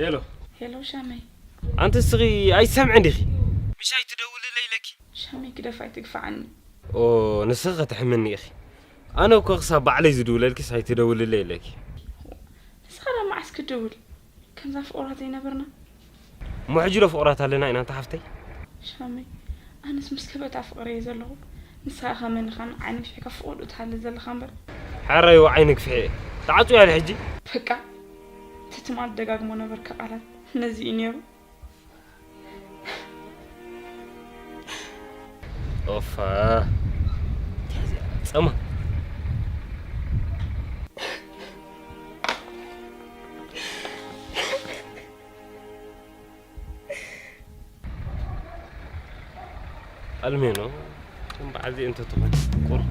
ሄሎ። ሄሎ ሻመይ። ኣንቲ እስኺ ኣይትሰምዕን ዲኺ? ምሽ ኣይትደውልለይ ኢለኪ። ሻመይ ግደፍ ኣይትግፋዓኒ። ኦ፣ ንስኺ ከተሕምኒ ኢኺ። ኣነ እኮ ክሳብ ባዕለይ ዝድውለልኪስ ኣይትደውልለይ ኢለኪ። ንስኻ ደኣ መዓስ ክትድውል? ከምዛ ፍቑራት ዘይነበርና? እሞ ሕጂ ዶ ፍቑራት ኣለና ኢና ኣንቲ ሓፍተይ? ሻመይ፣ ኣነስ ምስ ከበታ ፍቕሪ እየ ዘለኹ። ንስኻ ከመንኻን ዓይኒ ፍሒካ ፍቑር ዶ ትሃሊ ዘለኻ እምበር። ሕራይ ወዓይ ንግፍሒ። ተዓጽዩ ኣለ ሕጂ። በቃ፣ እቲ ትማል ደጋግሞ ነበርካ ቃላት ነዚ እዩ ነይሩ። ኦፋ። ጸማ። ኣልሜኖ፣ ከም በዓል እዚ እንተትኾን ቁሩብ።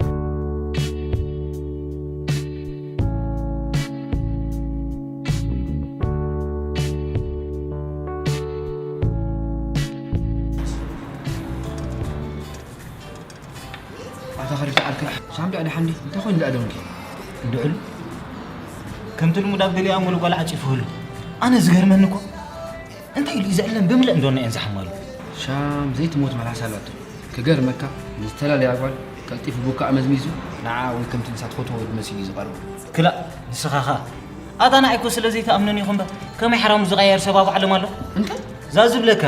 ኣታ ኸሪብ ተዓልከ፣ ሳምዲ ኣደ ሓምዲ፣ እንታይ ኮይኑ ደኣ ደንኪ? እንድዕሉ፣ ከምቲ ልሙድ ኣብ ገሊኣ ሙሉ ጓል ዓጺፉ ህሉ። ኣነ ዝገርመኒ እኮ፣ እንታይ ኢሉ እዩ ዘዕለም ብምልእ እንዶና እየን ዝሓማሉ? ሻም ዘይትሞት መልሓስ ኣላቶ። ክገርመካ፣ ንዝተላለያ ጓል ቀልጢፉ ቡካ ኣመዝሚዙ፣ ንዓ ወይ ከምቲ ንሳ ትፈትዎ ወዲ መሲሉ እዩ ዝቐርቦ። ክላእ፣ ንስኻ ኸኣ። ኣታ ንዓይ እኮ ስለ ዘይትኣምነኒ ይኹን እምበር፣ ከመይ ሓራሙ ዝቐያየር ሰብ ኣብ ዓለም ኣሎ? እንታይ? ዛዙ ብለካ፣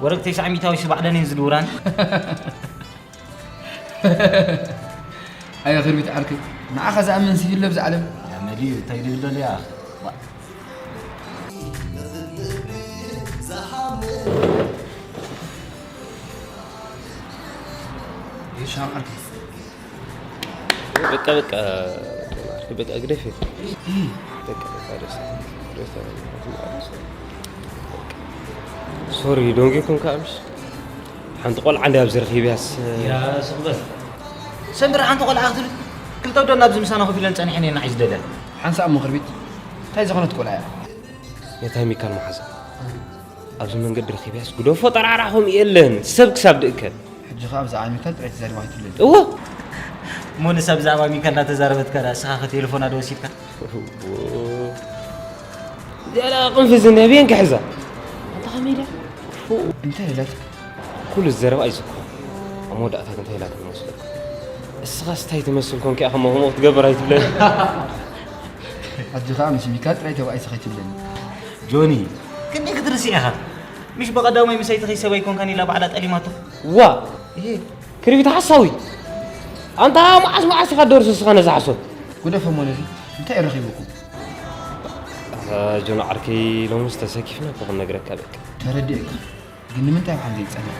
ወረግ ተስዓ ሚእታዊ ስባዕደን እየን ዝድውራን። ኣየ ክርቢት ዓርከይ፣ ንዓኻ ዝኣምን ሲ ይህሉ ኣብዚ ዓለም? ኣመል እዩ፣ እንታይ ድብል ኣሎ ይኣኽ። ይሻም ዓርከይ። በቃ፣ በቃ፣ በቃ፣ ግደፍ። በቃ፣ በቃ፣ ደስ፣ ደስ፣ ሶሪ፣ ዶንጌ ኮንካ፣ ኣምሽ። ሓንቲ ቆልዓ እንድያ ኣብዚ ረኺብያስ። ያ፣ ስቕ በል። ሰምብር ሓንቲ ቆልዓ ክትብል፣ ክልተ ወደና ኣብዚ ምሳና ኮፍ ኢለን ጸኒሐን እየን ንዓይ ዝደልያ። ሓንሳእ እሞ ክርቢት፣ እንታይ ዝኾነት ቆልዓ እያ? ነታ ሚካል መሓዛ። ኣብዚ መንገዲ ረኺብያስ፣ ግደፎ ጠራዕራዕ ከምኡ የለን፣ ሰብ ክሳብ ድእከብ። ሕጂ ኸኣ ብዛዕባ ሚካል ጥራይ ተዛሪባ ከይትብለኒ። እወ። እሞ ንሳ ብዛዕባ ሚካል እናተዛረበትካ ደኣ፣ ንስኻ ከ ቴሌፎና ዶ ወሲድካ? እወ። እዚኣ ደኣ ቅንፍዝ እንድያ፣ ብየን ክሕዛ? ኣንታ ከመይ ድያ? እንታይ ኢላት? ኩሉ ዝዘረባ ኣይዝክሮን። ኣብ መወዳእታ ግን እንታይ ኢላትኒ መስለካ? እስኻስ እንታይ ትመስል ኮንካ ኢኻ እሞ ከምኡ ክትገብር ኣይትብለኒ። ሕጂ ኸኣ ምስ ሚካል ጥራይ ተባኢሰ ከይትብለኒ። ጆኒ፣ ክንደይ ክትርስዕ ኢኻ? ምሽ ብቐዳማይ ምሰይትኺ ሰበይ ኮንካን ኢላ ባዕላ ጠሊማቶ። ዋ! እሄ። ክርቢት ሓሳዊ! ኣንታ መዓስ መዓስ ኢኻ ደርሶ እስኻ ነዛ ሓሶት? ጉደፍ እሞ ነዚ እንታይ ረኺብኩም? ኣታ ጆን ዓርከይ፣ ሎምስ ተሰኪፍና እኮ ክንነግረካ በቃ። ተረዲኤካ። ግን ንምንታይ ኣብ ሓንጎይ ይጸንሕ?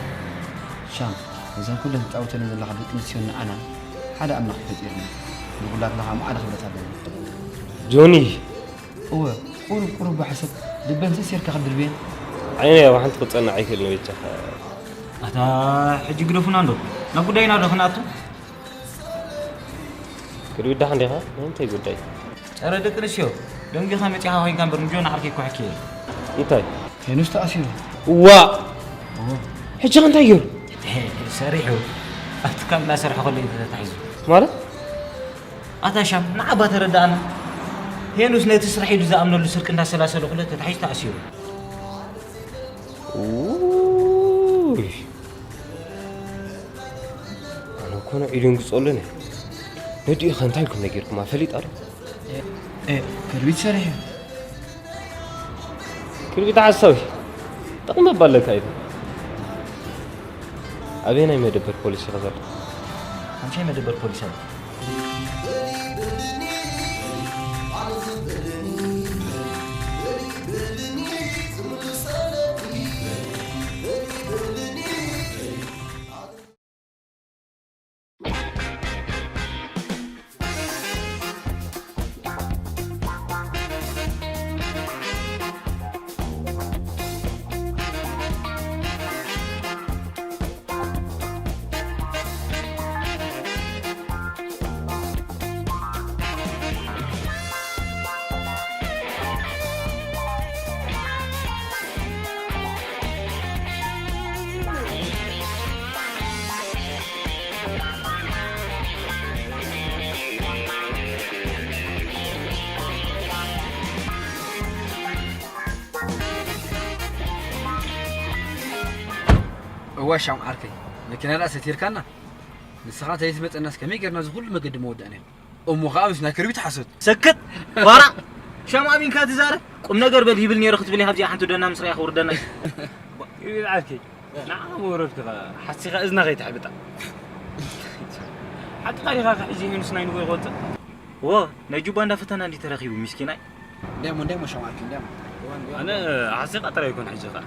ሻም፣ ነዘን ኩለን ትጻወተለን ዘለኻ ደቂ ኣንስትዮ ንዓና ሓደ ኣምላኽ እዩ ፈጢሩና። ንኹላትና ኸኣ ማዕረ ክብረት ኣለዎ። ጆኒ! እወ፣ ቁሩብ ቁሩብ ብሓሰብ ልበን ሰሲርካ ክትድርብየን። ዓይነይ ኣብ ሓንቲ ክጸንዕ ኣይክእልን በጃኻ። ኣታ ሕጂ ግደፉና እንዶ፣ ናብ ጉዳይና ዶ ክንኣቱ? ክትብዳሕ እንዲኻ? ናይ እንታይ ጉዳይ? ጸረ ደቂ ኣንስትዮ ደንጊኻ መጺኻ ኮይንካ እምበር ንጆን ዓርከይ እኮ ሕክየ። እንታይ? ሄኖስ ተኣሲሩ። እዋእ! እወ። ሕጂ ኸ እንታይ ገይሩ? ሰሪሑ። ኣብ ትካል እናሰርሐ ከሎ እዩ ተታሒዙ። ማለት? ኣታ ሻም፣ ንዓባ ተረዳእና። ሄኑስ ነቲ ስራሕ ኢሉ ዝኣምነሉ ስርቂ እንዳሰላሰለ ከሎ ተታሒዙ ተኣሲሩ። ውይ። ኣነ እኮ ንዒ ደንግጸሉ ነይ። ነዲኡ ከ እንታይ ኢልኩም ነጊርኩማ? ፈሊጣ ዶ? እ፣ እ፣ ክርቢት ሰሪሑ። ክርቢት ሓሳዊ። ጥቕሚ እባ ኣለካ ኢሉ። ኣበየናይ መደበር ፖሊስ ኢኻ ዘሎ? ሓምሻይ መደበር ፖሊስ ኣሎ። እዋ ሻም ዓርከይ፣ መኪና ደኣ ሰቲርካና። ንስኻ እንተዘይትመጸናስ ከመይ ጌርና እዚ ኩሉ መገዲ መወዳእናዮ? እሞ ኸኣ ምስ ናይ ክርቢት ሓሶት። ሰክት! ፋራ! ሻም ኣሚንካ ትዛረብ? ቁም ነገር በል ይብል ነይሩ ክትብል ኢኻ፣ ኣብዚኣ ሓንቲ ዶና ምስ ረኣኻ ውርደና። ክርቢት ዓርከይ፣ ንዓኻ መውረድካ ሓሲኻ እዝና ከይትሕብጣ። ሓቂ ቃል ኢኻ፣ ካብ ሕጂ ሄኑስ ናይ ንጎ ይቆጽር። ዎ፣ ናይ ጁባ እንዳፈተና እንዲ ተረኺቡ፣ ሚስኪናይ። እንዲያሞ፣ እንዲያሞ ሻም ዓርከይ፣ እንዲያሞ። ኣነ ሓሲኻ ጥራይ ይኮን ሕጂ ኸኣ።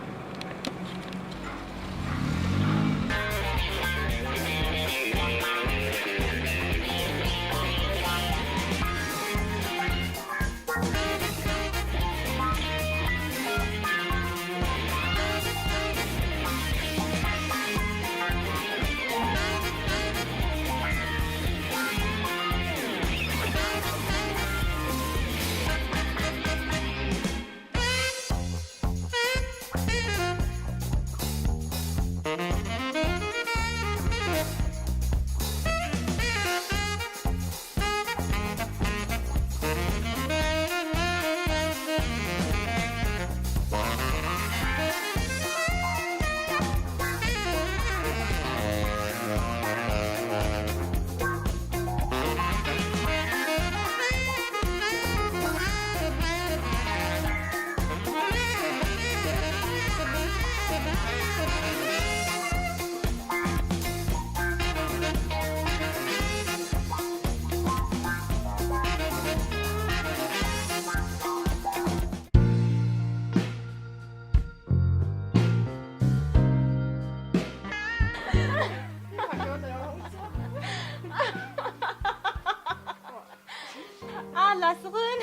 ኣላ ስኽን።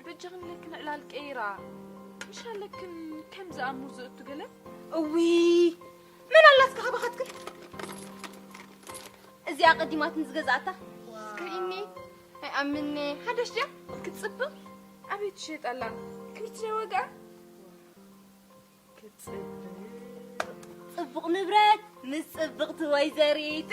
በጃኽን ኢለክን ዕላል ቀይራ። ምሽ ኣለክን ከም ዝኣሙ ዝእቱ ገለ? እዊ፣ መን ኣላ እስከ ካባኻትክን? እዚኣ ቀዲማትን ዝገዝኣታ? እስከ ኢኒ፣ ኣይኣምን'የ። ሓደሽ ድያ? ክትጽብቕ? ኣበይ ትሸየጥ ኣላ? ክምቲ ናይ ዋጋኣ? ክትጽብቕ። ጽቡቕ ንብረት ምስ ጽብቕቲ ወይዘሪት።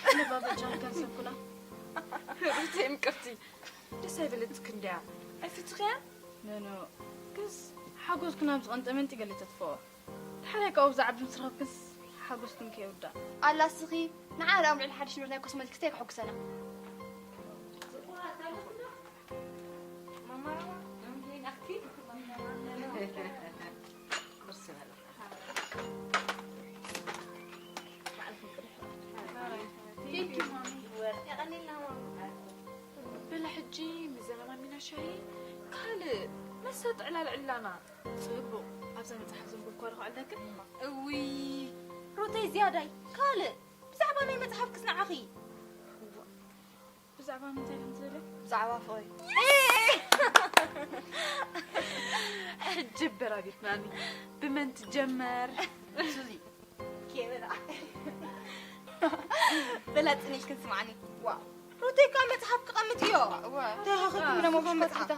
ኣነ ባበጃን ከንሰኩላ። ሩተይ ምቅርቲ፣ ደስ ኣይበለትክን ድያ? ኣይፍትኽያን? ኖ፣ ኖ። ክስ ሓጎስኩ ናብ ዝቐንጠመንጢ ገለ ተጥፍኦ። ድሓር ከኣ ብዛዕባ ምስ ረኸብክንስ ሓጎስክን ከይውዳእ። ኣላ እስኺ፣ ንዓ ደኣ ኣብ ልዕሊ ሓድሽ ንብረት ናይ ኮስሞቲክስ እንታይ ከሐጉሰና? በላ ሕጂ ምዘና ማሚና ሻሂ ካልእ መሳጢ ዕላል ዕላና። ጽቡቕ። ኣብዛ መጽሓፍ ዘንበብኳ ዶ ክዕልለክን? እውይ፣ ሩተይ ዝያዳይ ካልእ ብዛዕባ ናይ መጽሓፍክስ ንዓኺ? እዋ፣ ብዛዕባ ምንታይ ከም ትደልያ? ብዛዕባ ፍቕሪ። ሕጂ በራቢርናኒ። ብመን ትጀመር? ሱዚ። ኬበላ። ገላጽ ነሽ ክንስማዕኒ። ዋ፣ ሩተይ እኳ መጽሓፍ ክቐምጥ እዮ። ዋ፣ እንታይ ሃኸኩም ደሞ መጽሓፍ?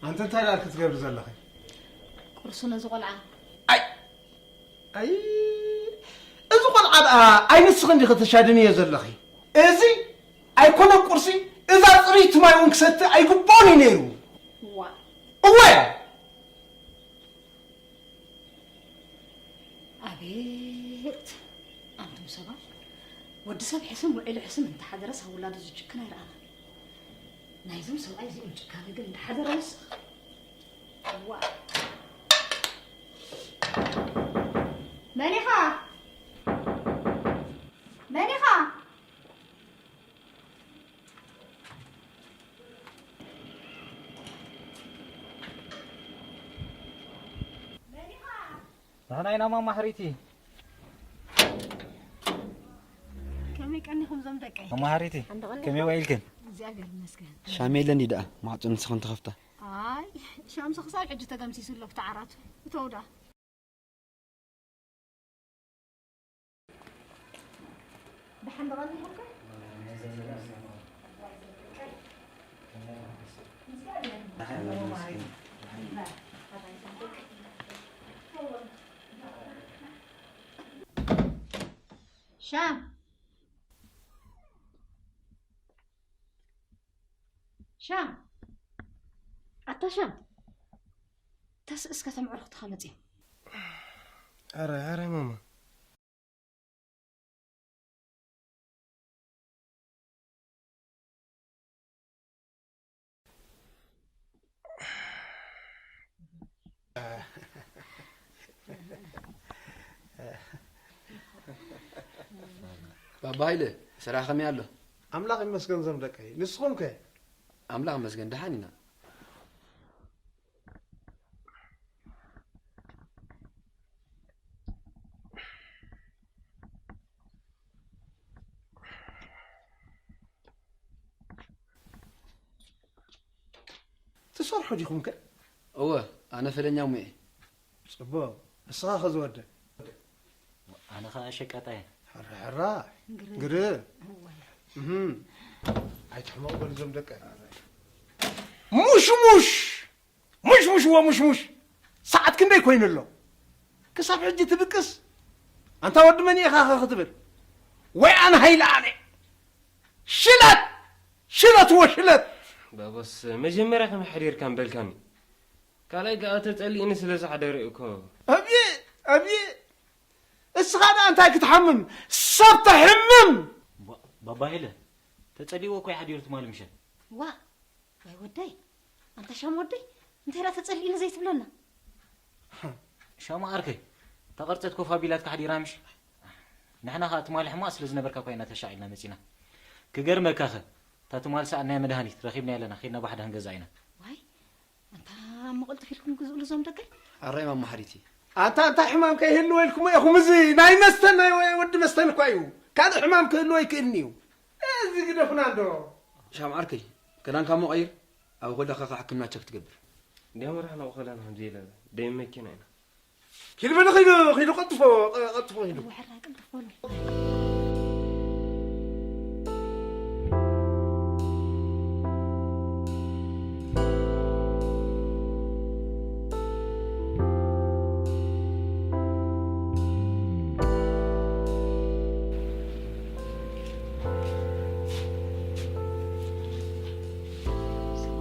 ኣንተ እንታይ ደኣ ክትገብሪ ዘለኺ? ቁርሲ ነዚ ቆልዓ። ኣይ፣ ኣይ፣ እዚ ቆልዓ ደኣ ኣይ ንስኺ እንዲኺ ተሻድንዮ ዘለኺ። እዚ ኣይኮነን ቁርሲ፣ እዛ ጽርይቲ ማይ እውን ክሰቲ ኣይግብኦን እዩ ነይሩ። ዋ። እወ። ኣቤት ኣንቱም ሰባት፣ ወዲ ሰብ ሕስም ውዒሉ ሕስም እንተሓደረስ ኣብ ውላዱ ዝጭክን ኣይረኣናን። ናይዞም ሰብኣይ እዚኦም ጭካነ ግን እንዳሓደረ ወስኽ። ዋ። መን ኢኻ? መን ኢኻ? ንሕና ኢና ማማ ሕሪቲ። ከመይ ቀኒኹም ዞም ደቀይ? ማማ ሕሪቲ፣ ሓንደ ቀኒ። ከመይ ውዒልክን? እግዚኣብሔር ይመስገን። ሻም የለን እዩ ደኣ፣ ማዕጾ ንስኽን ትኸፍታ። ኣይ፣ ሻምሲ ክሳብ ሕጂ ተገምሲሱ ኣሎ ብቲ ዓራቱ። እተው ደኣ። ደሓን ዶ ቀኒኹም ከ? ሻም፣ ሻም፣ ኣታ ሻም፣ ተስእስ ከተም ዕርኽትኻ መጺኦም። ኣረ፣ ኣረ ማማ። ባባ ሃይለ፣ ስራሕ ከመይ ኣሎ? ኣምላኽ ይመስገን ዞም ደቀይ። ንስኹም ከ? ኣምላኽ ይመስገን ደሓን ኢና። ትሰርሑ ዲኹም ከ? እወ፣ ኣነ ፈለኛ እሞ እየ። ጽቡቕ። ንስኻ ኸ ዝወደ? ኣነ ኸኣ ሸቃጣይ እየ። ሕራ ሕራ። ግርም። ግርም። እወ። እህም። ኣይትሕመቑ በሉ እዞም ደቀ። ሙሽሙሽ! ሙሽሙሽ ወሙሽሙሽ! ሰዓት ክንደይ ኮይኑ ኣሎ? ክሳብ ሕጂ ትድቅስ? ኣንታ ወዲ መን ኢኻ ኸ ክትብል? ወይ ኣነ ሃይለ ኣነ። ሽለት! ሽለት ወሽለት! ባባስ መጀመርያ ከመይ ሓዲርካ እምበልካኒ? ካልኣይ ከኣ ተጸሊእኒ ስለ ዝሓደረ እኮ። ኣብየ! ኣብየ! እስኻ ደኣ እንታይ ክትሓምም? ሰብ ተሕምም! ባ-፣ ባባ ሃይለ፣ ተጸሊእዎ እኮ እዩ ሓዲሩ ትማሊ ምሸት። ዋእ! ዋይ ወደይ፣ ኣንታ ሻም ወደይ፣ እንታይ ደኣ ተጸሊእኒ ዘይትብለና? ሻማ ዓርከይ፣ እታ ቅርጸት ኮፍ ኣቢላትካ ሓዲራ ምሽ? ንሕና ኸኣ ትማሊ ሕማቕ ስለ ዝነበርካ እኳ ኢና ተሻቒልና መጺና። ክገርመካ ኸ፣ እታ ትማሊ ሰኣልናያ መድሃኒት ረኺብናያ ኣለና፣ ኸይድና ባሕዳን ገዛ ኢና። ዋይ፣ ኣንታ እሞ ቅልጥፍ ኢልኩም ግዝኡሉ እዞም ደቀይ። ኣራይ ማማ ሓሪቲ። ኣንታ፣ ኣንታ ሕማም ከይህልወልኩም ኢኹም፣ እዚ ናይ መስተን ናይ ወ-፣ ወዲ መስተን እኳ እዩ። ካልእ ሕማም ክህልዎ ኣይክእልን እዩ። እዚ ግደፉና እንዶ። ሻም ዓርከይ፣ ክዳንካ እሞ ቀይር፣ ኣብ ኾለኻ ኸዓ ሕክምና ቸክ ትገብር። እንዲያውም ራሕና ኸለና ከምዚ ኢለ፣ ደይ መኪና ኢና። ኪዱ በሉ፣ ኪዱ፣ ኪዱ፣ ቀልጥፎ፣ ቀ-፣ ቀልጥፎ ኪዱ። ወሐራ ቀልጥፎ በሉ።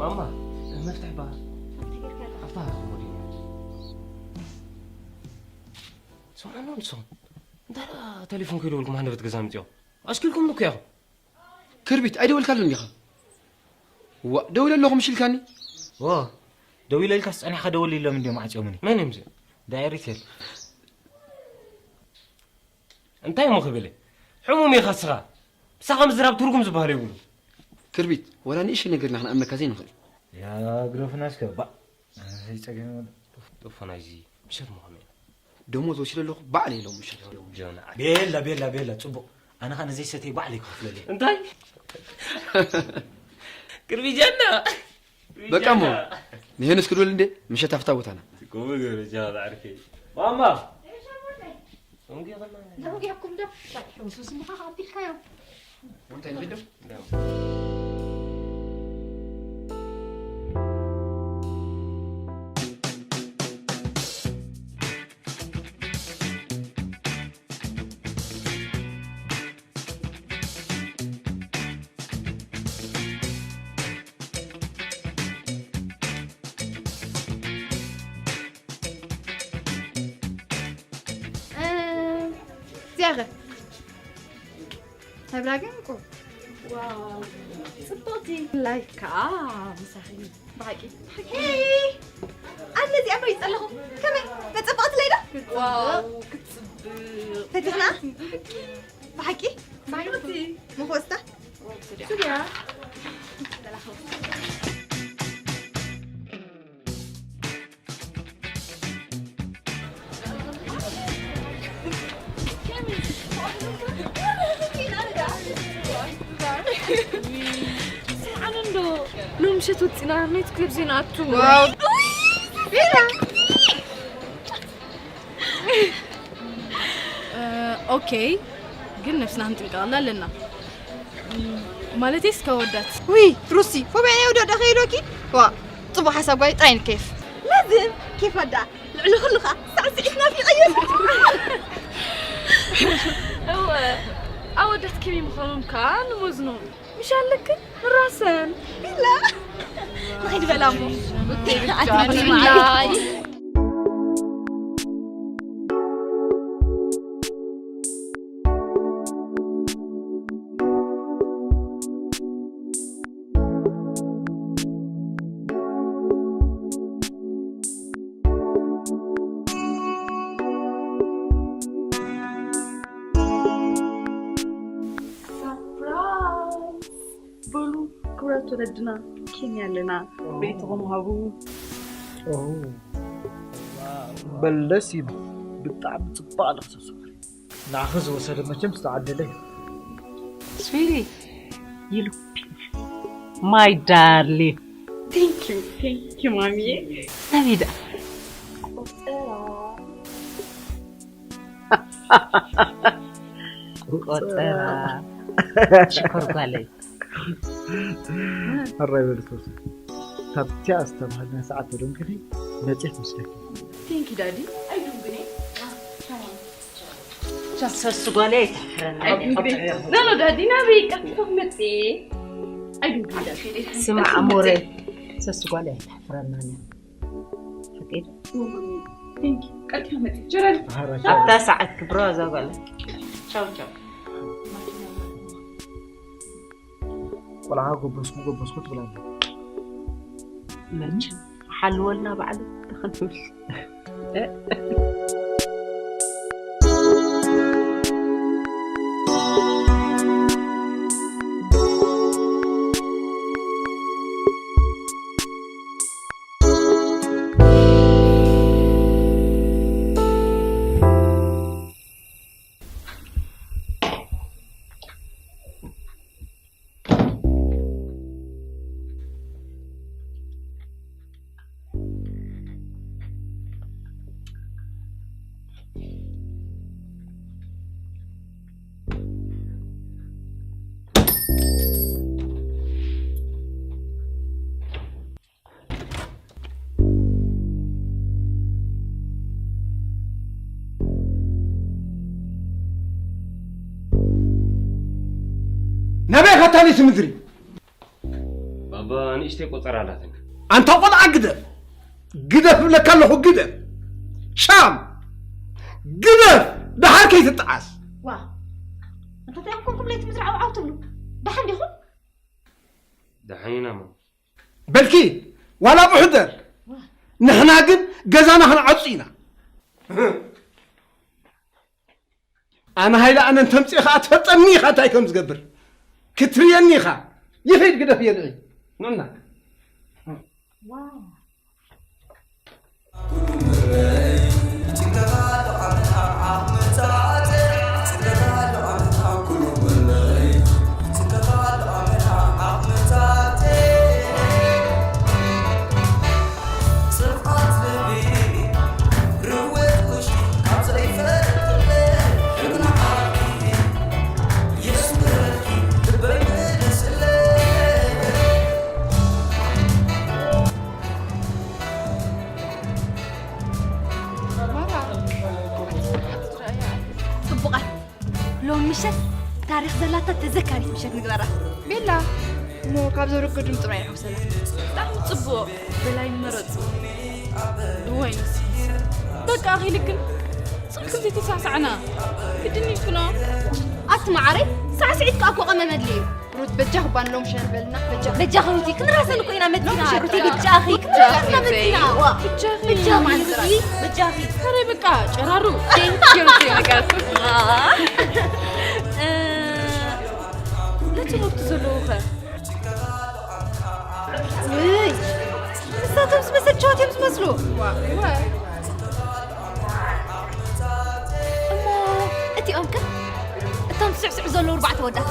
ማማ፣ መፍትሕ በሃል። ኣብታ ሃረኹም ወዲና። ስምዑ ንስኹም። እንታይ ደኣ ቴሌፎን ከይደወልኩም ሃንደበት ገዛ መጺኦም? ኣሽኪልኩም እኮ ኢኹም። ክርቢት፣ ኣይደወልካሉን ኢኻ? ዋእ፣ ደዊለ ኣለኹ ምሽ ኢልካኒ? ዎ፣ ደዊለ ኢልካስ ጸኒሕካ ደወል ኢሎም እንድዮም ዓጽዮምኒ። መን እዮም እዚኦም? ዳኤሪቴል። እንታይ እሞ ክብል? ዕሙም ኢኻ እስኻ። ምሳኻ ምዝራብ ትርጉም ዝበሃል የብሉን። ክርቢት፣ ወላ ንእሽተይ ነገር ኢና ክንኣምነካ ዘይንኽእል። ያ ግረፍና እስከ፣ ባእ። ኣይ፣ ጸገም የብሉን። ጦፎ ናይዚ ምሸት ምዃኑ እዩ። ደሞዝ ወሲደ ኣለኹ፣ ባዕለይ ኢሎም ምሸት። ጆና። ቤላ፣ ቤላ፣ ቤላ፣ ጽቡቕ። ኣነ ኸኣ ንዘይሰተይ ባዕለይ ክኸፍለለይ። እንታይ? ቅድሚ ጀና። በቃ እሞ፣ ንሄንስ ክድውል እንዴ? ምሸት ኣብታ ቦታና። ትኮ መገረጃ ባዕርከይ። ማማ። ደንጉየኩም ዶ? ሕሱስ ምኻ ኣቢልካዮ። እንታይ ንኺድ ዶ? እዚኣ ኸ? ሕብራ ግን ቁ-፣ ዋው፣ ጽብቕቲ። ላይክ ከኣ ምሳኺ። ብሓቂ። ሄይ! ኣነ እዚኣ መሪጸ ኣለኹ። ከመይ? መጸበቐትለይ ዶ? ዋው፣ ክትጽብቕ። ፈቲሕና? ብሓቂ? ብሓቂ? መኾስታ? ሱርያ። ስምዓኒ እንዶ፣ ሎሚ ምሸት ወጺና ናይት ክለብ ዘይንኣቱ። ዋው። እ፣ ኦኬ፣ ግን ነብስና ክንጥንቀቐላ ኣለና። ማለተይስ ከወዳት። ውይ፣ ሩሲ፣ ፎብያ ናይ ወዳዳ ከይዶኪ? ዋ፣ ጽቡቕ ሓሳብ ጓይ፣ ጥራይ ንከይፍ። ላዝም፣ ኬፍ ኣዳ። ልዕሊ ኩሉ ኸኣ ሳዕስዒት ናፊቐዮ። እወ፣ ኣወዳት ከመይ ምዃኖም ከኣ ንመዝኖም። ምሽ ኣለክን ንራሰን። ኢላ። ንኸይድ በላ እሞ። ኣቲ ብላይ። ሰርፕራይዝ! በሉ ክቡራት ወለድና፣ ኬንያ ኣለና። ኦ። ርኢቶኹም ሃቡ። ኦ። በለስ ይብ-፣ ብጣዕሚ ጽቡቕ ኣለኺ ሰብስቡ። ንዓኺ ዝወሰደ መቸም ዝተዓደለ እዩ። ስዊቲ፣ you look beautiful. My darling. Thank you, thank you, ማሚዬ። ናበይ ደኣ? ቆጸራ። ቆጸራ። ሽኮር ጓለይ። ሕራይ በሊ ሰብስቡ። ካብቲ ኣስተባህልና ሰዓት ተደንግኺ መጽሔት ምስለኪ። Thank you, ዳዲ። ኣይድንጉኔ። ሰሱ ጓለይ ኣይተሕፍረና። ኖ፣ ኖ፣ ዳዲ፣ ናበይ ቀጥታ ክትመጽእ? ኣይድንጉኔ፣ ዳዲ። ስማዕ፣ ኣሞረይ፣ ሰሱ ጓለይ ኣይተሕፍረና። ፈቂድ። Thank you። ቀጥታ ክትመጽእ። ጀረል። ኣብታ ሰዓት ክብሮ፣ እዛ ጓለይ። ቻው፣ ቻው። ቆልዓ ጎበዝኩ፣ ጎበዝኩ ትብል ኣላ። መቸም ሓልወልና ባዕሉ ተኸንብል። ናበይ ኢኻ ታኒስ ምድሪ? ባባ፣ ንእሽተይ ቆጸራ ኣላትና። ኣንታ ቆልዓ ግደፍ! ግደፍ እብለካ ኣለኹ፣ ግደፍ! ሻም! ግደፍ! ደሓር ከይትጠዓስ! ዋ! እንታይ ደኣ ኮንኩም ለይቲ ምድሪ ዓው ዓው ትብሉ? ደሓን ዲኹም? ደሓን ኢና፣ ማማ። በልኪ ዋላ ብሕደር፣ ንሕና ግን ገዛና ክንዓጹ ኢና። ኣነ ሃይለ ኣነ እንተምፅእ ኸዓ ትፈልጠኒ ኢኻ እንታይ ከም ዝገብር ክትርየኒ ኢኻ። ይኸይድ ግደፍ የልዒ ንዕና ጽቡቓት። ሎም ምሸት ታሪኽ ዘላታ ተዘካሪት ምሸት ንግበራ። ቤላ፣ እሞ ካብ ዘረገዱን ጥራይ ንሕውሰላ። ብጣዕሚ ጽቡቕ። በላይ መረጽ። እዋይ ንስኺስ። በቃ ኣኺልክን። ጽልክን ዘይተሳዕሳዕና። ግድን ኢልክኖ። ኣቲ መዓረይ፣ ሳዕስዒት ከኣ እኮ ቀመመድሊ እዩ። ሩት በጃኺ ባን ሎም ሸን በልና በጃኺ። በጃኺ ሩቲ ክንራሰን እኮ ኢና መቲና። ሩቲ በጃኺ ክንራሰን ኢና መቲና። ዋ። በጃኺ በጃኺ ማለት ሩቲ በጃኺ። ከረ በቃ ጨራሩ። Thank you ሩቲ በቃ። እ፣ ነቲ መብቱ ዘለዎ ከ? ውይ፣ ንሳቶም ዝመሰል ቸዋት እዮም ዝመስሉ። ዋ፣ ዋ። እሞ እቲኦም ከ? እቶም ስዕስዕ ዘለዉ ኣርባዕተ ወዳት።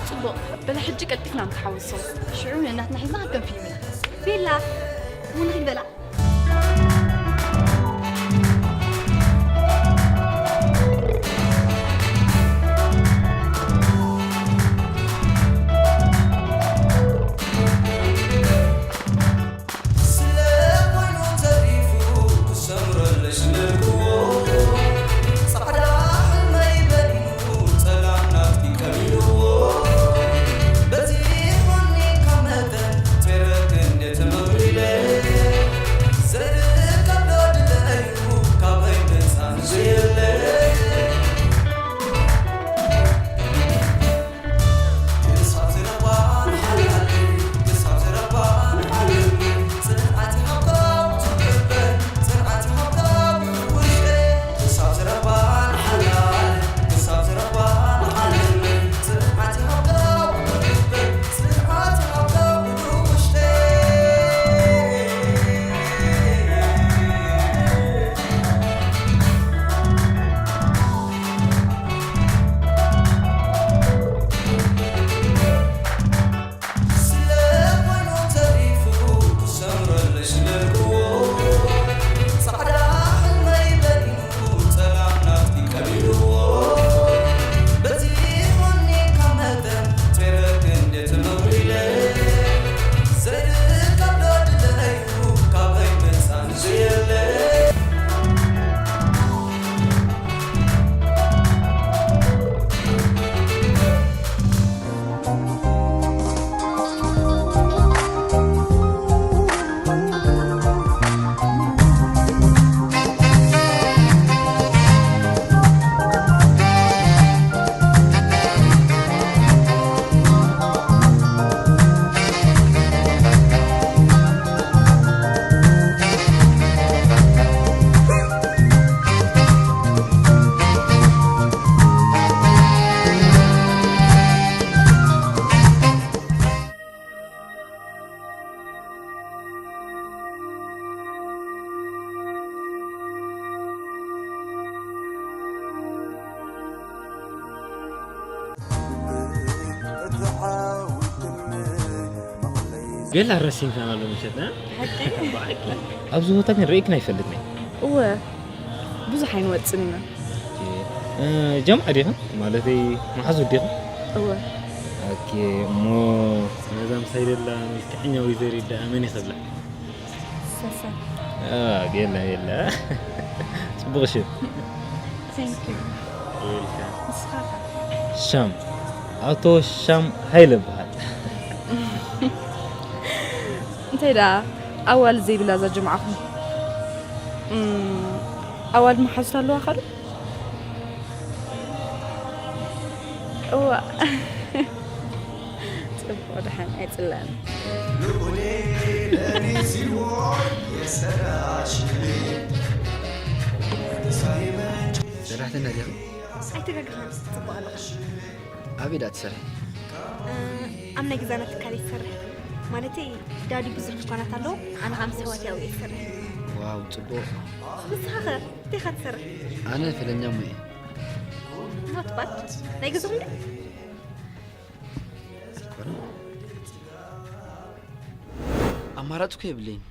ጽቡቕ። በለ ሕጂ ቀልጢፍና ንክሓውሶም። ሽዑ ነናትና ሒዝና ከም ፊልምና። ቤላ፣ እውን ንኽንበላ። ቤላ ረሲንካና ሎሚ ምሸት እ? ሓቂ ብሓቂ ኣብዚ ቦታ ግን ርኢክና ኣይፈልጥን እየ። እወ ብዙሕ ኣይንወፅን ኢና። እ፣ ጀምዓ ዲኹም? ማለተይ መሓዙት ዲኹም? እወ ኦኬ እሞ ነዛ ምሳይ ደላ መልክዐኛ ወይዘሪት ደኣ መን እዩ ክብላ? ሰሰ አ፣ የለ የለ ጽቡቕ ሽም። Thank you። ወይልካ ንስኻ ከ? ሻም ኣቶ ሻም ሃይለ ይበሃል። እንታይ ደኣ ኣዋልድ ዘይብላ እዛ ጀምዓኹም? እም፣ ኣዋልድ መሓዙት ኣለዋኻ ዶ? እዋ ጽቡቕ ደሓን ኣይጽላእን። ሰራሕተኛ ዲኺ? ኣይተጋግኻን፣ ጽቡቕ ኣለኻ። ኣበይ ደኣ ትሰርሒ? እ፣ ኣብ ናይ ገዛና ትካል እየ ዝሰርሕ። ማለተይ፣ ዳዲ ብዙሕ ድኳናት ኣለዎ፣ ኣነ ኸኣ ምስ ኣሕዋተይ ኣብኡ እየ ዝሰርሕ። ዋው፣ ጽቡቕ። ንስኻ ኸ እንታይ ኢኻ ትሰርሕ? ኣነ ፈለኛ እሞ እየ። Not bad። ናይ ገዛኹም ድዩ? ኣይኮነን። ኣማራጺ እኮ የብለይን።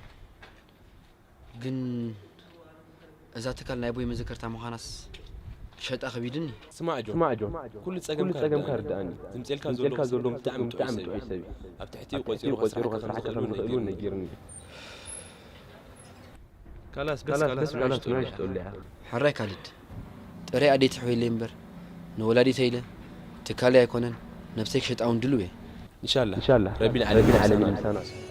ግን እዛ ትካል ናይ ኣቦይ መዘከርታ ምዃናስ ክሸጣ ከቢድኒ። ስማዕ ጆን፣ ስማዕ ጆን፣ ኩሉ ኩሉ ጸገምካ ጸገምካ ርድኣኒ። ርድኣኒ። ዝምጽኤልካ ዘሎ ዝምጽኤልካ ዘሎ ክስምዓካ ክስምዓካ ብጣዕሚ ብጣዕሚ ጥዑይ ጥዑይ ሰብ እዩ። ሰብ እዩ። ኣብ ትሕቲኡ ኣብ ትሕቲኡ ቆጺሩ ቆጺሩ ከስርሓካ ከም ከስርሓካ ዝኽእሉ ከም ዝኽእሉ ነጊሩኒ። ነጊሩኒ። ካላስ፣ በስ ካላስ፣ ካላስ፣ በስ ንዓይ ካላስ፣ ሽጦ ንዓይ ሽጦ ኣለያ። ሕራይ ካልድ። ጥረ ኣዴት ሕወይለይ እምበር፣ ንወላዲተይ ኢለ ትካለይ ኣይኮነን፣ ነብሰይ ክሸጣ እውን ድሉው እየ። ኢንሻላህ። ኢንሻላህ። ረቢል ዓለሚን ረቢል ዓለሚን ምሳና። ምሳና።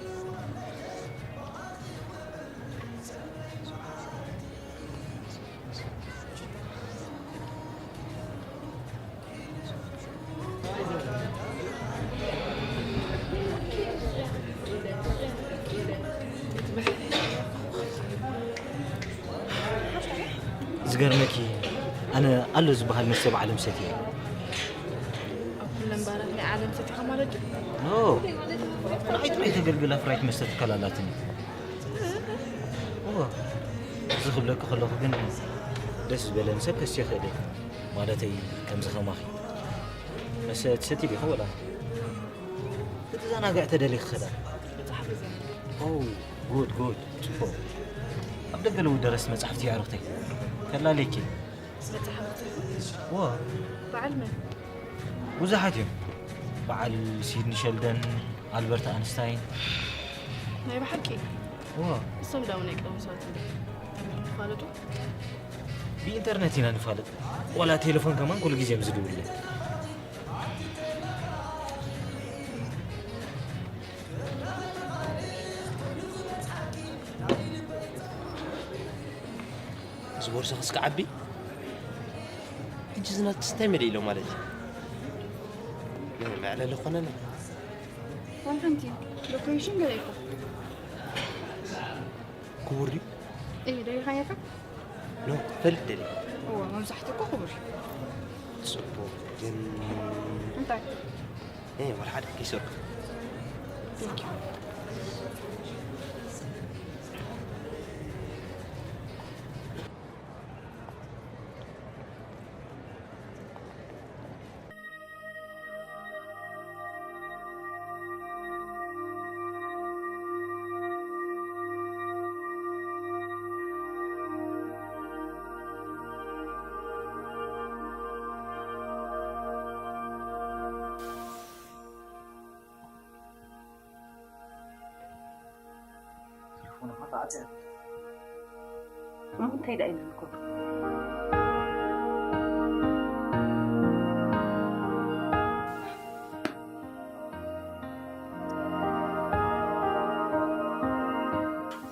ዝገርመኪ፣ ኣነ ኣሎ ዝበሃል መስተ ብዓለም ሰትየ። ኣብ ኩለን ባራት ናይ ዓለም ሰቲኻ ማለት ድዩ? ኖ፣ ንዓይ ጥራይ ተገልግል ኣፍራይት መስተ ትካል ኣላትኒ። እወ፣ እዚ ክብለኪ ከለኹ ግን ደስ ዝበለኒ ሰብ ከስቲ ይኽእል እየ። ማለተይ ከምዚ ከማኺ። መስተ ትሰቲ ዲኺ ወላ? ክትዘናግዕ ተደሊኺ ክዳ። መጽሓፍ እየ ዘንብብ። ኦ፣ ጉድ፣ ጉድ፣ ጽቡቕ። ኣብ ደገ ለዉ ደረስቲ መጻሕፍቲ የዕሩኽተይ። ከላልየኪ። መጻሕፍቲ? እወ። በዓል መን? ብዙሓት እዮም። በዓል ሲድኒ ሸልደን፣ ኣልበርት ኣንስታይን። ናይ ብሓቂ? እወ። እሶም ዳውን ናይ ቀደም ሰባት እንድዮም። ከመይ ኢኹም ትፋለጡ? ብኢንተርነት ኢና ንፋለጥ። ዋላ ቴሌፎን ከማን ኩሉ ግዜ እዮም ዝድውሉለይ። እዚ ቦርሳ ክስካ ዓቢ? ሕጂ እዚ ናትስ እንታይ መሊእሎ ማለት እዩ? ናይ መዕለሊ ኮነና። ዋልታ እንትን፣ ሎኬሽን ገለ ይኮን። ክቡር ድዩ? እይ፣ ደሊኻዮ ከ? ኖ፣ ፈልጥ ደሊ። እወ፣ መብዛሕትኡ እኮ ክቡር እዩ። ጽቡቕ፣ ግን እንታይ? እይ፣ ወላ ሓደ ከይሰርኩ። Thank you። ቴሌፎንኻ ተዓጽያ። እሞ እንታይ ደኣ ኢለ ንኮ?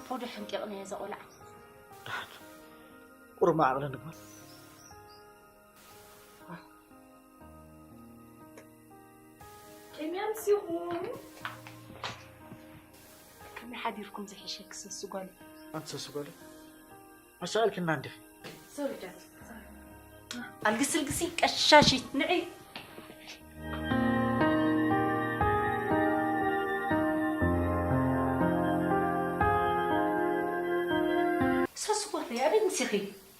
ፖዶ ሕንቂቕናዮ እዛ ቆልዓ። ደሓን። ቁሩብ ማዕቕሊ ንግበር። ከመይ ኣምሲኹም? ከመይ ሓዲርኩም ዝሕሸኪ ሰሱ ጓለይ? ኣንቲ ሰሱ ጓለይ፣ ኣሻቒልክና እንዲኺ። ሶሪ ጃክ። ኣልግስልግሲ ቀሻሺት ንዒ። ሰሱ ጓለይ ኣበይ ምሲኺ?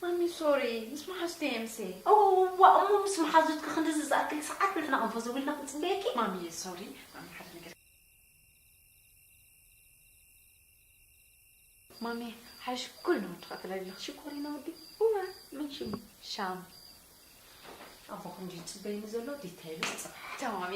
ማሚ ሶሪ፣ ምስ መሓዙተይ እየ ምሴ። እዋ እሞ ምስ መሓዙትኪ ክንድዚ ዝኣክል ሰዓት ንሕና ኣንፈት ዘቢልና ክንጽበየኪ? ማሚየ ሶሪ፣ ማሚ ሓደ ነገር። ማሚ፣ ሓደ ሽኮሪና ወዲ ኸዓ ተላልዩ ኣለኹ። ሽኮሪና ወዲ? እወ፣ መን ሽሙ? ሻም። ኣቦኹም ድዩ ዝጽበየኒ ዘሎ? ዲተይሉ ጽባሕ። ተማሚ።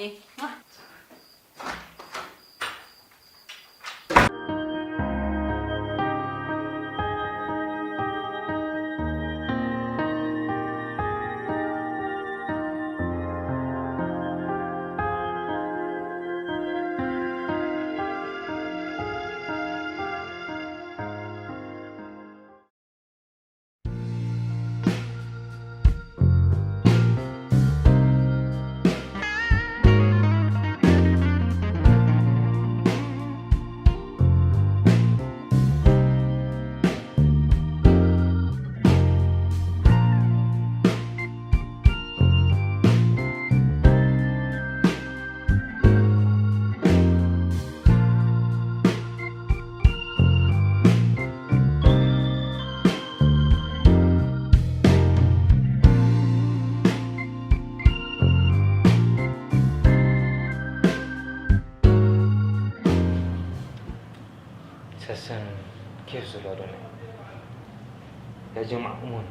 يا جماعة، أمون.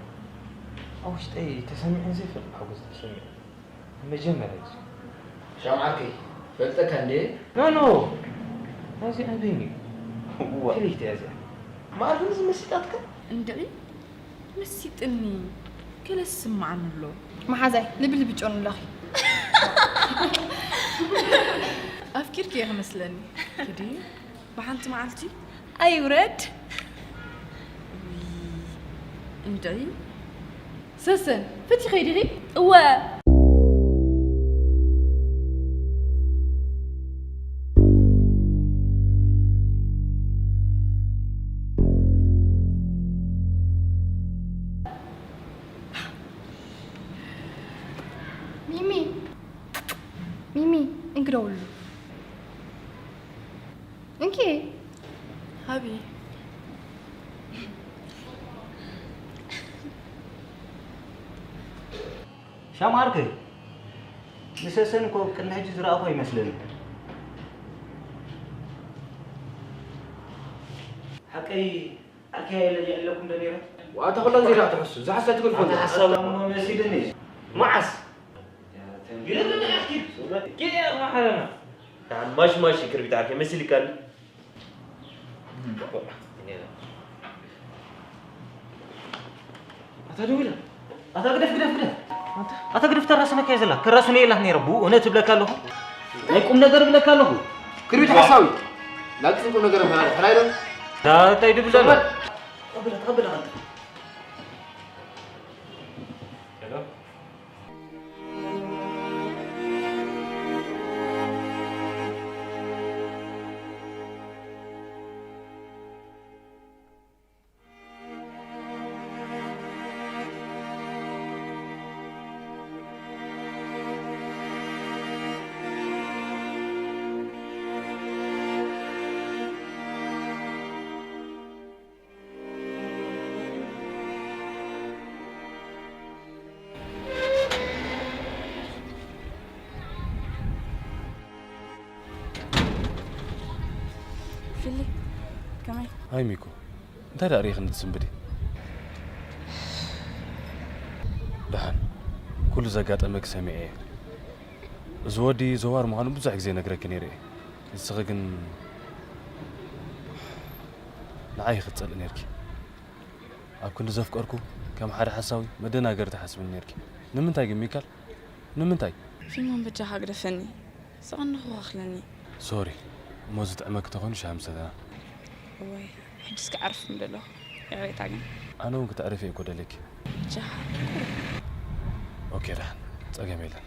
أوش تأي تسمعين زي في الحوز تسمعين. مجمرة. ሻምዓርከይ ፈልጠካ እንዴ? ኖ ኖ። እዚ ኣበይኒ? እዋ። ከሊት እያ እዚኣ። ማዕርኒ ዝመሲጣትካ? እንድዒ መሲጥኒ። ገለ ዝስምዓኒ ኣሎ። መሓዛይ ልብል ብጮን ኣለኺ። ኣፍቂርኪ እየ ክመስለኒ። ክዲ ብሓንቲ መዓልቲ ኣይውረድ። ውይ፣ እንድዒ ሰሰን፣ ፈቲኸይ ዲኺ? እወ። ሚሚ፣ ሚሚ፣ እንግደውሉ። እንኪ። ሃቢ። ሻምዓርከይ፣ ንሰሰን እኮ ቅድሚ ሕጂ ዝረኣኹ ኣይመስለኒ። ሓቀይ ዓርከይ የለ-፣ የለኩም ዶ ነይረ? ዋታ ኩሎም ዜና ትሕሱ፣ ዝሓሰት ግን ኣታ ሓሳብ እሞ መሲልኒ። መዓስ? ግደፍና ኣኪድ። ጌ-፣ ማሓለና። ማሽ ማሽ ክርቢት ዓርከይ መሲልካኒ። ኣታ ደውላ። ኣታ ግደፍ፣ ግደፍ፣ ግደፍ። ኣታ ግደፍ፣ ተራስነካ እየ ዘላ። ከራስነ የላት ነይረ። ብእውነት እብለካ ኣለኹ። ናይ ቁም ነገር እብለካ ኣለኹ። ክርቢት ሓሳዊ። ላግጺ ቁም ነገር እንፈላለ። ሕራይ ዶ? እንታይ ድብል ዘሎ? ተቐበል፣ ተቐበል ኣንተ። ሄሎ። ፊሊ፣ ከመይ? ኣይ ሚኩ፣ እንታይ ደኣ ርኢኽኒ ትስንብዲ? ደሓን፣ ኩሉ ዘጋጠመኪ ሰሚዐ እየ። እዚ ወዲ ዘዋር ምዃኑ ብዙሕ ግዜ ነግረኪ ነይረ እየ። ንስኺ ግን ንዓይ ክትጸልኢ ነይርኪ። ኣብ ክንዲ ዘፍቀርኩ፣ ከም ሓደ ሓሳዊ መደናገሪ ትሓስብኒ ነይርኪ። ንምንታይ ግን ሚካል? ንምንታይ? ፊሞን በጃኻ ግደፈኒ። ዝቐነኹ ከኽለኒ። ሶሪ። እሞ ዝጥዕመኪ ተኾይኑ ሻሂ ምሰተና። እዋይ፣ ሕጂ እስኪ ዓርፍ ምደለኹ። ይቕሬታ ግን። ኣነ እውን ክተዕርፊ እየ እኮ ደልየኪ። ጃሃ። ኦኬ ደሓን። ጸገም የለን።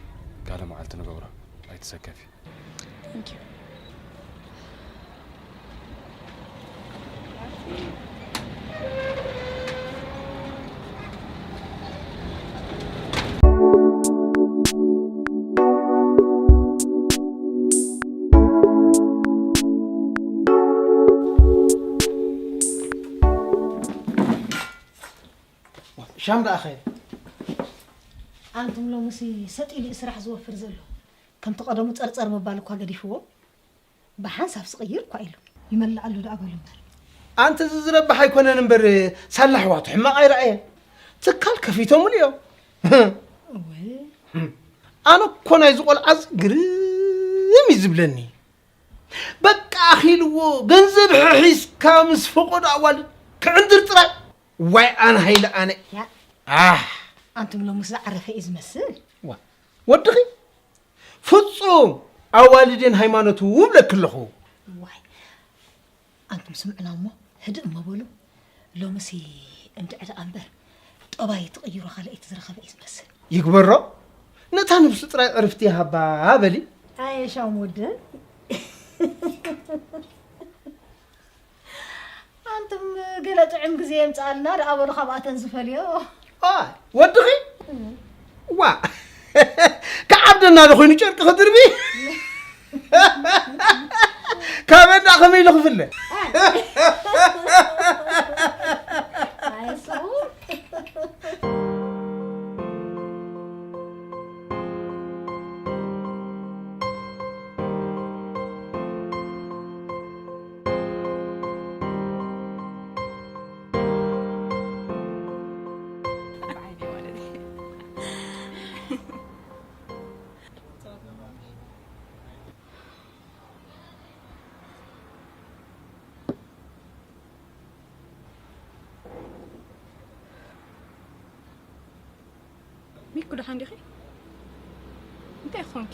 ካልእ መዓልቲ ንገብሮ። ኣይትሰከፊ። Thank you. ሻም ደኣ ኸ ኣንቱም ሎምሲ ሰጥ ኢሉ እዩ ስራሕ ዝወፍር ዘሎ። ከምቲ ቀደሙ ጸርጸር ምባል እኳ ገዲፍዎ ብሓንሳብ ስቕይር እኳ ኢሉ። ይመልኣሉ ደኣ በሉ እምበር። ኣንቲ እዚ ዝረብሕ ኣይኮነን እምበር ሳላ ኣሕዋቱ ሕማቕ ኣይረኣየን። ትካል ከፊቶምሉ እዮም። እወ። ኣነ እኮ ናይዚ ቆልዓዚ ግርም እዩ ዝብለኒ። በቃ ኣኺልዎ ገንዘብ ሕሒዝካ ምስ ፈቐዶ ኣዋልድ ክዕንድር ጥራይ። ዋይ ኣነ ሃይለ ኣነ። ያ። ኣህ። ኣንቱም ሎምስ ዝዓረፈ እዩ ዝመስል። ዋ ወድኺ ፍጹም ኣዋልዴን ሃይማኖቱ እብለኪ ኣለኹ። ዋይ ኣንቱም ስምዑና እሞ ህድእ እሞ በሉ። ሎምሲ እንድዒ ደኣ እምበር ጠባይ ትቕይሮ ካልኣይቲ ዝረኸበ እዩ ዝመስል። ይግበሮ ነታ ነብሱ ጥራይ ዕርፍቲ ይሃባ በሊ። ኣየ ሻም ወደይ ኣንቱም ገለ ጥዑም ግዜ የምጽኣልና ደኣ በሉ ካብኣተን ዝፈልዮ። ኣይ ወድኺ ዋ ክዓብደና ዶ ኮይኑ ጨርቂ ክድርቢ ካበና ከመይ ኢሉ ክፍለ ሚኩ፣ ደሓን ዲኺ? እንታይ ኾንኪ?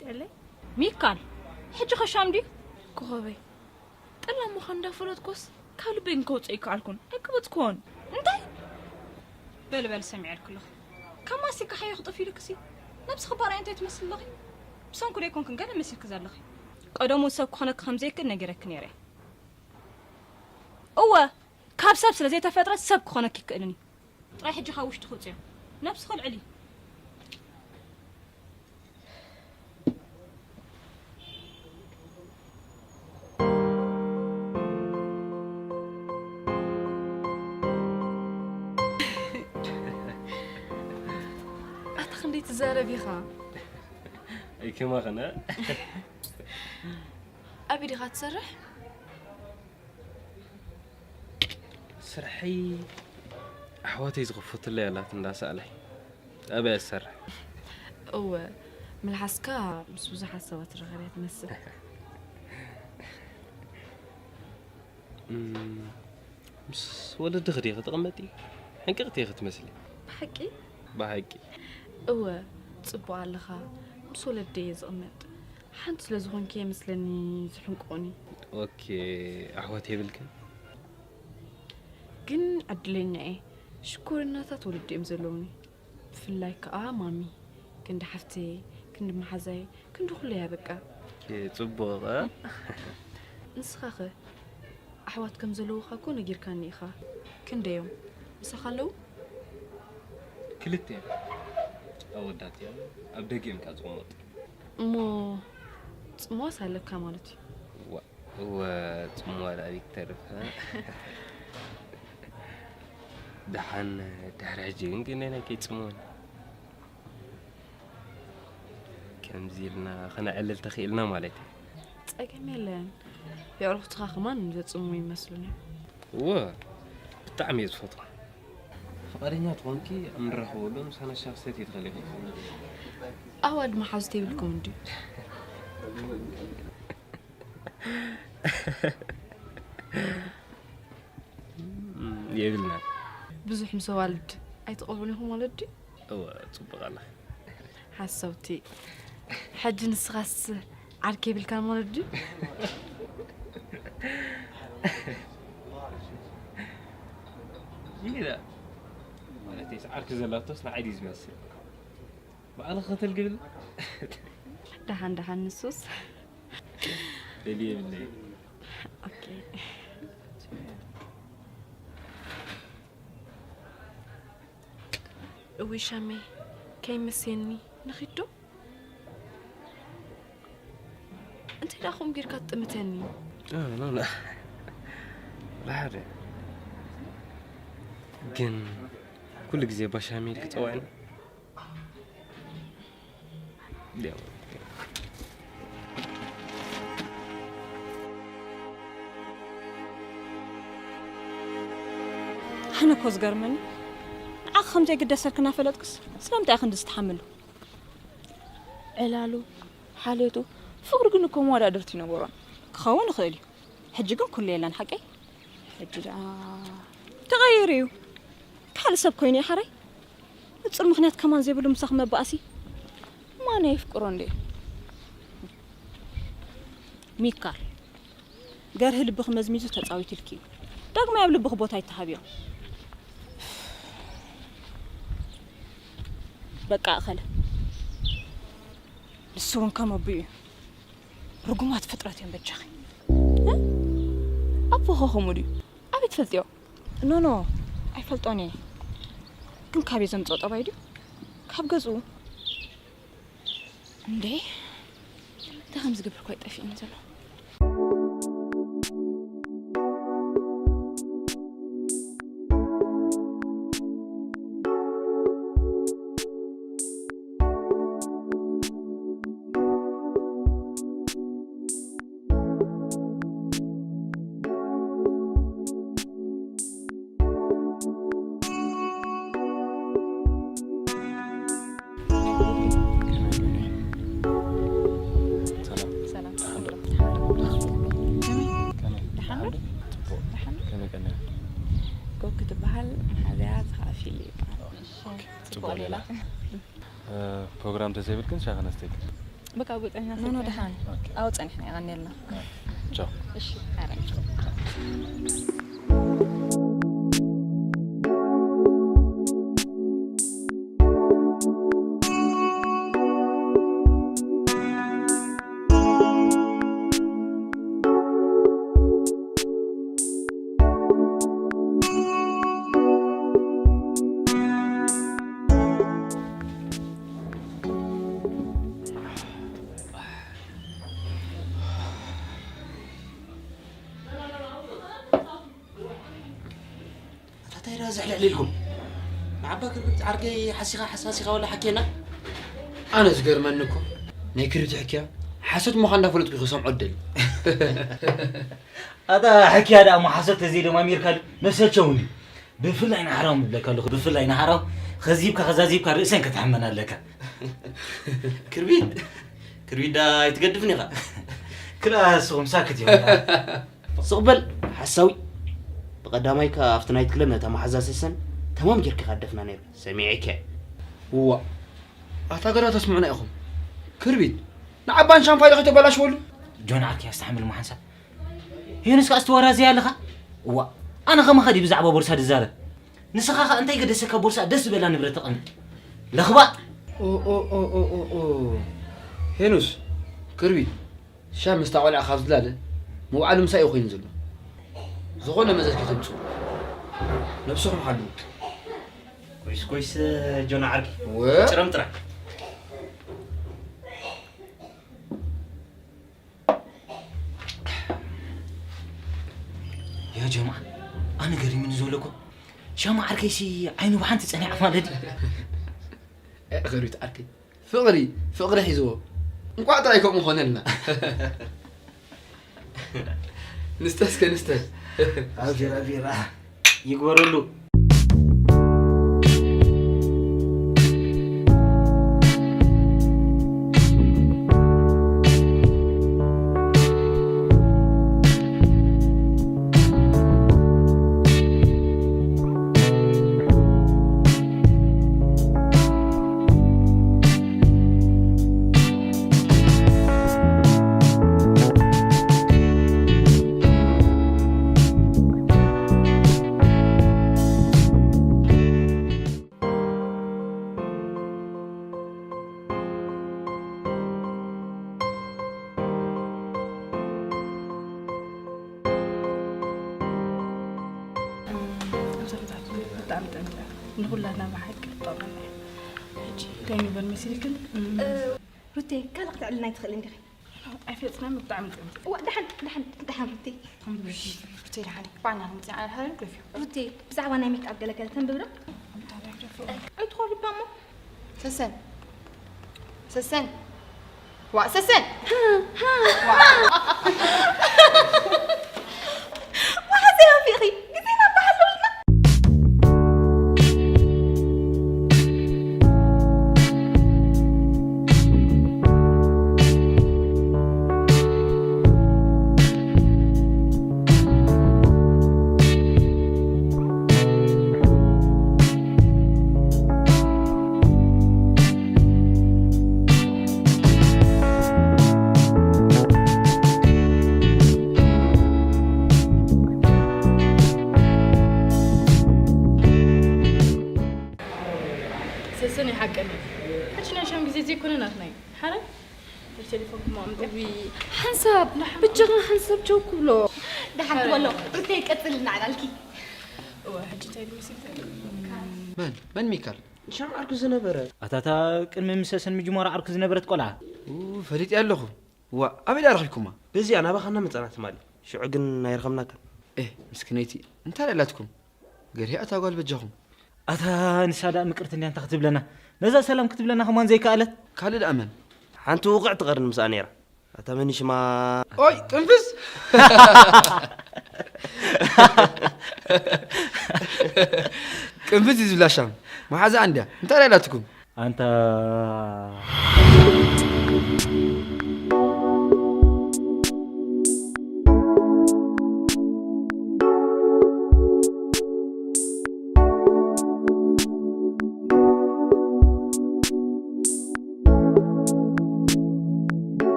ጥዕለይ? ሚካል፣ ሕጂ ኸሻም ድዩ? ኮኸበይ፣ ጠላም ምዃን እንዳፈለጥኩስ ካብ ልበይ ግን ከውፅኦ ኣይከኣልኩን። ኣይቀበፅኩዎን። እንታይ? በል በል፣ ሰሚዐልኪ ኣለኹ። ካብ ማስቲካ ሓዮ ክጠፍ ኢሉክሲ፣ ነብስኺ ባርያ እንታይ ትመስሊ ኣለኺ? ብሰንኩ ዶ ኣይኮንክን ገለ መሲልኪ ዘለኺ? ቀደሙ ሰብ ክኾነኪ ከም ዘይክእል ነጊረኪ ነይረ። እወ፣ ካብ ሰብ ስለ ዘይተፈጥረ ሰብ ክኾነኪ ይክእልን እዩ። ጥራይ ሕጂ ካብ ውሽጢ ክውፅዮ። ነብስኺ ኣልዕሊ። ኣታ ክንደይ ትዛረብ ኢኻ? ኣይከማኸነ። ኣበይ ዲኻ ትሰርሕ? ስርሐይ ኣሕዋተይ ዝኸፈቱለይ ኣላት እንዳሰኣለይ። ኣብያ ዝሰርሕ። እወ፣ መልሓስካ ምስ ብዙሓት ሰባት ትራኸብ እያ ትመስል። እም፣ ምስ ወለድኺ ዲኺ ትቕመጢ? ሕንቅቕቲ ኢኺ ትመስሊ። ብሓቂ? ብሓቂ። እወ፣ ጽቡቕ ኣለኻ። ምስ ወለደይ እየ ዝቕመጥ። ሓንቲ ስለ ዝኾንኪ እየ መስለኒ ዝሕንቅቑኒ። ኦኬ፣ ኣሕዋት የብልክን? ግን ዕድለኛ እየ። ሽኮሪናታት ወለዲ እዮም ዘለውኒ። ብፍላይ ከኣ ማሚ፣ ክንዲ ሓፍተይ፣ ክንዲ መሓዛይ፣ ክንዲ ኩለይ እያ በቃ። ኦኬ፣ ጽቡቕ፣ እ? ንስኻኸ? ኣሕዋት ከም ዘለዉኻ እኮ ነጊርካኒ ኢኻ። ክንደዮም? ምሳኻ ኣለዉ? ክልተ እዮም። ኣወዳት እዮም። ኣብ ደገ እዮም ከኣ ዝቕመጡ። እሞ ጽምዋስ ኣለካ ማለት እዩ? ዋ፣ እወ፣ ጽምዋ ደኣ ኣበይ ክተርፍ፣ እ? ደሓን ድሕሪ ሕጂ ግን ክንደየናይ ከይጽምወኒ? ከምዚ ኢልና ክነዕልል ተኽኢልና ማለት እዩ። ጸገም የለን። የዕሩኽትኻ ከማን ዘጽምዉ ይመስሉኒ። እወ፣ ብጣዕሚ እየ ዝፈትዋ። ፍቓደኛ ትኾንኪ ኣብ ንራኸበሉ ምሳና ሻሂ ክትሰትዪ ትኽእሊ ኢኺ። ኣዋልድ መሓዙት የብልኩምን ድዩ? የብልና። ብዙሕ ምስ ኣዋልድ ኣይትቐርቡን ኢኹም ማለት ድዩ? እወ፣ ጽቡቕ ኣላ። ሓሰውቲ። ሕጂ ንስኻስ ዓርኪ የብልካን ማለት ድዩ? ይላ። ማለተይስ ዓርኪ ዘላቶስ ንዓይ ድዩ ዝመስል? ባዕልኺ ከተልግብላ? ደሓን ደሓን ንሱስ። ደልየ የብለይ። ኦኬ። እውይ ሻመይ፣ ከይመስየኒ፣ ንኺድ ዶ? እንታይ ደኣ ከምኡ ጌርካ ትጥምተኒ? እ፣ ኖ፣ ኖ። ብሓደ። ግን ኩሉ ግዜ ባሻመይ ኢልኪ ትጸውዕኒ? ኣነ እኮ ዝገርመኒ፣ ንዓኺ ከም ዘይግደሰልኪ እናፈለጥክስ ስለምንታይ ኢኺ ክንድዚ ትሓምሉ? ዕላሉ፣ ሓልዮቱ፣ ፍቕሪ ግን እኮ መወዳድርቲ ይነበሮን። ክኸውን ይኽእል እዩ። ሕጂ ግን ኩሉ የለን ሓቀይ? ሕጂ ደኣ ተቐይሩ እዩ። ካልእ ሰብ ኮይኑ እዩ ሓራይ። ንጹር ምኽንያት ከማን ዘይብሉ ምሳኺ መባኣሲ። ማን የፍቅሮ እንዴ? ሚካል፣ ገርሂ ልብኺ መዝሚዙ ተጻዊትልኪ እዩ። ዳግማይ ኣብ ልብኺ ቦታ ኣይትሃብዮ። በቃ እኸለ። ንሱ እውን ከም ኣቦኡ እዩ። ርጉማት ፍጥረት እዮም በጃኺ። እ? ኣቦኻ ከምኡ ድዩ? ኣበይ ትፈልጥዮ? ኖ፣ ኖ፣ ኣይፈልጦን እየ። ግን ካበይ ዘምጽኦ ጠባይ ድዩ? ካብ ገዝኡ። እንዴ? እንታይ ከም ዝገብር እኮ ኣይጠፍእን ዘሎ። ሰላም። ሰላም። ደሓን ዶ? ከመይ? ደሓን ዶ? ጽቡቕ። ደሓን ዶ? ከመይ ቀኒኻ? ኮክ ትበሃል መሓዛያ ዝኸኣ ፊል ይበሃል። ጽቡቕ ሌላ። እ፣ ፕሮግራም ተዘይብል ግን ሻይ ከነስተይክ። በቃ፣ ኣብኡ ጸኒሕና ኖ፣ ኖ፣ ሰልፊ ደሓን። ኦኬ። ኣብኡ ጸኒሕና የቐንየልና። ቻው። እሺ፣ ኣረ። ኣታ ታይ ደኣ ዝሕልሕል ኢልኩም? ንዓባ ክርብት ዓርከይ ሓሲኻ ሓሳሲኻ ወላ ሓኬና? ኣነ ዝገርመኒ እኮ ናይ ክርብት ሕክያ ሓሶት ምዃን እንዳፈለጥኩ ክሰምዖ ደሊ። ኣታ ሕክያ ደኣ እሞ ሓሶት ተዘይደማሚርካሉ መሰልቸውኒ። ብፍላይ ንሓራም እብለካ ኣለኹ፣ ብፍላይ ንሓራም። ኸዚብካ ኸዛዚብካ ርእሰን ከተሕመን ኣለካ። ክርቢት፣ ክርቢት ደኣ ኣይትገድፍን ኢኻ። ክላ እስኹም ሳክት እዮም። ስቕ በል ሓሳዊ። ብቐዳማይ ከኣ ኣብቲ ናይት ክለብ ነታ መሓዛ ሰሰን ተማም ጌርካ ኢኻ ደፍና ነይሩ። ሰሚዐካ። እዋ፣ ኣታ ገዳ ተስምዑና ኢኹም። ክርቢት፣ ንዓባን ሻምፓይ ዶ ከይተበላሽወሉ? ጆን ዓርኪ ኣስተሓምል መሓንሳ። ሄኖስ ከኣ ዝተወራዘየ ኣለኻ? እዋ፣ ኣነ ከማኻ ድዩ ብዛዕባ ቦርሳ ድዛረብ? ንስኻ ኸኣ እንታይ ገደሰካ ቦርሳ ደስ ዝበላ ንብረት ተቐምጥ። ለኽባጥ! ኦ፣ ኦ፣ ኦ። ሄኖስ፣ ክርቢት፣ ሻም ምስታ ቆልዓ ካብ ዝላለ፣ መውዓሊ ምሳይ እዩ ኮይኑ ዘሎ። ዝኾነ መዘዝ ከተምጽኡ። ነብስኹም ሓልዉ። ኮይስ፣ ኮይስ፣ ጆና ዓርኪ። ወ- ጭረም ጥራይ። ያ ጀምዓ፣ ኣነ ገሪሙኒ ዘሎ እኮ ሻማ ዓርከይሲ ዓይኑ ብሓንቲ ጸኒዓ ማለት ድዩ? እ፣ ክሪት ዓርከይ፣ ፍቕሪ፣ ፍቕሪ ሒዝዎ። እንቋዕ ጥራይ ከምኡ ኾነልና። ንስተ እስከ ንስተ። ኣቢራ፣ ኣቢራ። ይግበረሉ። ብጣዕሚ ጠሚቐ። ንኹላትና ብሓቂ ትጠቕመና እያ። ሕጂ እንታይ ንበል መሲልክን? እ፣ ሩቴ፣ ካልእ ክትዕልልና ኣይትኽእልን ዲኺ? ኣይፈለጥናን፣ ብጣዕሚ ጠሚቐ። እዋ፣ ደሓን፣ ደሓን፣ ደሓን ሩቴ። ሩቴ፣ ደሓን፣ ባዕልና ክንመጽእ ኢና፣ ደሓን ግደፍዮ። ሩቴ፣ ብዛዕባ ናይ ሜክኣፕ ገለ ገለ ተንብብ ዶ? እንታይ ግደፍዮ? ኣይትኾሪ እባ እሞ። ሰሰን። ሰሰን። ዋ፣ ሰሰን። ዋ። መሓዘይ ኣፊኺ፣ ግዜና ኣበሓልውልና። ሰሰን ይሓቀኒ። ሕጂ ናይ ሻም ግዜ ዘይኮነ ናትና እዩ። ሓረ? ብቴሌፎን ክማ ኣምጥያ። ሓንሳብ፣ ብቻኻ ሓንሳብ ቸው ክብሎ። ደሓን ትበሎ። ሩተይ ቀጽልና ኣላልኪ። እወ፣ ሕጂ እንታይ ድምስል? መን? መን ሚካል? ሻም ዓርኩ ዝነበረ። ኣታታ ቅድሚ ምስ ሰሰን ምጅማሩ ዓርኩ ዝነበረት ቆልዓ። ኡ፣ ፈሊጥ ኣለኹ። ዋ፣ ኣበይ ደኣ ረኺብኩማ? በዚኣ ናባኻና መጻና ትማሊ። ሽዑ ግን ኣይረኸብናካን። ኤህ፣ ምስኪነይቲ፣ እንታይ ደኣ ኣላትኩም? ገርሂ ኣታ ጓል በጃኹም። ኣታ ንሳ ደኣ ምቅርቲ እንድያ እንታይ ክትብለና? ነዛ ሰላም ክትብለና ከማን ዘይከኣለት። ካልእ ደኣ መን? ሓንቲ ውቕዕቲ ቀርኒ ምስኣ ነይራ። ኣታ መን ሽማ? ኦይ፣ ቅንፍዝ! ቅንፍዝ እዩ ዝብላ ሻም። መሓዛ እንድያ። እንታይ ደኣ ኣላትኩም? ኣንታ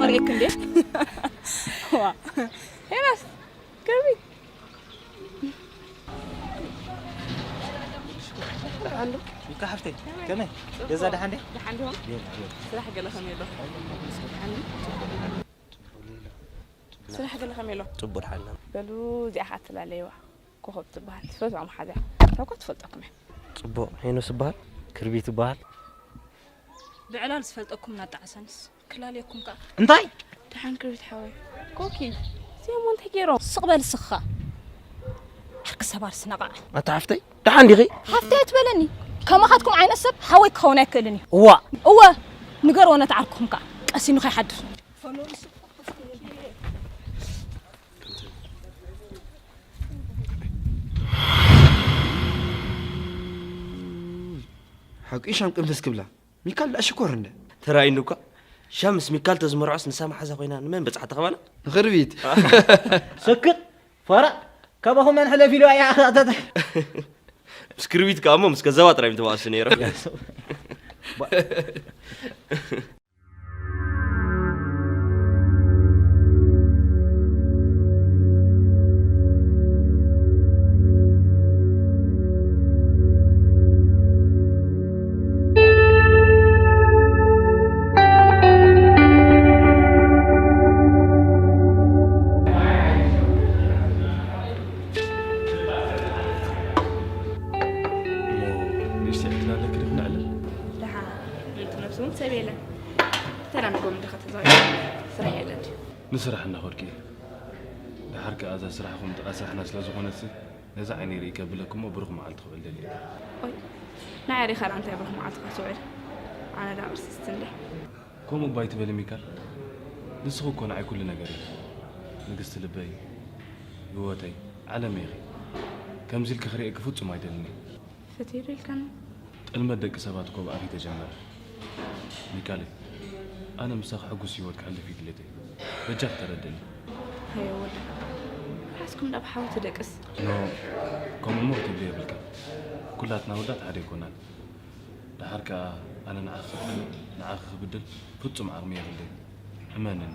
ሪክ እንዴ? ዋ። ሄራስ፣ ገቢ። ሚካ ሓፍተይ፣ ከመይ? ገዛ ደሓን ድያ? ደሓን ዲኹም? የላ፣ የላ። ስራሕ ገለ ከመይ ኣሎ? ደሓን ድዩ? ስራሕ ገለ ከመይ ኣሎ? ጽቡቅ ሓልና። በሉ፣ እዚኣ ኸኣ ትላለይዋ። ኮኸብ ትበሃል። ትፈትዋ መሓዛ። እታ እኮ ትፈልጠኩም እያ። ጽቡቅ። ሄኖስ ይበሃል። ክርቢት ይበሃል። ብዕላል ዝፈልጠኩም እናጣዕሰንስ ክላለየኩም ከኣ። እንታይ? ደሓን ክርቢት ሓወይ። ኮኪ፣ እዚኦም እንታይ ገይሮም? ስቕ በል ስኻ። ዓርኪ ሰባር ስነቓዕ። ኣታ ሓፍተይ፣ ደሓን ዲኺ? ሓፍተይ ኣይትበለኒ። ከማኻትኩም ዓይነት ሰብ ሓወይ ክኸውን ኣይክእልን እዩ። እዋ። እወ፣ ንገርዎ ነቲ ዓርክኹም ከኣ። ቀሲኑ ከይሓድር። ሓቂ ሻም ቅንፍስ ክብላ። ሚካል ደኣ ሽኮር እንደ። ተራእይኒ እኳ። ሻምስ ሚካል ተዝመርዖስ ንሳ መሓዛ ኮይና ንመን በጽሓ ተኸባና? ንኽርቢት። ሰክት፣ ፋራ፣ ካባኹም መን ሕለፍ ኢሉ ኣያ ኣኽታተተ። ምስ ክርቢት ከኣ እሞ ምስ ከዘባ ጥራይ ምተባእሱ ነይሮም። እሞ ንእሽተይ ዕድል ኣለኪ ዲኹ ነዕልል? ደሓ፣ ምእንቲ ነብሲ እውን ሰብ የለን። ተራ ንጎም እንዲኻ ተዛዊርካ ስራሕ የለን ድዩ? ንስራሕ እናኸድኩ እየ። ደሓር ከኣ እዛ ስራሕኹም ጥቓ ስራሕና ስለ ዝኾነትሲ፣ ነዛ ዓይነይ ርእይ ከብለኪ እሞ ብሩኽ መዓልቲ ክውዕል ደልየ እየ። ኦይ፣ ንዓይ ርኢኻ ደኣ እንታይ ብሩኽ መዓልቲ ክትውዕል? ኣነ ደኣ ቅርስስቲ እንድየ። ከምኡ እባ ኣይትበሊ ሚካል። ንስኺ እኮ ንዓይ ኩሉ ነገር ኢኺ። ንግስቲ ልበይ፣ ህይወተይ፣ ዓለመይ ኢኺ። ከምዚ ኢልኪ ክርእየኪ ፍጹም ኣይደልን እየ። ፈትየ ዶ ኢልካኒ? ጥልመት ደቂ ሰባት እኮ ብኣፍ እዩ ተጀመረ። ሚካል፣ ኣነ ምሳኺ ሕጉስ ህይወት ከሕልፍ እዩ ድሌተይ። በጃኺ ተረድእኒ። ሃየ ወደ፣ ሓስኩም ዳብ ሓዊ ትደቅስ። ኖ፣ ከምኡ እሞ ክትብሊ የብልክን። ኩላትና ኣወዳት ሓደ ኣይኮናን። ደሓር ከኣ ኣነ ንዓኺ ክብድል፣ ንዓኺ ክብድል ፍጹም ዓቕሚ የብለይን። እመንኒ።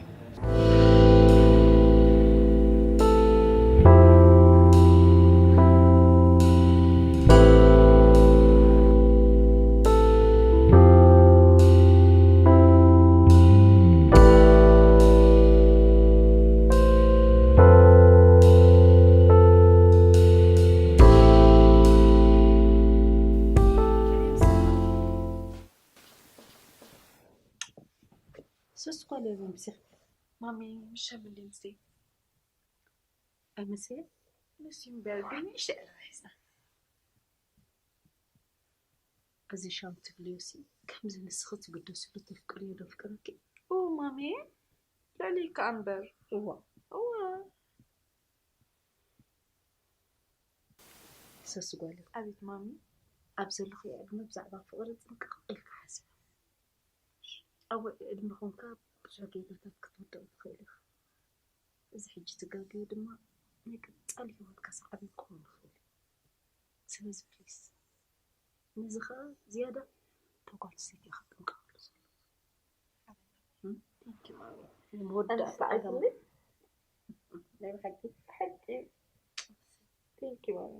ሶስት ኳለ ብምስኽ ማሚ፣ ምሸምልኝ እስቲ። ኣይመስል? ንሱ እምበር ግን ይሸዕል ሒዝና። እዚ ሻም ትብልዮሲ ከምዚ ንስኺ ትግደስሉ ተፍቅርዮ ዶ ፍቅረኪ? ኡ ማሚ፣ ልዕሊ ከኣ እምበር። እዋ። እዋ። ሰስ ጓለይ። ኣቤት ማሚ። ኣብ ዘለኽዮ ዕድመ ብዛዕባ ፍቕሪ ጥንቅቕ ኢልካ ሓስቢ። ኣብ ወዲ ዕድመ ኮንካ ብዙሕ ጌጋታት ክትውድቕ ትኽእል ኢኻ። እዚ ሕጂ ትጋግዮ ድማ ናይ ቀጻሊ ህይወትካ ሳዕቤን ክኸውን ይኽእል እዩ። ስለዚ ፕሊስ፣ ነዚ ኸኣ ዝያዳ እታ ጓል ኣንስተይቲ ኢኻ ክትጥንቀቐሉ ዘለካ። እም? Thank you ማሚ። ንመወዳእታ ኣነ ዓጋመ። ናይ ብሓቂ፣ ብሓቂ። Thank you ማሚ።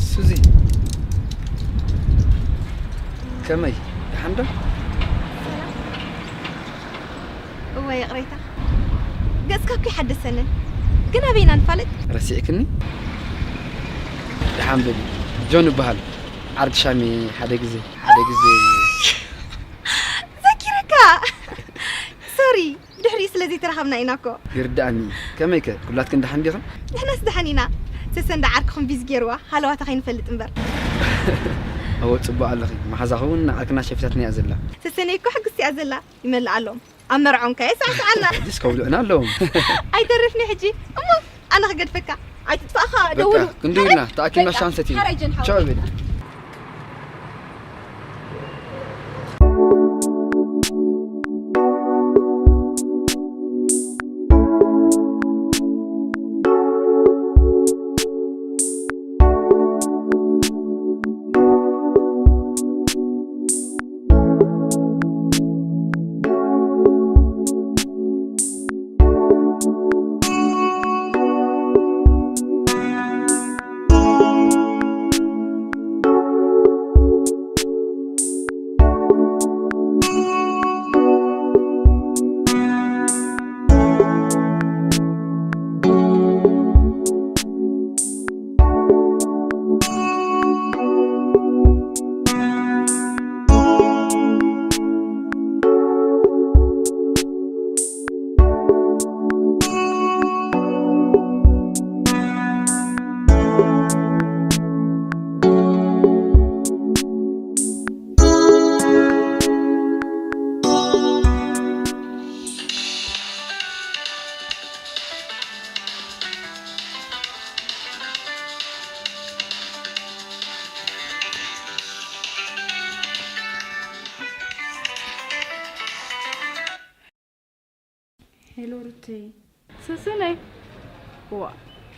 ሱዚ፣ ከመይ? ደሓን ዶ? እወ፣ ይቕሬታ። ገጽካ እኮ ይሓደሰንን። ግን ኣበይ ኢና ንፋለጥ? ረሲዕክኒ? ደሓን በሊ። ጆን እበሃል። ዓርኪ ሻሚ ሓደ ግዜ፣ ሓደ ግዜ። ዘኪረካ! ሶሪ፣ ብድሕሪኡ ስለ ዘይተራኸብና ኢና እኮ። ይርድኣኒ። ከመይከ? ኩላትክን ደሓን ዲኽን? ንሕናስ ደሓን ኢና። ሰሰን ደኣ ዓርክኹም ቢዚ ገይርዋ፣ ሃለዋታ ከይንፈልጥ እምበር። እወ፣ ጽቡቕ ኣለኺ። መሓዛኺ እውን ንዓርክና ሸፊታትና እያ ዘላ። ሰሰነይ እኮ ሕጉስቲ እያ ዘላ። ይመልኣሎም። ኣብ መርዖም ከ የሳዕስዓና። ሕጂስ ከብልዑና ኣለዎም። ኣይተርፍኒ ሕጂ። እሞ ኣነ ክገድፈካ። ኣይትጥፋእኻ፣ በቃ፣ ደውሉ። ክንድውልና፣ ተኣኪብና በቃ፣ ሻንሰት እዩ። ሓራይ ጀን ሓወይ። ቻው በል። ሄሎ ሩተይ። ሰሰነይ። ዋ፣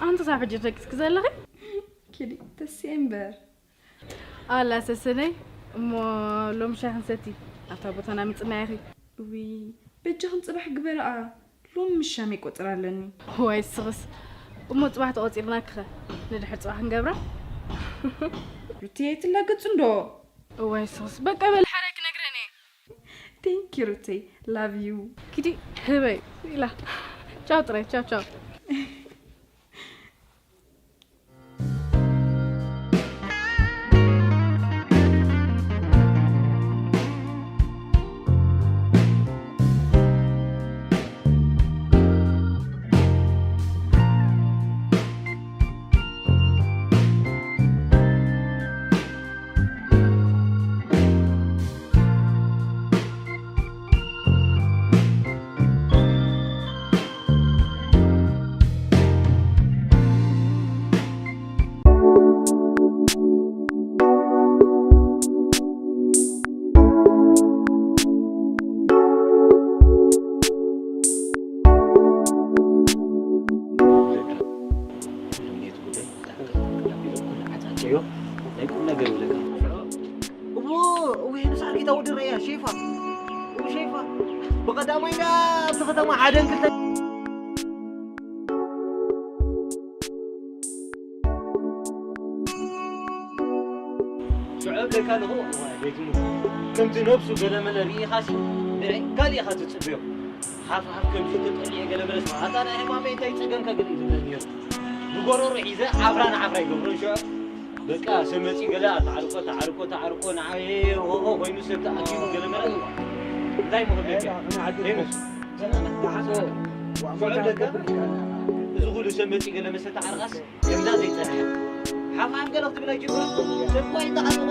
ኣንተ ሳብ ሕጂ ደቂስኪ ዘለኺ? ኪዲ ተስየ እምበር። ኣላ ሰሰነይ፣ እሞ ሎም ሻሂ ክንሰቲ ኣብታ ቦታና ምጽና ኢኺ። እዊ፣ በጃኽን ጽባሕ ግበርኣ። ሎም ምሻም ይቆጽር ኣለኒ። ዋይ ስኽስ። እሞ ጽባሕ ተቆጺርና ክኸ ንድሕር ጽባሕ ክንገብራ? ሩተይ ኣይትላገጹ እንዶ። እዋይ ስኽስ። በቃ በል ሓራይ ክነግረን እየ። Thank you ሩተይ። Love you። ኪዲ ህበይ ኢላ። ቻው ጥራይ፣ ቻው ቻው። እዎ እዎ ይሄን ሳር ጌታ ወደ ረያ ሼፋ እዎ ሼፋ ብቀዳማይ ዳ ኣብቲ ከተማ ሓደን ክልተ ሽዑ ከይካ ኣለኹ ቤትሙ ከምቲ ነብሱ ገለመለ ርኢኻሲ ንዕይ ካልእ ኢኻ ትጽበዮ ሓፍሓፍ ከምዚ ተጠሊዐ ገለመለስ ኣታ ናይ ሕማመይ እንታይ ጸገምካ ግን እዩ ዝብለኒ ነይሩ ብጎሮሮ ሒዘ ዓፍራ ንዓፍራ ይገብሮ ሽዑ በቃ ሰብ መፂ ገለ ኣተዓርቆ ተዓርቆ ተዓርቆ ንዓየ ሆሆ ኮይኑ ሰብ ተኣኪቡ ገለ መለ እንታይ ምኽብል ሄኖስ ሽዑ ደካ እዚ ኩሉ ሰብ መፂ ገለ መሰ ተዓርቃስ ገምዳ ዘይፀንሐ ሓፋን ገለ ክትብል ኣይጅምር ሰብ ኳ ይተዓርቆ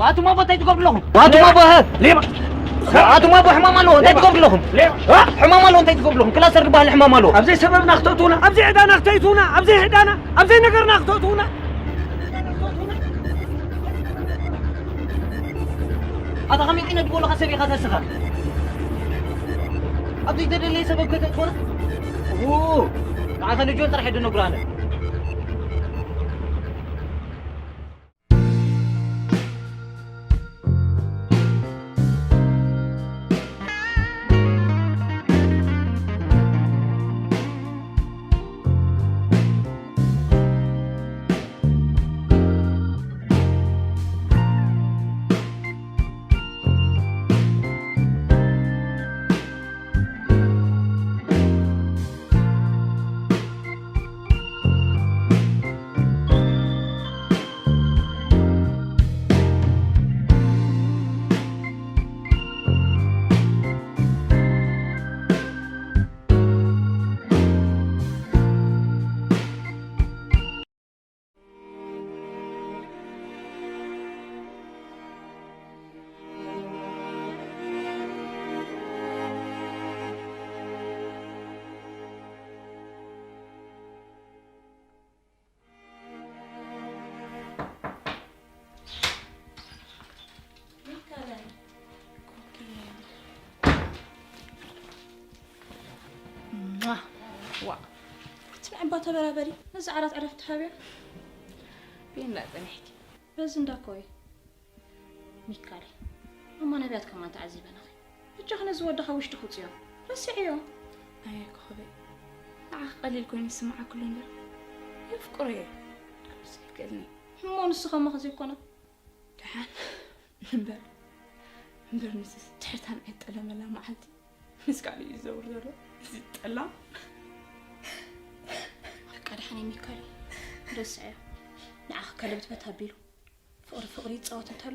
ዋቱማ ቦታ ይትገብርለኹም ዋቱማ ቦሀ ሌባ ዋቱማ ቦ ሕማም ኣለዎ እንታይ ትገብርለኹም ሕማም ኣለዎ እንታይ ትገብርለኹም ክላሰር ዝበሃል ሕማም ኣለዎ ኣብዘይ ሰበብና ክተእትውና ኣብዘይ ዕዳና ክተእትውና ኣብዘይ ዕዳና ኣብዘይ ነገርና ክተእትውና ኣታ ከመይ ዓይነት ድበሉኻ ሰብ ኢኻ ተስኻ ኣብ ዘይተደለየ ሰበብ ከተእትወና ንዓኻ ንጆን ጥራሕ የደነጉራነ ዋ እቲ ንዕባ ተበራበሪ ነዚ ዓራት ዕረፍቲ ሃብያ ቤንዳ ጸኒሕኪ በዚ እንዳኮይ ሚካል ኣማ ነቢያት ከማን ተዓዚበናኺ ብቻ ነዚ ወድኻ ውሽጢ ክውፅዮ ረስዕዮ ኣየ ኮኸበይ ንዓኺ ቀሊል ኮይኑ ይስምዓክሉ እምበር የፍቅሮ እየ ክልብሶ ይክእልኒ እሞ ንሱ ከማኺ ዘይኮና ደሓን እምበር እምበር ንስስ ድሕርታ ንዓይ ጠለመላ መዓልቲ ምስ ካልእ እዩ ዝዘውር ዘሎ እዚ ጠላም በቃ ደሓን የሚካል ረስዐ ንዓኽ ከለብትበት ኣቢሉ ፍቕሪ ፍቕሪ ይፃወት እንተሎ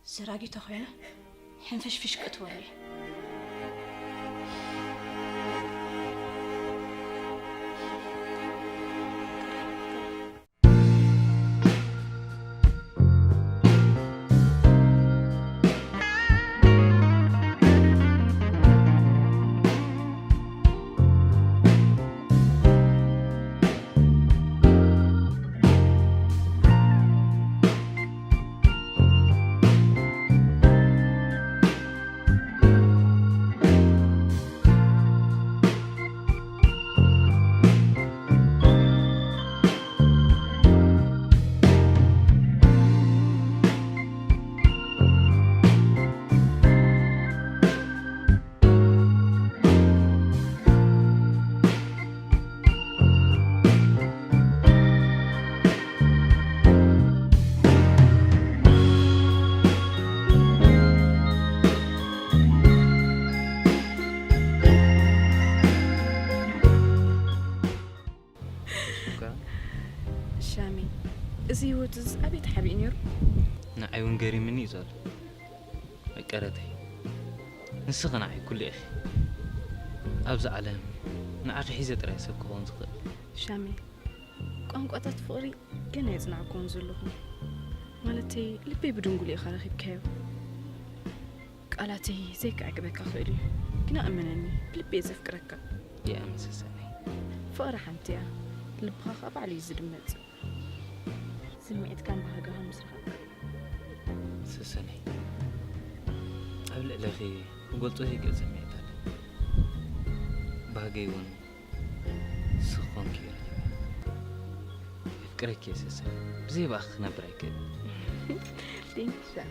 ዘራጊ ተኾይነ ሕንፍሽፍሽ ክትበሉ ቤት ሓቢእ ነይሩ። ንዓይ እውን ገሪምኒ እዩ ዘሎ። መቀረተይ፣ ንስኺ ንዓይ ኩሉ ኢኺ። ኣብዚ ዓለም ንዓኺ ሒዘ ጥራይ ሰብ ክኸውን ዝኽእል። ሻሚ፣ ቋንቋታት ፍቕሪ ገና የጽናዕኩዎን ዘለኹ። ማለተይ፣ ልበይ ብድንጉሉ ኢኻ ረኺብካዮ። ቃላተይ ዘይከዕግበካ ክእል እዩ፣ ግና እመነኒ፣ ብልቢ እየ ዘፍቅረካ። የእመሰሰኒ። ፍቕሪ ሓንቲ እያ፣ ልብኻ ኸኣ ባዕሉ እዩ ዝድመጽ። ስምዒትካን ባህግኻን ምስ ረኸብካ። ሰሰነይ፣ ኣብ ልዕለኺ ክገልጾ ዘይክእል ስምዒት ኣለኒ። ባህገይ እውን ንስኺ ኮንኪ ረኺበ። የፍቅረኪ እየ ሰሰነይ፣ ብዘይ ብኣኺ ክነብር ኣይክእልን። Thank you, ሻሚ።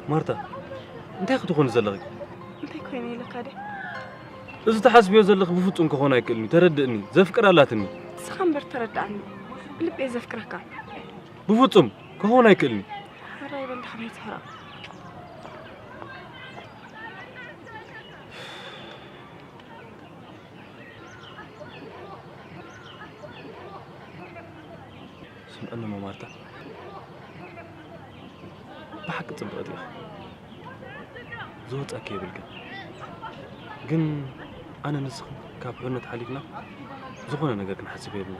ማርታ፣ እንታይ ክትኾኒ ዘለኺ? እንታይ ኮይነ ኢለካ ድየ? እዚ ትሓስብዮ ዘለኺ ብፍጹም ክኾን ኣይክእልን እዩ። ተረድእኒ። ዘፍቅር ኣላትኒ። ንስኻ እምበር ተረድኣኒ። ብልቢ እየ ዘፍቅረካ። ብፍጹም ክኾን ኣይክእልን እዩ። ሕራይ በል ደሓን ኣይትሕረቕ። ስምዕኒ እሞ ማርታ፣ ብሓቂ ጽብቕቲ ኢኻ። ዝወጸኪ የብልክን። ግን ኣነ ንስኽን ካብ ሕውነት ሓሊፍና ዝኾነ ነገር ክንሓስብ የብልና።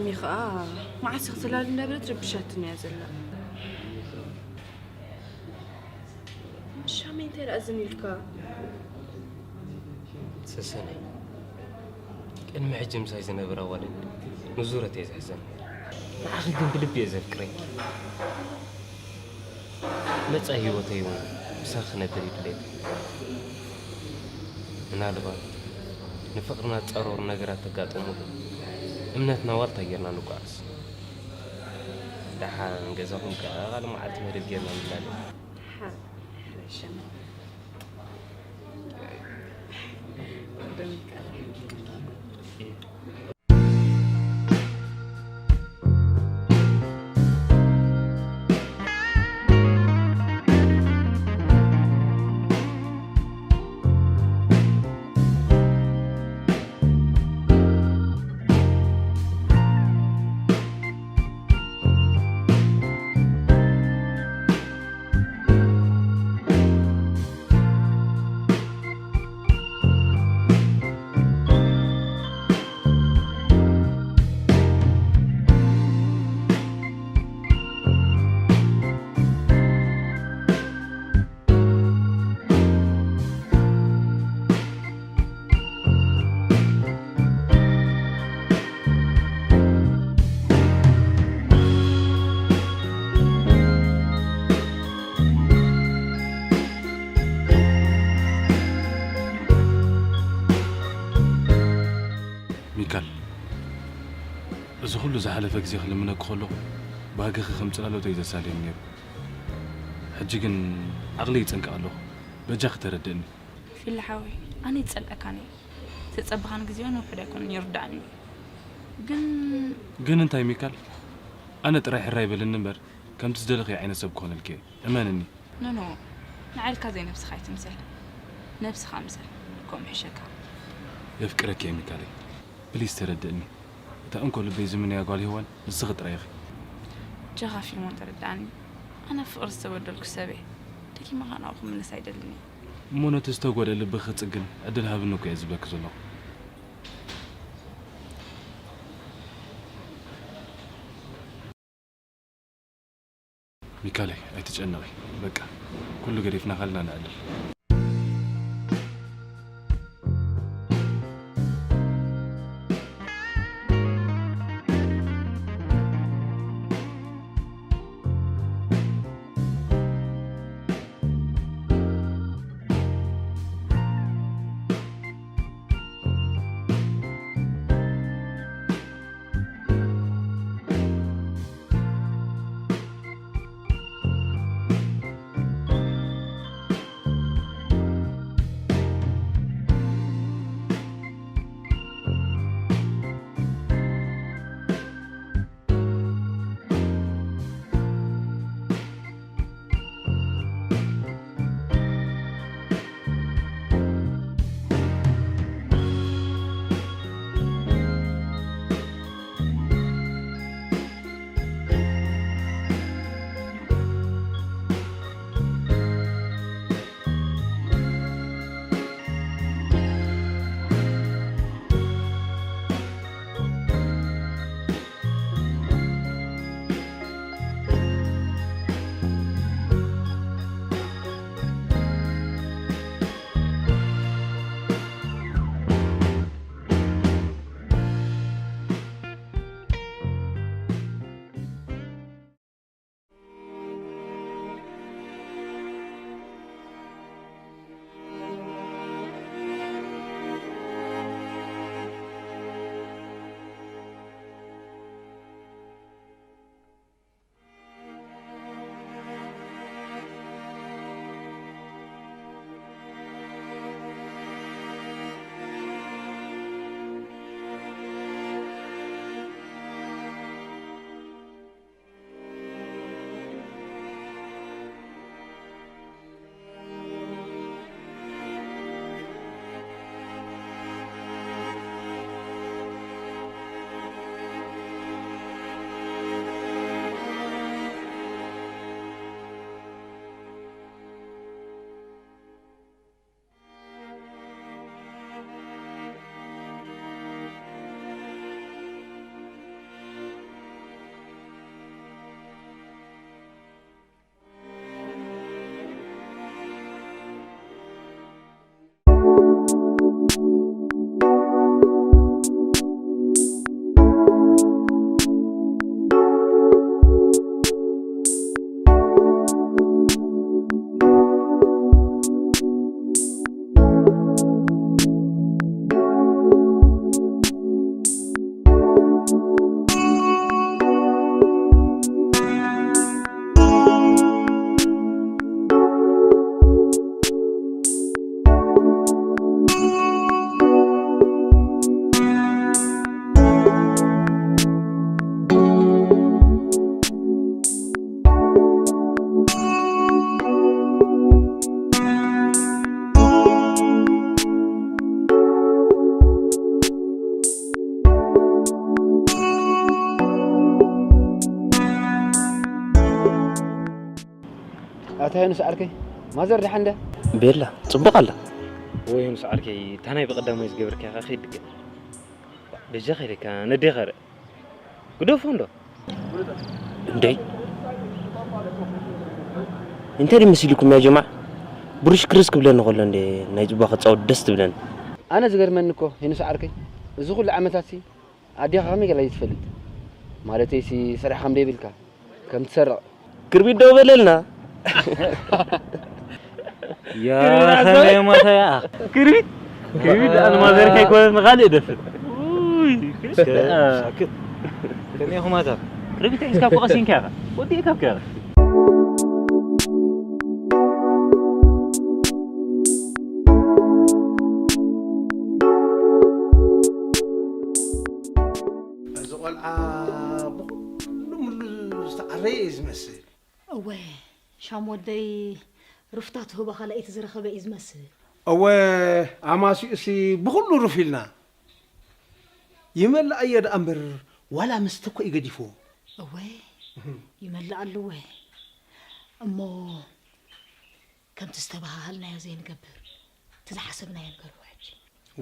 ሚ ኸኣ መዓስ ክትላል እንዳበለት ረብሻትኒ እያ ዘላ። ሻመይ እንታይ ደኣ ዝን ኢልካ? ሰሰነይ፣ ቅድሚ ሕጂ ምሳይ ዝነበራ ዋልድ ንዙረት እየ ዘሕዘን። ንዓኺ ግን ብልቢ እየ ዘፍቅረኪ። መጻኢ ህይወተይ እውን ምሳኺ ክነብር ይድሌት። ምናልባት ንፍቕርና ጸሮር ነገራት ተጋጠሙሉ እምነትና ዋልታ ጌርና ንጓዓዝ። ደሓን ገዛኹም ከኣ ካልእ መዓልቲ መደብ ጌርና ንላለ። ሓ- ሕረሸና። ሚካል፣ እዚ ኩሉ ዝሓለፈ ግዜ ክልምነኪ ከለኹ ባህግኺ ከም ጽላሎት እዩ ዘሳልየኒ ነይሩ። ሕጂ ግን ዓቕሊ ይጸንቀቕ ኣለኹ። በጃኺ ተረድእኒ። ፊሊ ሓወይ፣ ኣነ ይጸልኣካን እየ። ተጸበኻን ግዜ እውን ውሑድ ኣይኮነን፣ ይርዳእኒ። ግን ግን እንታይ ሚካል? ኣነ ጥራይ ሕራይ በልኒ እምበር ከምቲ ዝደለኽዮ ዓይነት ሰብ ክኾነልኪ እየ። እመንኒ። ኖኖ፣ ንዓልካ ዘይነብስኻ ኣይትምሰል፣ ነብስኻ ምሰል። ከምኡ ይሕሸካ። የፍቅረኪ እየ ሚካለይ። ፕሊዝ ተረድእኒ። እታ እንኮ ልበይ ዝምነያ ጓል ሄዋን ንስኺ ጥራይ ኢኺ። ጀኻ ፊልሞን ተረዳእኒ። ኣነ ፍቕሪ ዝተበደልኩ ሰብ እየ። ደጊመ ኸኣ ናብኡ ክምለስ ኣይደልን እየ። እሞ ነቲ ዝተጎድአ ልብኺ ክጽግን ዕድል ሃብኒ እኮ እየ ዝብለኪ ዘለኹ። ሚካለይ ኣይትጨነቒ። በቃ ኩሉ ገዲፍና ካልና ነዕልል። ኣታ ዮኑስ ዓርከይ፣ ማዘር ደሓን ደ? ቤላ፣ ጽቡቕ ኣላ። ወይ ዮኑስ ዓርከይ፣ እታ ናይ ብቐዳማይ ዝገበርካያ ከኣ ከይድገም። በጃኻ ኢለካ፣ ነዴኻ ርእ። ግደፎ እንዶ። እንዴ? እንታይ ድዩ መሲልኩም ያ ጀማዕ? ብሩሽ ክርስ ክብለኒ ከሎ እንዴ ናይ ጽቡቕ ክጻወት ደስ ትብለኒ። ኣነ ዝገርመኒ እኮ፣ ዮኑስ ዓርከይ፣ እዚ ኩሉ ዓመታትሲ ኣዴኻ ከመይ ገይራ ዘይትፈልጥ? ማለተይሲ፣ ስራሕ ከም ደይብልካ፣ ከም ትሰርቕ። ክርቢት ደው በለልና። ያ ክርቢት ከመይ ሓሳብ? ሞተ ያ? ክርቢት? ክርቢት ኣነ ማዘር ከይኮነት ንኻልእ ደፍር። ውይ፣ ክርቢት። እስከ ሳክት። ከመይ ኢኹም ኣታ? ክርቢት ሒዝካ እኮ ቀሲንካ ኢኻ። ወዲእካ እኮ ኢኻ። እዚ ቆልዓ ብኹሉ ምሉ ዝተዓረየ እዩ ዝመስል። እወ፣ ሻም ወደይ ሩፍታ ትህቦ ካልኣይቲ ዝረኸበ እዩ ዝመስል። እወ፣ ኣማሲኡሲ ብኹሉ ሩፍ ኢልና። ይመልኣዮ ደኣ እምበር፣ ዋላ ምስቲ እኮ እዩ ገዲፍዎ። እወ፣ ይመልእ ኣለወ። እሞ ከምቲ ዝተባሃሃልናዮ ዘይንገብር፣ እቲ ዝሓሰብናዮ ንገርዎ ሕጂ።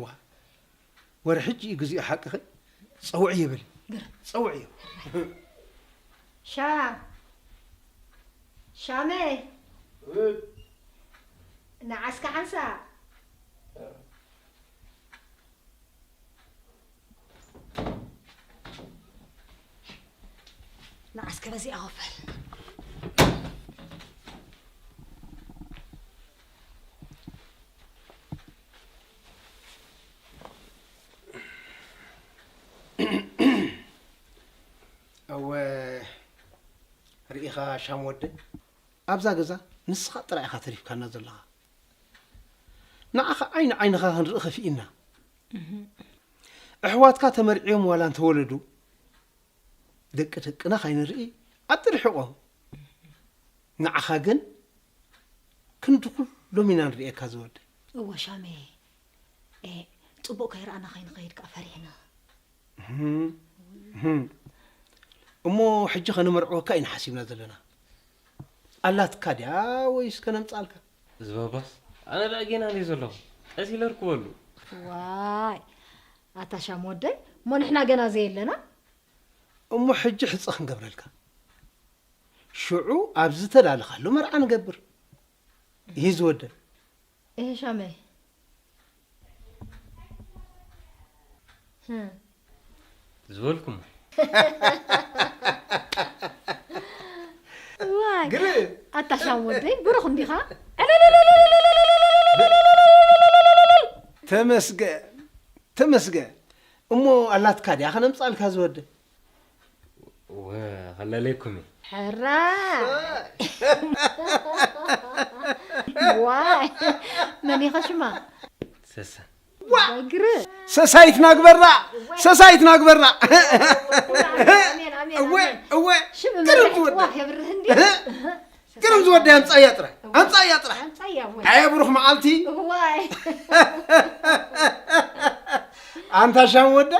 ዋ፣ ወረ ሕጂ እዩ ግዚኡ ሓቅኺ። ጸውዕዮ በሊ። ግርም። ጸውዕዮ። ሻ-፣ ሻመ። ንዓስካ ሓንሳእ። ንዓስከ በዚኣ ክፈል። እወ፣ ርኢኻ ሻም ወደይ፣ ኣብዛ ገዛ ንስኻ ጥራይ ኢኻ ተሪፍካና ዘለኻ። ንዓኻ ዓይኒ ዓይንኻ ክንርኢ ከፊእና። እሕዋትካ ተመርዕዮም ዋላ እንተወለዱ፣ ደቂ ደቅና ካይንርኢ ኣብ ጥርሕቖ። ንዓኻ ግን ክንዲ ኩሎም ኢና ንርእየካ ዝወደይ። እወ ሻሜ፣ እ፣ ጽቡቕ ከይረኣና ከይንኸይድ ከኣ ፈሪሕና። እህም፣ እህም። እሞ ሕጂ ከነመርዕወካ ኢና ሓሲብና ዘለና። ኣላትካ ድያ ወይስ ከነምጻልካ? እዚ ባባስ፣ ኣነ ደኣ ጌና እንድየ ዘለኹ። ቀስ ኢለ እርክበሉ። ዋይ፣ ኣታ ሻም ወደይ፣ እሞ ንሕና ገና ዘየለና? እሞ ሕጂ ሕጸ ክንገብረልካ። ሽዑ ኣብ ዝተዳለኻሉ መርዓ ንገብር። ይሂ ዝወደ። እህ ሻመይ። ህም። ዝበልኩም። ዋይ፣ ግርም። ኣታ ሻም ወደይ፣ ብሩኽ እንዲኻ? ተመስገን፣ ተመስገን። እሞ ኣላትካ ድያ ከነምጻልካ ዝወደ? ወ-፣ ከለለይኩም እየ። ሕራይ። ዋይ፣ መን ኢኻ ሽማ? ሰሰን። ዋ! ዋይ፣ ግርም። ሰሳይት ናግበራ፣ ሰሳይት ናግበራ። ኣሜን፣ ኣሜን፣ እወ፣ ኣሜን። እወ። ሽም ግርም መመርሒ ትወደ። ጽዋሕ የብርህ እንዲ። እህ? ግርም ዝወደይ ኣምጻያ ጥራይ፣ ኣምጻያ ጥራይ። ኣምጻያ እወ። ኣየ ብሩኽ መዓልቲ። እዋይ። ኣንታ ሻም ወደ።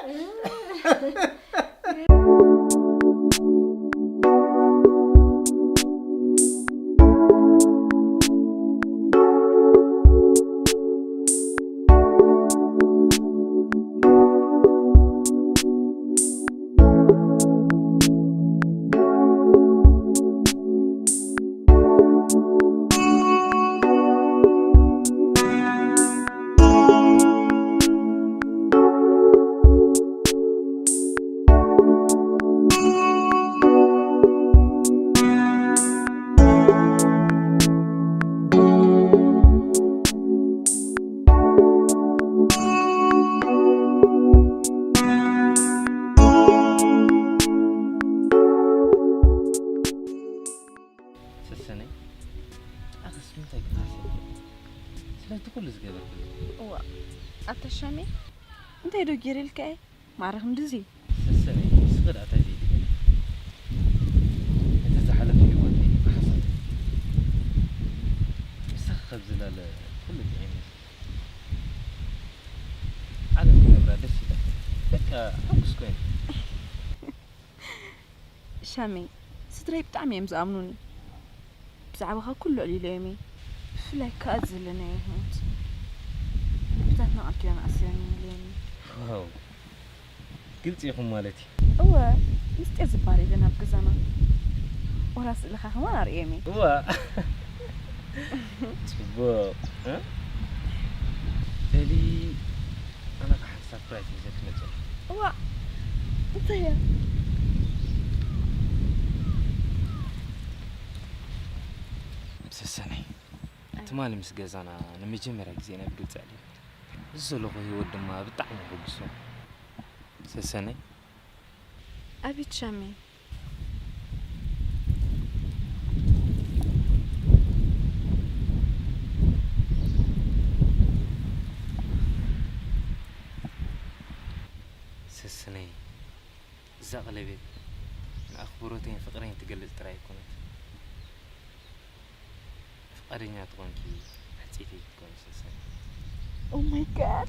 ሰሰነይ፣ ኣኸስ ምንታይ ክትሓስብ? ስለቲ ኩሉ ዝገበርክሉ። እዋ፣ ኣታ ሻሜ፣ እንታይ ዶ ገይረልካ እየ? ማዕረ ክንድዚ? ሰሰነይ፣ ንስኺ ደኣ እንታይ ዘይትገብሪ? እቲ ዝሓለፈ ህይወተይ ብሓሳብ፣ ምሳኺ ካብ ዝላለ ኩሉ ጥዒመ። ዓለም ክነብራ ደስ ኢላኒ። በቃ፣ ሕጉስ ኮይነ። ሻሜ፣ ስድራይ ብጣዕሚ እዮም ዝኣምኑኒ። ብዛዕባኻ ኩሉ ኣዕሊለዮም እየ። ብፍላይ ከኣ ዘለናዮ ህይወት። ልብታትና ቃል ኪዳን ኣሲረን እየን ኢለዮም እየ። ዋው! ግልጺ ኢኹም ማለት እዩ። እወ፣ ምስጢር ዝበሃል የለን ኣብ ገዛና። ዋላ ስእልኻ ከማን ኣርእዮም እየ። እዋ! ጽቡቕ። እ? በሊ፣ ኣነ ከኣ ሓንቲ ሳፕራይዝ ሒዘ ክመጽእ ኣለኹ። እዋ! እንታይ እያ? ሰሰነይ፣ ኣይ። ትማሊ ምስ ገዛና ንመጀመርያ ግዜ ኢና ብግልጺ ኣዕሊልና። እዚ ዘለኹ ህይወት ድማ ብጣዕሚ የሐጉስ። ሰሰነይ። ኣቤት ሻሜ። ሰሰነይ፣ እዛ ቀለቤት ንኣኽብሮተይን ፍቕረይን ትገልጽ ጥራይ ኣይኮነትን። ፍቓደኛ ተኾንኪ፣ ሕጽይተይ ክትኮኒ ሰሰን። Oh my God።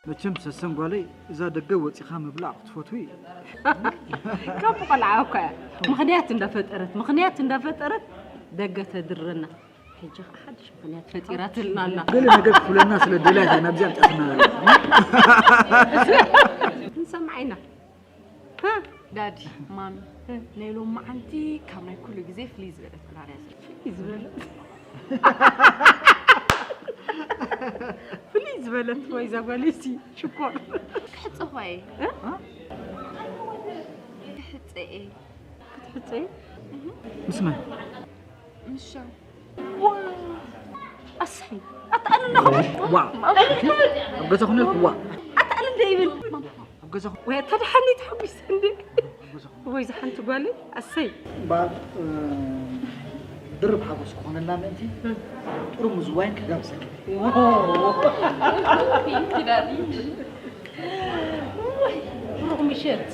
መቸም ሰሰን ጓለይ፣ እዛ ደገ ወጺኻ ምብላዕ ክትፈትዊ? ካብ ቆልዓ እኮ እያ። ምኽንያት እንዳፈጠረት፣ ምኽንያት እንዳፈጠረት ደገ ተድረና። ሕጂ ኸዓ ሓድሽ ምኽንያት ፈጢራትልና ኣላ። ገለ ነገር ክትብለና ስለ ደልያ እያ ናብዚ ኣምጻትና ዘላ። ክንሰምዓ ኢና። ሃ? ዳዲ፣ ማሚ፣ ናይ ሎም መዓልቲ ካብ ናይ ኩሉ ግዜ ፍልይ ዝበለት ዕላል እያ ዘላ። ፍልይ ዝበለት? ፍልይ ዝበለት ወይ እዛ ጓለይሲ ሽኮር። ክሕጸ እኳ እየ። እ? ክሕጸ እየ። ክትሕጸ እየ? ምስ መን? ምስ ሻም። ዋ! ኣሰይ! ኣታ ኣነ ኣለኹ። ዋ! ኣብ ገዛኹም ነርኩ፣ ዋ! ኣታ ኣነ እንደ ይብል። ኣብ ገዛኹም። ወይ ኣታ ደሓን ተሓጒሰ እንደ። ኣብ ገዛኹም። ወይ ዝሓንቲ ጓለይ፣ ኣሰይ! እምበኣር፣ እ፣ ድርብ ሓጎስ ክኾነልና ምእንቲ፣ እ። ጥርሙዝ ዋይን ክጋብዘኪ። ዋ! ፒንክ ዳዲ። ብሩኽ ምሸት።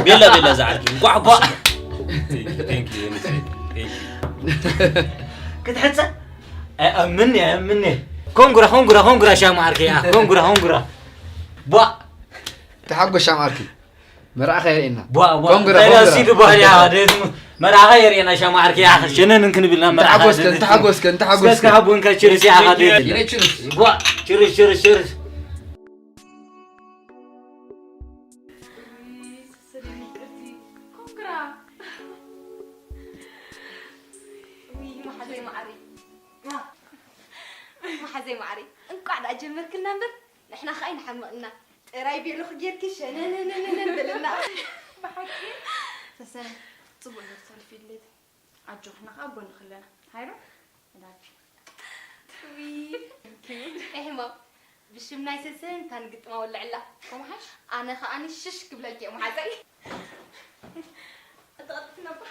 ቤላ፣ ቤላ፣ ዝዓርኪ፣ እንቋዕ፣ እንቋዕ። Thank you, thank you, thank you. ክትሕጸ? ኣይኣምንን እየ፣ ኣይኣምንን እየ። ኮንግራ፣ ኮንግራ፣ ኮንግራ፣ ሻማ ዓርኪ፣ ያ፣ ኮንግራ፣ ኮንግራ። ቧ። ተሓጎስ ሻማ ዓርኪ። መርዓኻ የርእየና። ቧ፣ ቧ። ኮንግራ፣ እንታይ ኮንግራ። ደስ ኢሉ በሃል፣ ያ፣ ደስ፣ መርዓኻ የርእየና፣ ሻማ ዓርኪ፣ ያ፣ ሸነን እንክንብልና መርዓኻ እንተሓጎስከ፣ ደስ፣ እንተሓጎስከ፣ እንተሓጎስከ። እስከ ሃቡን ከ ችርስ፣ ያ፣ ደስ። ይረይ ችርስ። ቧ፣ ችርስ፣ ችርስ፣ ችርስ። ኮንግራ። ውይ፣ መሓዘይ መዓረይ። መሓዘይ መዓረይ። እንቋዕ ደኣ ጀመርክልና እምበር፣ ንሕና ኸኣ ኣይንሓምቕና። ጥራይ ቤሎኺ ጌርኪ ሸነነነነነ በለና። ብሓቂ? ሰሰን፣ ጽቡቕ ጌርካ ተሕልፊ ድሌት። ኣጆኽና ከኣ ኣብ ጎንኺ ኣለና። ሃይሮ፣ ወዳጅ። ዊ። ኤህማ፣ ብሽም ናይ ሰሰን እታ ንግጥማ ወልዕላ። ከምሓሽ? ኣነ ከኣኒ ሽሽ ክብለልኪ እየ መሓዘይ። ኣተቐጥትና እባ።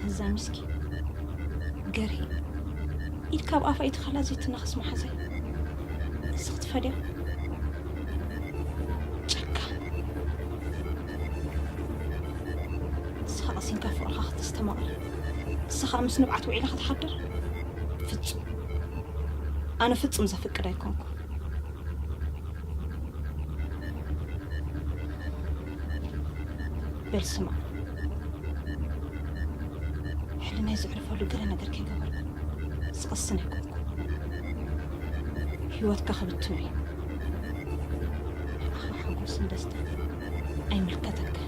እዛ ምስኪን ገርሂ ኢድ ካብ ኣፋ ኣይትኸላ ዘይትነኽስ መሓዛይ። እዚ ክትፈድያ ጨካን። ንስኻ ቀሲንካ ፍቕርኻ ከተስተማቕር፣ ንስኻ ምስ ንብዓት ውዒላ ክትሓድር፣ ፍጹም፣ ኣነ ፍጹም ዘፍቅድ ኣይኮንኩ። በል ስማዕ፣ ሕልናይ ዘዕርፈሉ ገለ ነገር ከይገበርኩ ዝቕስን ኣይኮንኩ። ህይወትካ ክብትኖ እዩ። ንዓኻ ሓጎስን ደስታን ኣይምልከተካን።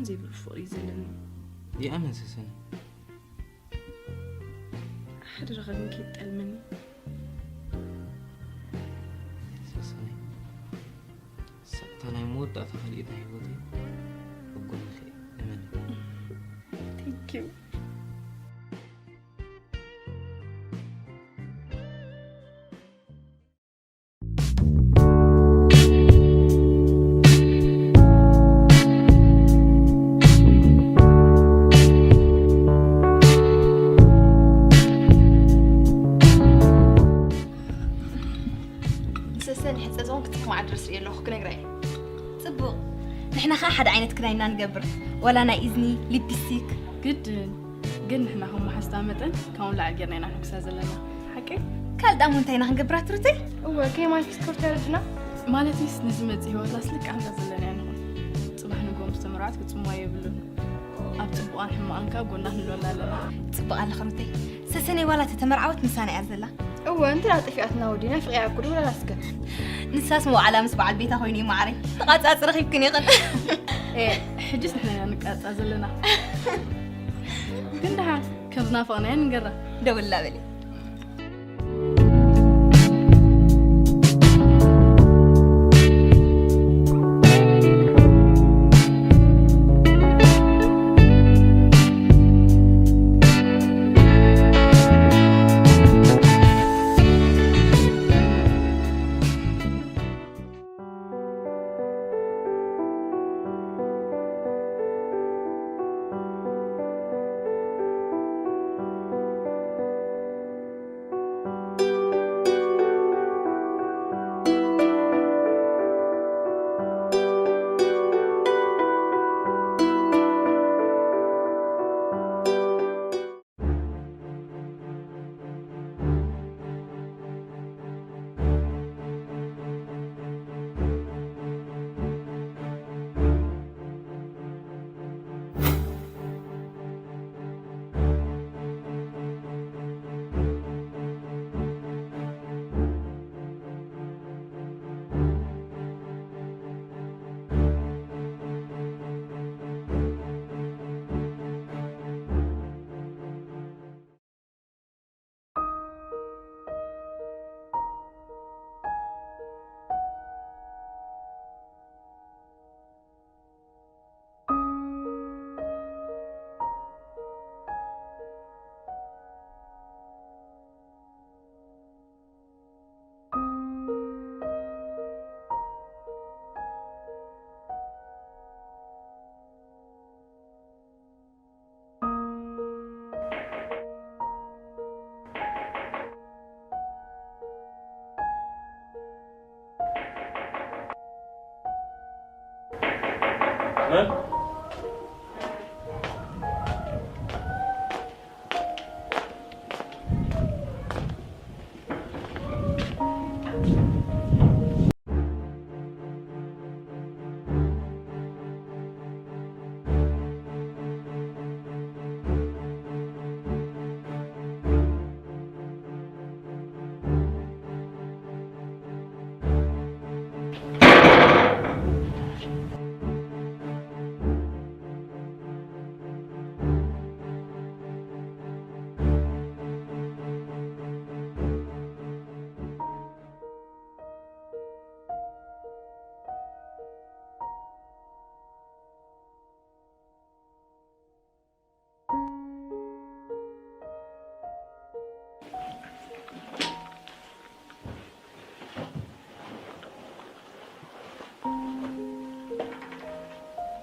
ዘይብሉ ፍቕሪ እዩ ዘለኒ። ይኣመን ሰሰነ። ሓደ ረኸብን ከይጠልመኒ። ሰሰነ። ሳዕታ ናይ መወዳእታ ካልኢት ናይ ህይወተይ ኣብ ጎንኺ እመኒ። Thank you። ንሰሰን ይሕጸ ዝኾን ክትስማዕ ድረስ ርእየ ኣለኹ ክነግራ እየ። ጽቡቕ። ንሕና ኸኣ ሓደ ዓይነት ክዳን ኢና ንገብር። ዋላ ናይ እዝኒ፣ ሊፕስቲክ። ግድን። ግን ንሕና ከም መሓዝታ መጠን ካብኡ ንላዕሊ ጌርና ኢና ንሕጉሳ ዘለና። ሓቀይ? ካልእ ደኣ እንታይ ኢና ክንገብራ ትሩተይ? እወ፣ ከይማን ስፖርት ያረድና። ማለትስ ንዝመጽእ ህይወትናስ ልክዕ ከምዛ ዘለና ኢና ንኹን። ጽባሕ ንግሆ ምስ ተመርዓወት ክጽምዋ የብሉን። ኣብ ጽቡቓን ሕማቓን ከኣ ጎና ክንህልወላ ኣለና። ጽቡቕ ኣለኺ ሩተይ። ሰሰነይ ዋላ ተተመርዓወት ምሳና እያ ዘላ። እወ፣ እንተ ደኣ ጠፊኣትና ወዲና ፍቕያ እኮ ደውላላ እስከ። ንሳስ መውዓላ ምስ በዓል ቤታ ኮይኑ እዩ ማዓረይ። ተቓጻጽ ረኺብክን ኢኽን። ኤ፣ ሕጅስ ንሕና ኢና ንቃጻ ዘለና። ግን ደሓን ከም ዝናፈቕናዮ ንገራ። ደውላ በሊ።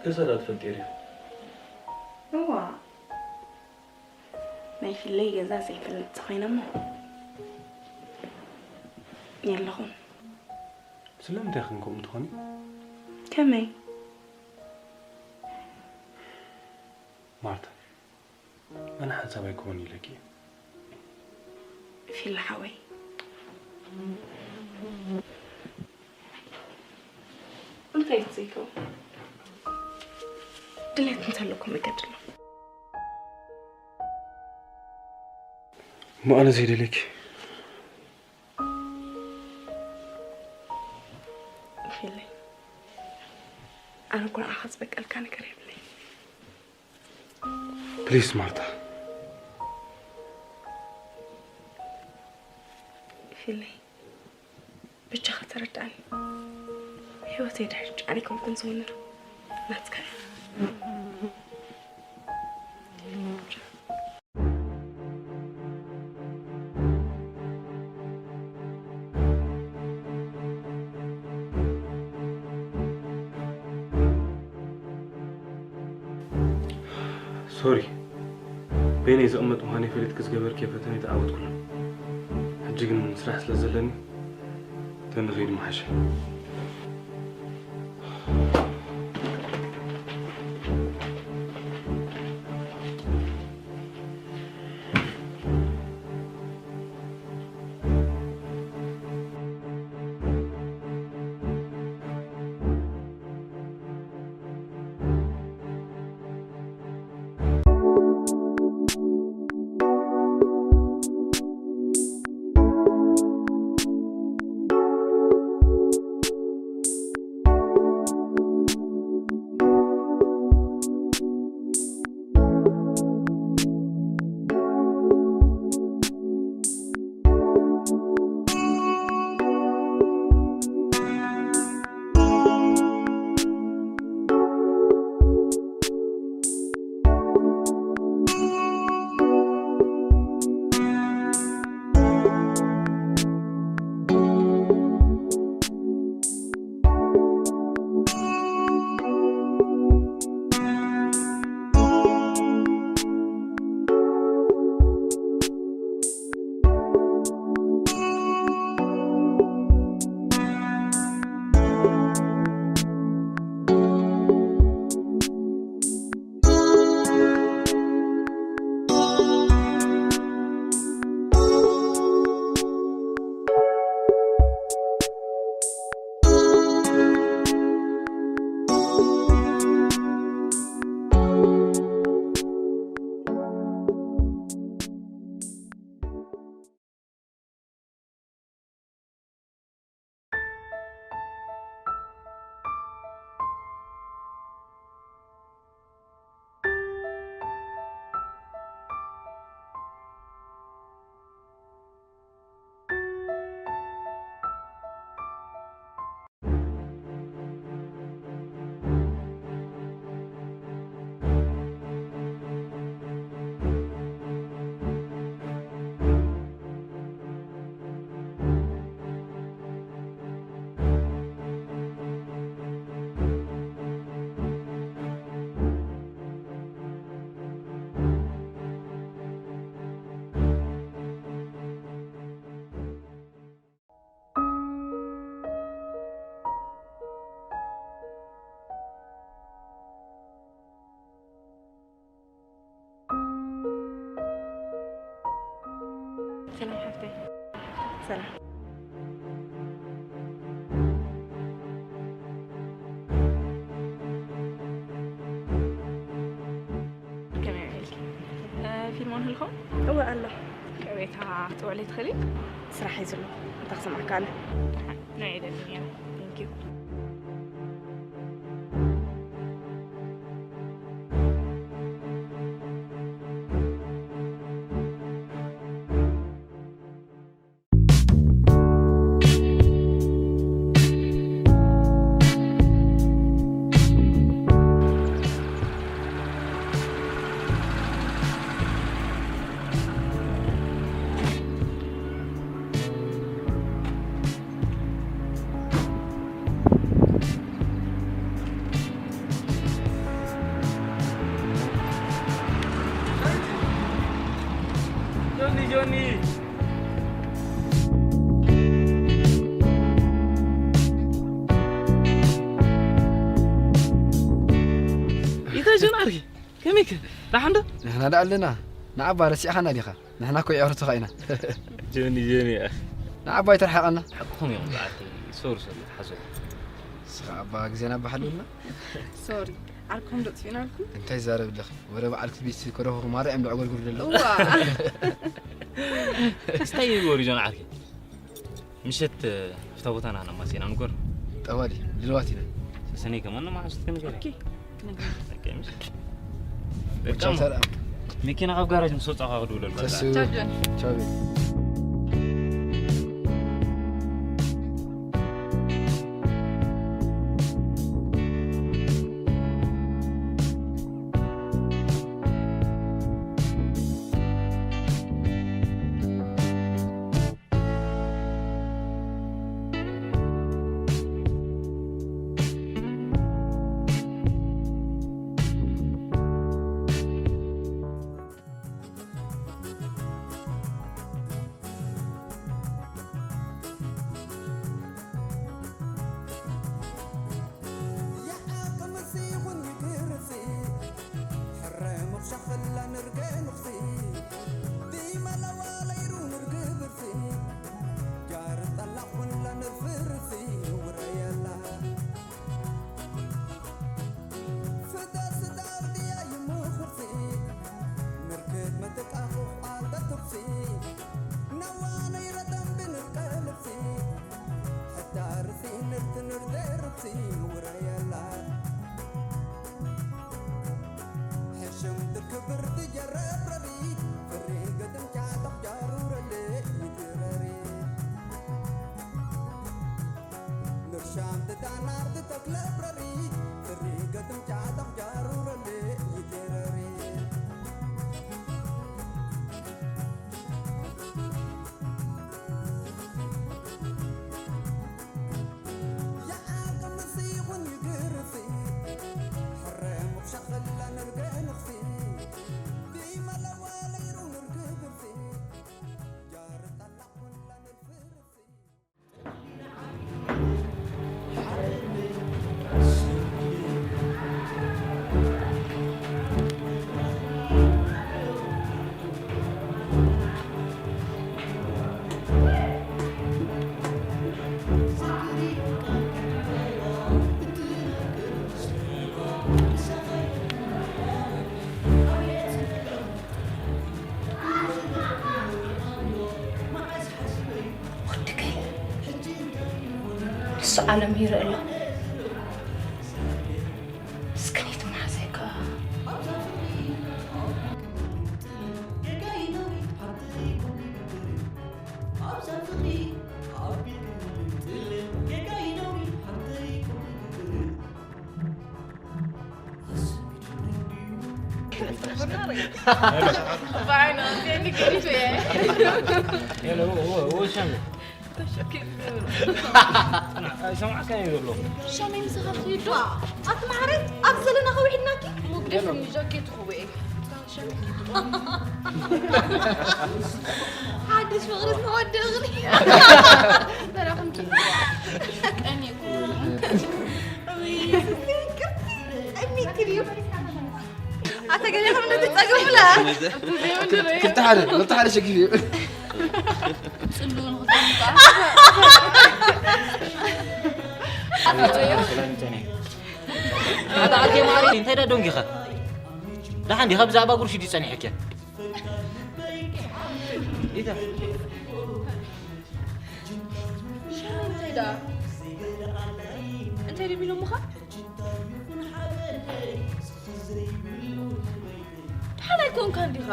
ገዛ ዳ ትፈልጥዮ ዲኺ? እዋ፣ ናይ ፊለይ ገዛ ዘይፈልጥ ተኾይነ እሞ የለኹን። ስለምንታይ ኽን ከምኡ ትኾኒ? ከመይ? ማርታ፣ ኣነ ሓንሳብ ኣይኮን ኢለኪ እየ። ፊላ ሓወይ፣ እንታይ ዘይከው ድሌት እንተለኩም እገድሎ። እሞ ኣነ ዘይደልየኪ? ፊለይ፣ ኣነ እኮ ንዓኻ ዝበቀልካ ነገር የብለይ። ፕሊስ ማርታ። ፊለይ፣ ብቻ ከተረዳእኒ። ህይወተይ ድሕሪ ጫሪ ከምኩን ዝውንር ናትካ እያ። ሶሪ፣ በይነይ ዝቕመጥ ምዃነይ ፈሊጥኪ ዝገበርክዮ ፈተነ ኣይተዓወትኩሉን። ሕጂ ግን ስራሕ ስለ ዘለኒ ተንኸይድ መሓሸ። ሰላም ሓፍተይ። ሰላም። ከመይ ውዒልኪ? እ፣ ፊልሞን ህልኹም? እወ፣ ኣሎ። ቅሬታ ክትውዕሊ ትኽእሊ? ስራሕ እዩ ዘሎ። እንታይ ክሰምዓካ ኣነ? ንዒ ደሊ ነይረ። Thank you። ጆኒ፣ ጆኒ። ኢታ ጆን ዓርኪ፣ ከመይክ? ደሓን ዶ? ንሕና ደኣ ኣለና። ንዓባ ረሲዕኻና ዲኻ? ንሕና እኮ የዕሩኽትኻ ኢና። ጆኒ፣ ጆኒ፣ ኣኽ። ንዓባ ኣይተርሓቐና። ሓቅኹም እዮም፣ ብዓርከይ። ሶሪ፣ ሶሪ፣ ሓዞ። ንስኻ ኣባ ግዜና ኣባ ሓልውልና። ሶሪ፣ ዓርክኹም ዶ ጥፊእናልኩም? እንታይ ይዛረብ ኣለኺ? ወረ በዓል ክስቢት ከረኹ ማራ እዮም ደዕጎልጉል ዘለዉ። እዋ። እስታይ ይግበሩ፣ ጆን ዓርከይ። ምሸት፣ ኣብታ ቦታ ናህና ማሴና ንጎር። ጠዋሊ፣ ልልዋት ኢና። ሰሰነይ ከማን መሓዙት ክንገር። ኦኬ፣ ክንገር። ኦኬ፣ ምሽ። ወቻው ሰላም። መኪና ካብ ጋራጅ ምስ ወጻኻ ክድውለልካ። ተሱ። ቻው ጆን። ቻው። ወዲ ገለ ንሱ ዓለም ይርኢ ኣሎ። እስከ ነቲ መሓዛይ ከኣ ሻመይ ምሳኻ ትኸይድ ዶ? ኣቲ ማዕረ፣ ኣብዚ ዘለና ከውዒድናኪ? መጉደፊ ጃኬት ክህቦ እየ። ሓድሽ ፍቕሪ ዝተወደእኽኒ። በላኹም ቀኒኩም። ውይ፣ ቀኒክን እዩ። ኣተ ገለ ከም ነቲ ጸገም ብላ። ክልተ ሓደ፣ ክልተ ሓደ ሸኪፍ እዩ። ጽልኡ ንኽትምጻእ። ኣታ ኣርጌ ማሪ፣ እንታይ ደኣ ደንጊኻ? ደሓን ዲኻ? ብዛዕባ ጉርሺ ድዩ ጸኒሑኪ? ኢታ እንታይ ደኣ? እንታይ ድዮም ኢሎምኻ? ደሓን ኣይኮንካን ዲኻ?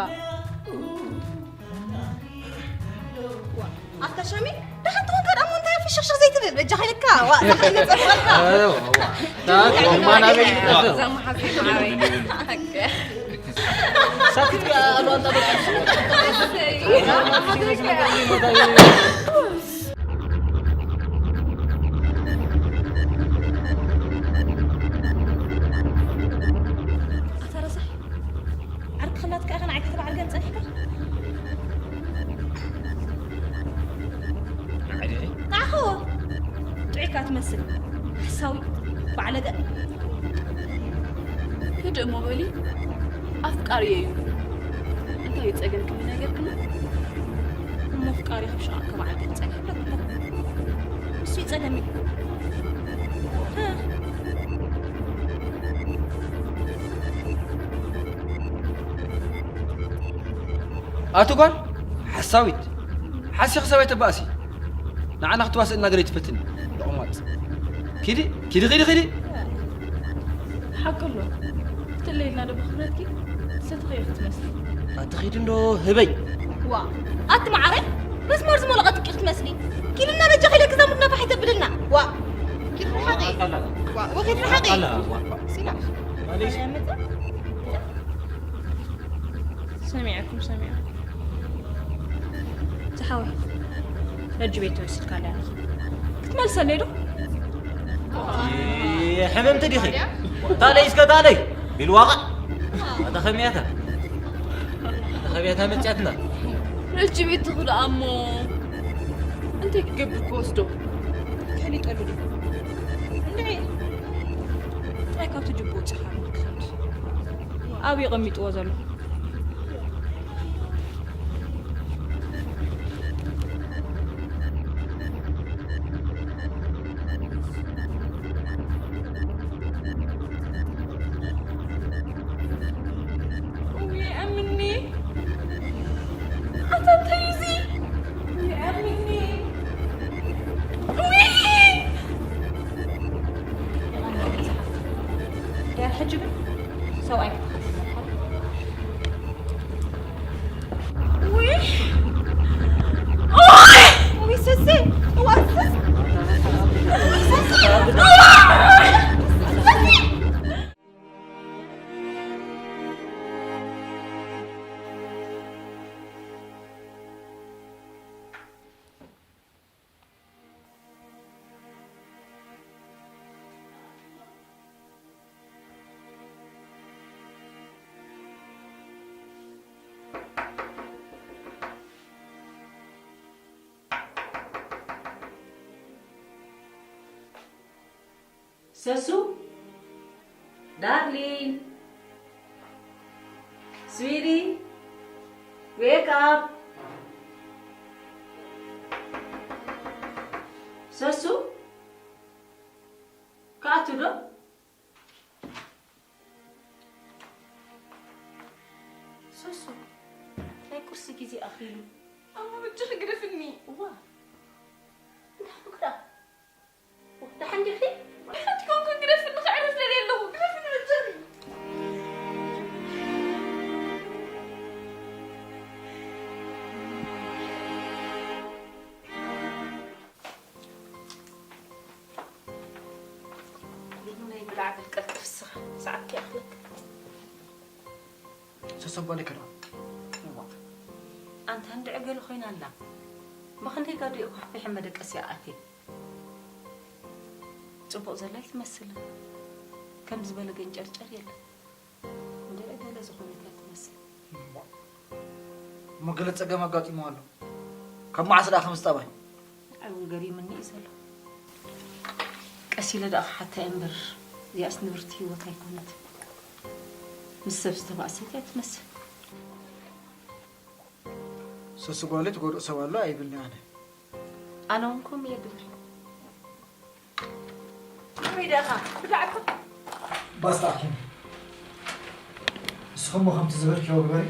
ኣታ ሻሚ፣ ደሓን ትኾንካ ደኣ እሞ እንታይ ፍሽኽሽኽ ዘይትብል? በጃኻ ኢልካ፣ ዋእ፣ ሳሕል ገጸልካ። ኣረ፣ ዋእ፣ ዋእ። ታት፣ ማን ኣበይ ይጠፍእ? እዛ መሓዘይ ማዓረይ። ሳክት ከኣ ኣሉ ኣንታ በቃ። ኣታ ረሳሕ፣ ዓርኪ ከላትካ ኢኻ ንዓይ ከተባዕርገን ጸኒሕካ? ንዓይ ድኺ? ንዓኻ እዎ። ጥዑይካ ትመስል። ሓሳዊ፣ ባዕለገ። ህድእ እሞ በሊ። ኣፍቃሪየ እዩ። እንታይ እዩ ጸገምኪ? ምነገርክና? እሞ ኣፍቃሪ ካብ ሸቓቕ ከባዕል ክትጸንሕ ኣለካ። ንሱ እዩ ጸገመይ። ኣቲ ጓል ሓሳዊት፣ ሓሲኺ ሰብ ኣይተባእሲ። ንዓና ክትዋስእና ገለ ኣይትፈትን። ሎቕማጽ። ኪዲ፣ ኪዲ፣ ኪዲ፣ ኪዲ። ሓቂ ኣሎ። ክትለይልና ዶ ብኽብረትኪ? ሰተኸዮ ክትመስሊ። ኣቲ ኺድ እንዶ ህበይ። ዋ ኣቲ መዓረይ፣ መስመር ዝመለቐ ትቂር ትመስሊ። ኪድና በጃ ኺለ ክዛሙድና ፋሕ ተብልና። ዋ ኪድ ርሓቒ። ዋ ወኺድ ርሓቒ። ኣላ፣ ዋ። ሲላ። ማለሽ። ሰሚዐኩም ሰሚዐ ዝሓወይ ሕጂ ቤት ተወሲድካ ኣለያ ክትመልሰለይ ዶ? ሕምምቲ ዲኺ? ታለይ እስከ ታለይ ቢልዋቓ ኣታ ኸሚያታ ኣታ ኸሚያታ መጫትና። ሕጂ ቤት ትኽዶ ኣሞ እንታይ ክገብር ክወስዶ? ከሊጠሉ ዲ እንድዒ እንታይ ካብቲ ጅቡ ወፂኻ ክኸድ ኣብዩ ቀሚጥዎ ዘሎ? ሰሱ፣ ዳርሊን፣ ስዊቲ፣ ዌክ ኣፕ። ሰሱ፣ ክኣቱ ዶ? ሰሱ፣ ናይ ቁርሲ ግዜ ኣኺሉ። ኣሞ በጃኺ ግደፍኒ። እዋ፣ እንታይ ደኣ? ደሓን ዲኺ? ደሓን ኮንኩ ግደፍኒ፣ ከዕርፍ ደልየ ኣለኹ። ግደፍኒ በጃኺ። ናይ ብላዕ በል ቀልጥፍ እስኻ፣ ሰዓት ይኣኽለካ። ሰሰጓለ ከዳ። እዋ። ኣንታ እንድዒ ገለ ኮይና ኣላ። ብኽንደይ ጋዶ እየ ኳሕኲሐ መደቀሲ ኣትየ። ጽቡቕ ዘላ ኣይትመስልን። ከም ዝበለ ገንጨርጨር የለን። እንድዒ ገለ ዝኾነት እያ ትመስል። እሞ ገለ ጸገም ኣጋጢምዋ ኣሎ። ካብ መዓስ ደኣ ከምዚ ጠባይ? ኣብኡ ገሪሙኒ እዩ ዘሎ። ቀስ ኢለ ደኣ ክሓታ እየ እምበር፣ እዚኣስ ንብርቲ ህይወት ኣይኮነትን። ምስ ሰብ ዝተባእሰት እያ ትመስል። ሰሱ ጓለይ ትጎድኦ ሰብ ኣሎ ኣይብልኒ ኣነ። ኣነ እውን ከምኡ እየ ድብል። ከመይ ደኣ ኢኻ? ብዛዕባ ባስታ ኣኪም። ንስኹም እሞ ከምቲ ዝበልክዎ ግበሪ።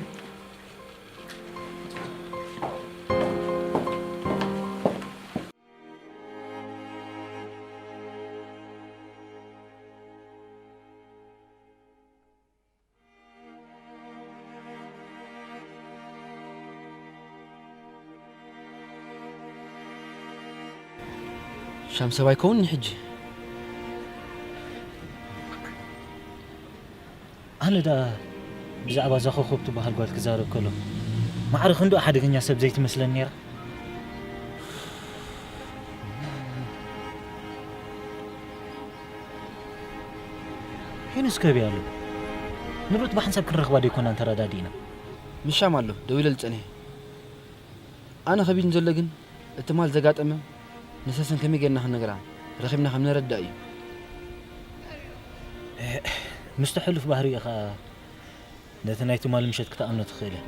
ሻም ሰብ ኣይከውንኒ ሕጂ። ኣነ ደኣ ብዛዕባ እዛ ኮኾብ ትበሃል ጓል ክዛረብ ከሎ፣ ማዕረ ክንድኡ ሓደገኛ ሰብ ዘይትመስለኒ ነይራ። ሄኖስ ከበይ ኣሎ? ንብረት ብሓንሳብ ክንረኽባ ደይኮናን ተረዳዲእና? ምሻም ኣሎ፣ ደዊለሉ ጸኒሐ። ኣነ ከቢድኒ ዘሎ ግን፣ እቲ ማል ዘጋጠመ ንሰሰን ከመይ ጌርና ክንነግራ ረኺብና ከም ነረድኣ እዩ። ምስቲ ሕሉፍ ባህሪኡ ኸኣ ነቲ ናይ ትማሊ ምሸት ክትኣምኖ ትኽእል እያ።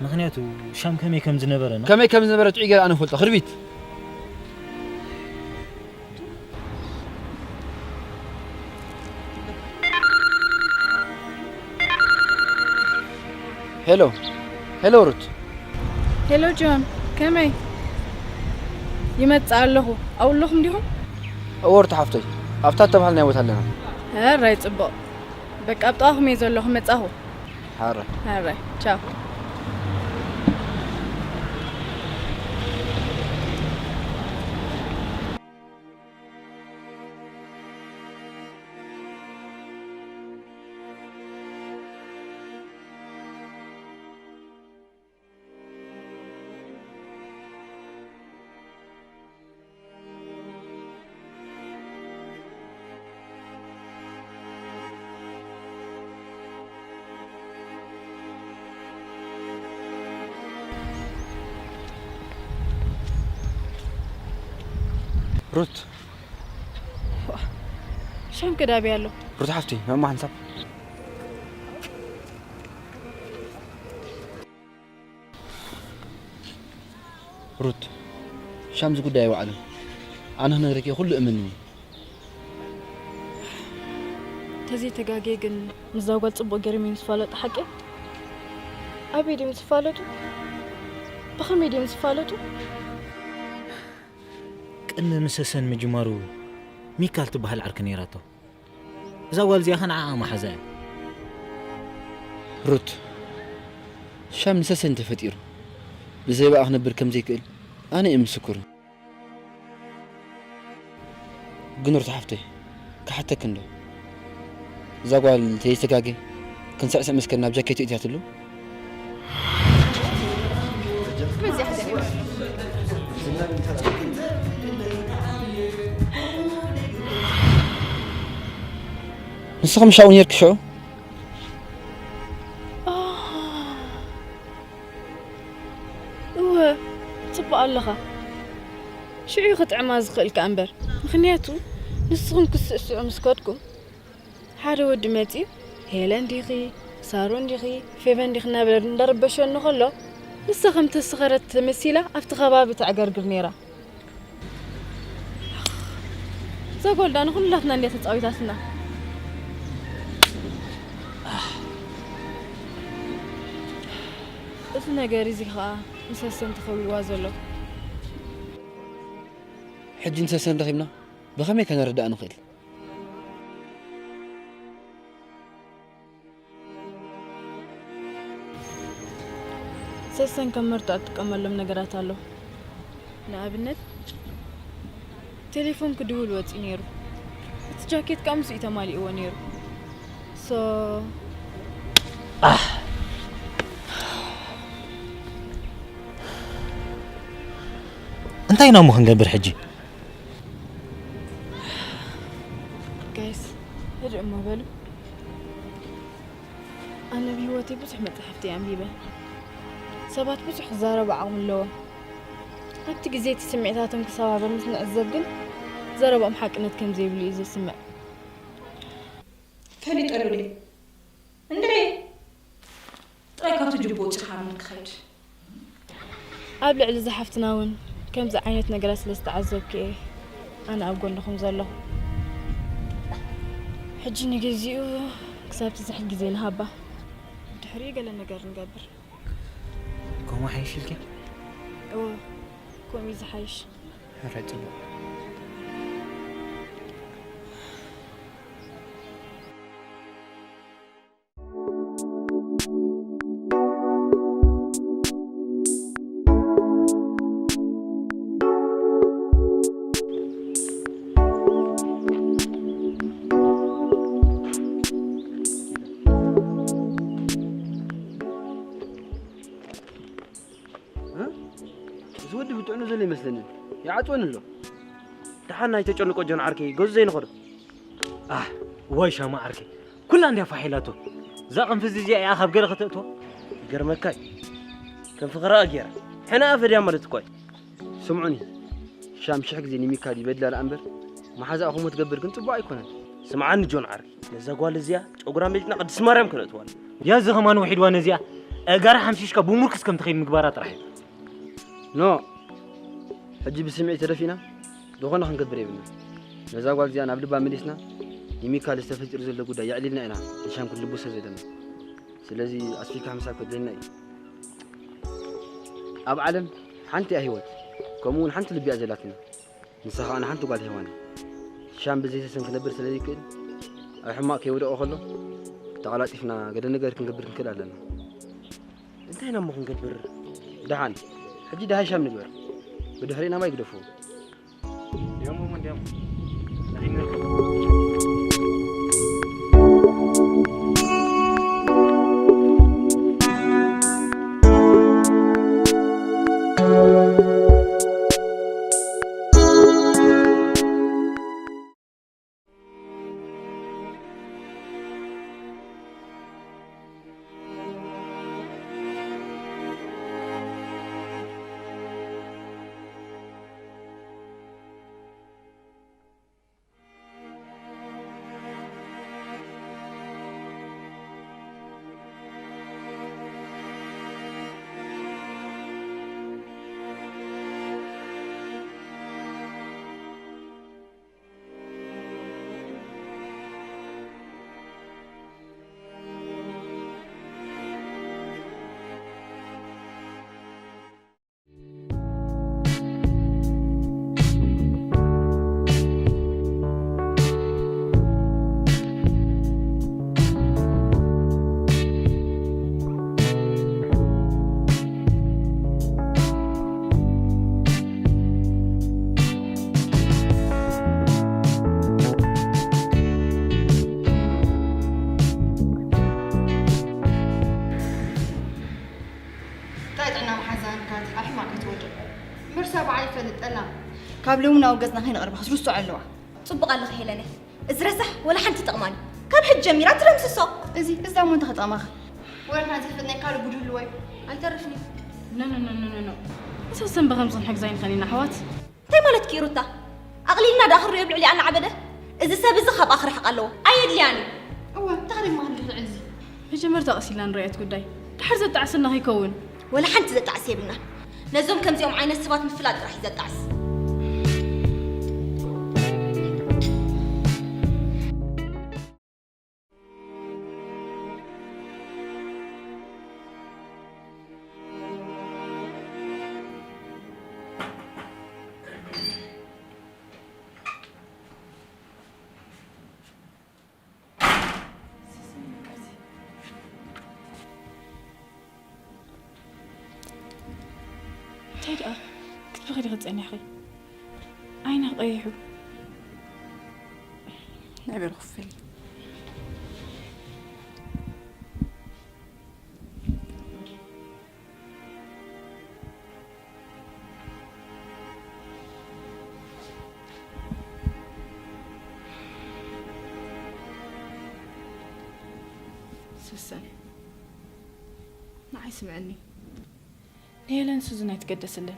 ምኽንያቱ ሻም ከመይ ከም ዝነበረ ነው። ከመይ ከም ዝነበረ ጥዑይ ጌረ ኣነ እፈልጦ። ክርቢት። ሄሎ፣ ሄሎ ሩት። ሄሎ ጆን፣ ከመይ? ይመጽእ ኣለኹ። ኣብኡ ኣለኹም ዲኹም? እወ ሩት ሓፍተይ፣ ኣብታ እተባህልናዮ ቦታ ኣለና። ሕራይ ጽቡቕ። በቃ ኣብ ጥቓኹም እየ ዘለኹ፣ መጻኹ። ሕራይ። ሕራይ፣ ቻው። ሩት። ሻም ከዳቢ ኣሎ። ሩት ሓፍቲ፣ ማማ ሓንሳብ። ሩት፣ ሻም እዚ ጉዳይ ኣይወዓለን። ኣነ ክነግረኪ ኩሉ እምንኒ። ተዘይተጋጌ ግን ምስዛ ጓል ጽቡቕ ገይሮም እዮም ዝፋለጡ። ሓቂ? ኣበይ ድዮም ዝፋለጡ? ብኸመይ ድዮም ዝፋለጡ? ቅድሚ ምሰሰን ምጅማሩ ሚካል ትበሃል ዓርኪ ነይራቶ። እዛ ጓል እዚኣ ኸ ንዓኣ መሓዛ እያ። ሩት፣ ሻም ንሰሰን ተፈጢሩ ብዘይባኣ ክነብር ከም ዘይክእል ኣነ እየ ምስክሩ። ግን ሩት ሓፍተይ፣ ክሓተክ እንዶ፣ እዛ ጓል ተይተጋገ ክንስዕስዕ መስከን ናብ ጃኬቱ እትያትሉ። ንስኹም ሻው ነርክ ሽዑ እወ፣ ጽቡቕ ኣለኻ። ሽዑ ክጥዕማ ዝኽእል ከኣ እምበር፣ ምኽንያቱ ንስኹም ክትስዕስዑ ምስ ከድኩም ሓደ ወዲ መጺኡ፣ ሄለን ዲኺ፣ ሳሮን ዲኺ፣ ፌቨን ዲኺ እናበለ እንዳረበሸኒ ከሎ፣ ንሳ ከም ተስኸረት ተመሲላ ኣብቲ ከባቢ ተዕገርግር ነይራ። እዛ ጓል ዳኣ ንኹላትና እንድያ ተጻዊታትና። እዚ ነገር እዚ ኸኣ ንሰሰን ተኸዊልዋ ዘሎ። ሕጂ ንሰሰን ረኺብና ብኸመይ ከነረዳእ ንኽእል? ሰሰን ከም መርትዖ ትጥቀመሎም ነገራት ኣሎ። ንኣብነት ቴሌፎን ክድውል ወፂኡ ነይሩ። እቲ ጃኬት ከዓ ምስኡ ተማሊእዎ ነይሩ። ሶ እንታይ ኢና እሞ ክንገብር ሕጂ? ጋይስ፣ ህድእ እሞ በሉ። ኣነ ብህይወተይ ብዙሕ መጻሕፍቲ እየ ኣንቢበ። ሰባት ብዙሕ ክዛረቡ ዓቕሚ ኣለዎም። ኣብቲ ግዜ እቲ ስምዒታቶም ክሰባበር ምስ ንዕዘብ ግን፣ ዘረባኦም ሓቅነት ከም ዘይብሉ እዩ ዝስምዕ። ፈሊጠሉ ድየ? እንድዒ! ጥራይ ካብቲ ጅቦ ወጺኻ ኣምን ክኸይድ። ኣብ ልዕሊ እዛ ሓፍትና እውን ከምዚ ዓይነት ነገራት ስለ ዝተዓዘብኩ እየ ኣነ ኣብ ጎንኹም ዘለኹ። ሕጂ ንግዚኡ ክሳብ ትዝሕል ግዜ ንሃባ። ድሕሪኡ ገለ ነገር ንገብር። ከምኡ ሓይሽ ኢልኪ? እወ፣ ከምኡ እዩ ዝሓይሽ። ሕራይ ጽቡቕ። እዚ ወዲ ብጥዕኑ ዘሎ ይመስለኒ። ይዓጽወኒ ኣሎ። ደሓን ናይ ተጨንቆ ጆን ዓርከይ ገዙ ዘይንኸዶ። ኣህ፣ ዋይ ሻማ ዓርከይ። ኩላ እንድያ ፋሕ ኢላቶ። እዛ ቅንፍዝ እዚኣ እያ ካብ ገለ ከተእትዋ። ይገርመካ እዩ። ከም ፍቕራ ገይራ ሕና ኣፈድያ ማለት እኮ እዩ። ስምዑኒ፣ ሻም ሽሕ ግዜ ንሚካል ይበድላ ደኣ እምበር፣ መሓዛኣ ከምኡ ትገብር ግን ጽቡቕ ኣይኮነን። ስምዓኒ ጆን ዓርከይ፣ ነዛ ጓል እዚኣ ጨጉራ መሊጥና ቅድስቲ ማርያም ከነእትዋ ኣለና። ያዚ ከማን ውሒድዋ ነዚኣ፣ ኣእጋራ ሓምሺሽካ ብሙርክስ ከም ትኸይድ ምግባራ ጥራሕ እዩ። ኖ፣ ሕጂ ብስምዒት ተደፊእና ዝኾነ ክንገብር የብልና። ነዛ ጓል እዚኣ ናብ ልባ መሊስና፣ ንሚካል ዝተፈጢሩ ዘሎ ጉዳይ የዕሊልና ኢና ንሻም ክንልብሶ ዘለና። ስለዚ ኣስፊካ ምሳብ ከድለና እዩ። ኣብ ዓለም ሓንቲ እያ ህይወት፣ ከምኡ እውን ሓንቲ ልቢ እያ ዘላትና። ንሳ ኸኣ ንሓንቲ ጓል ሄዋን እያ። ሻም ብዘይ ሰሰን ክነብር ስለ ዘይክእል፣ ኣብ ሕማቕ ከይወደቐ ከሎ፣ ተቐላጢፍና ገለ ነገር ክንገብር ክንክእል ኣለና። እንታይ ኢና እሞ ክንገብር? ደሓን፣ ሕጂ ደሃይ ሻም ንግበር። ብድሕሪና ማይ ግደፍዎ። እንዲኦም እሞ እንዲኦም። ንኸይድ ንርከብ። ኣሕማቅ ክትወድቕ ምርሳ በዓል ይፈልጠና። ካብ ሎሚ ናብ ገጽና ከይንቐርባ ክትርስዖ ኣለዋ። ጽቡቕ ኣለኺ ሄለነይ። እዚ ረሳሕ ወላ ሓንቲ ጠቕማኒ። ካብ ሕጂ ጀሚራ ትደምስሶ። እዚ እዛ እሞ እንታይ ክጠቕማኺ? ወላ ናዚ ፍጥነይ ካልእ ጉድ ህልዎ እዩ። ኣይተርፍን እዩ። ኖ፣ ኖ፣ ኖ፣ ኖ፣ ኖ፣ ኖ። ንሰሰን ብኸምዚ ክንሕግዛ ኣይንኽእልን ኢና ኣሕዋት። እንታይ ማለትኪ ሩታ? ኣቕሊልና ደኣ ክንሪኦ ኣብ ልዕሊኣ እናዓበደ? እዚ ሰብ እዚ ካብኣ ክርሕቕ ኣለዎ። ኣየድልያን እዩ። እወ፣ እንታይ ክሪማ ክንዲ ልዕሊ እዚ? መጀመርታ ቀስ ኢልና ንርኣዮ እቲ ጉዳይ። ድሓር ዘጣዕሰና ከይከውን። ወላ ሓንቲ ዘጣዕስ የብልናን። ነዞም ከምዚኦም ዓይነት ሰባት ምፍላጥ ጥራሕ እዩ ዘጣዕስ። እንታይ ደኣ ክትበኺ ዲኺ ጸኒሕኺ? ዓይና ቀይሑ። ናይ በል ክፈል። ሰሰን፣ ንዓይ ስምዕኒ። ንሄለን ሱዝን ኣይትገደስለን።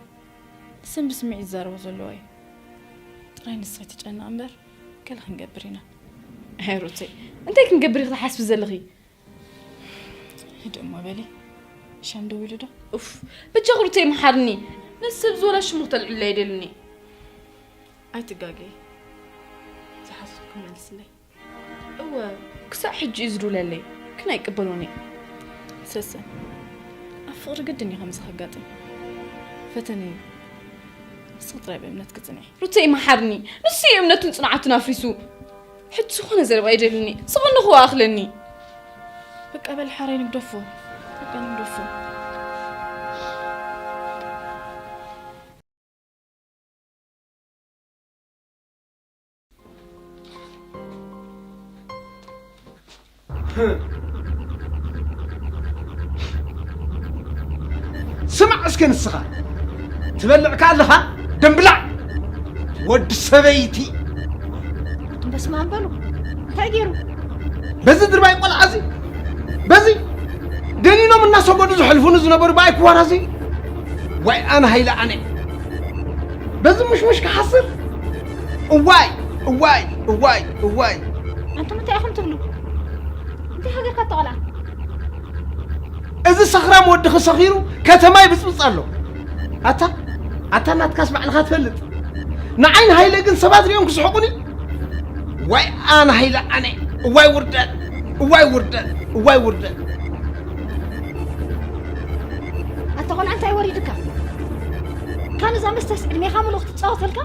ንሰን ብስምዒት ዝዛረቦ ዘለዋ እዩ። ጥራይ ንስኺ ትጨነቒ እምበር፣ ገለ ክንገብር ኢና። ኣይ ሩተይ፣ እንታይ ክንገብር ኢኺ ትሓስቢ ዘለኺ? ህድእ እሞ በሊ። ሻም ደው ኢሉ ዶ? ኡፍ፣ በጃኺ ሩተይ መሓርኒ። ነዚ ሰብ እዚ ወላ ሽሙ ክተልዕለይ ኣይደልን እየ። ኣይትጋገይ። ዝሓሰብኩ መልስለይ። እወ፣ ክሳዕ ሕጂ እዩ ዝድውለለይ፣ ግን ኣይቅበሎን እየ። ሰሰን፣ ኣብ ፍቕሪ ግድን እዩ ከምዚ ከጋጥም። ፈተነ እዩ። ንስኺ ጥራይ ብእምነትኪ ጽንዒ። ሩተይ መሓርኒ፣ ንሱ እዩ እምነቱን ጽንዓቱን ኣፍሪሱ። ሕጂ ዝኾነ ዘረባ ኣይደልኒ፣ ዝቐነኹ ኣኽለኒ። በቃ በል ሓራይ ንግደፎ፣ በቃ ንግደፎ። ስማዕ እስከ ንስኻ ትበልዕካ ኣለኻ ደምብላዕ ወዲ ሰበይቲ። በስመ ኣብ በሉ። እንታይ ገይሩ? በዚ ድርባይ ቆልዓ እዚ በዚ ደኒኖም እናሰገዱ ዘሕልፉኒ ዝነበሩ ብኣይ ክዋራ እዚ ዋይ ኣነ ሃይለ ኣነ በዚ ምሽምሽ ክሓስር እዋይ እዋይ እዋይ እዋይ። ኣንቱም እንታይ ኢኹም ትብሉ? እንታይ ሃገርካ ተቐልዓ? እዚ ሰኽራም ወድኺ ሰኺሩ ከተማ ይብጽብጽ ኣሎ። ኣታ ኣታ ናትካስ ባዕልኻ ትፈልጥ። ንዓይ ንሃይለ ግን ሰባት ሪኦም ክስሕቁኒ። ዋይ ኣነ ሃይለ ኣነ እዋይ ውርደት እዋይ ውርደት እዋይ ውርደት። ኣታ ቆልዓ እንታይ ወሪድካ? ካን እዛ መስተስ ዕድሜኻ ምሉእ ክትጻወተልካ?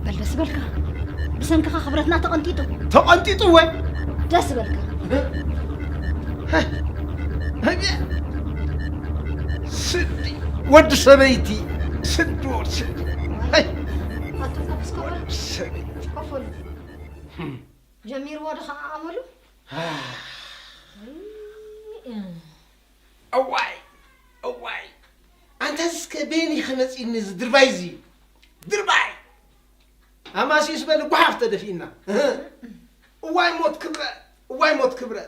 በል ደስ በልካ። ብሰንክኻ ክብረትና ተቐንጢጡ። ተቐንጢጡ ወይ? ደስ በልካ። ስዲ ወዲ ሰበይቲ ስዲ ወዲ ሰበይቲ። ኣቶ ተፍስ ኮፍ በል። ሰበይቲ። ኮፍ በሉ። ጀሚርዎ ዶ ከኣ ኣመሉ? እዋይ እዋይ ኣንታ እስከ በየን ኢኸ መጺኒ እዚ ድርባይ እዚ ድርባይ ኣማሲስ በል ጓሓፍ ተደፊእና እዋይ ሞት ክብረ እዋይ ሞት ክብረ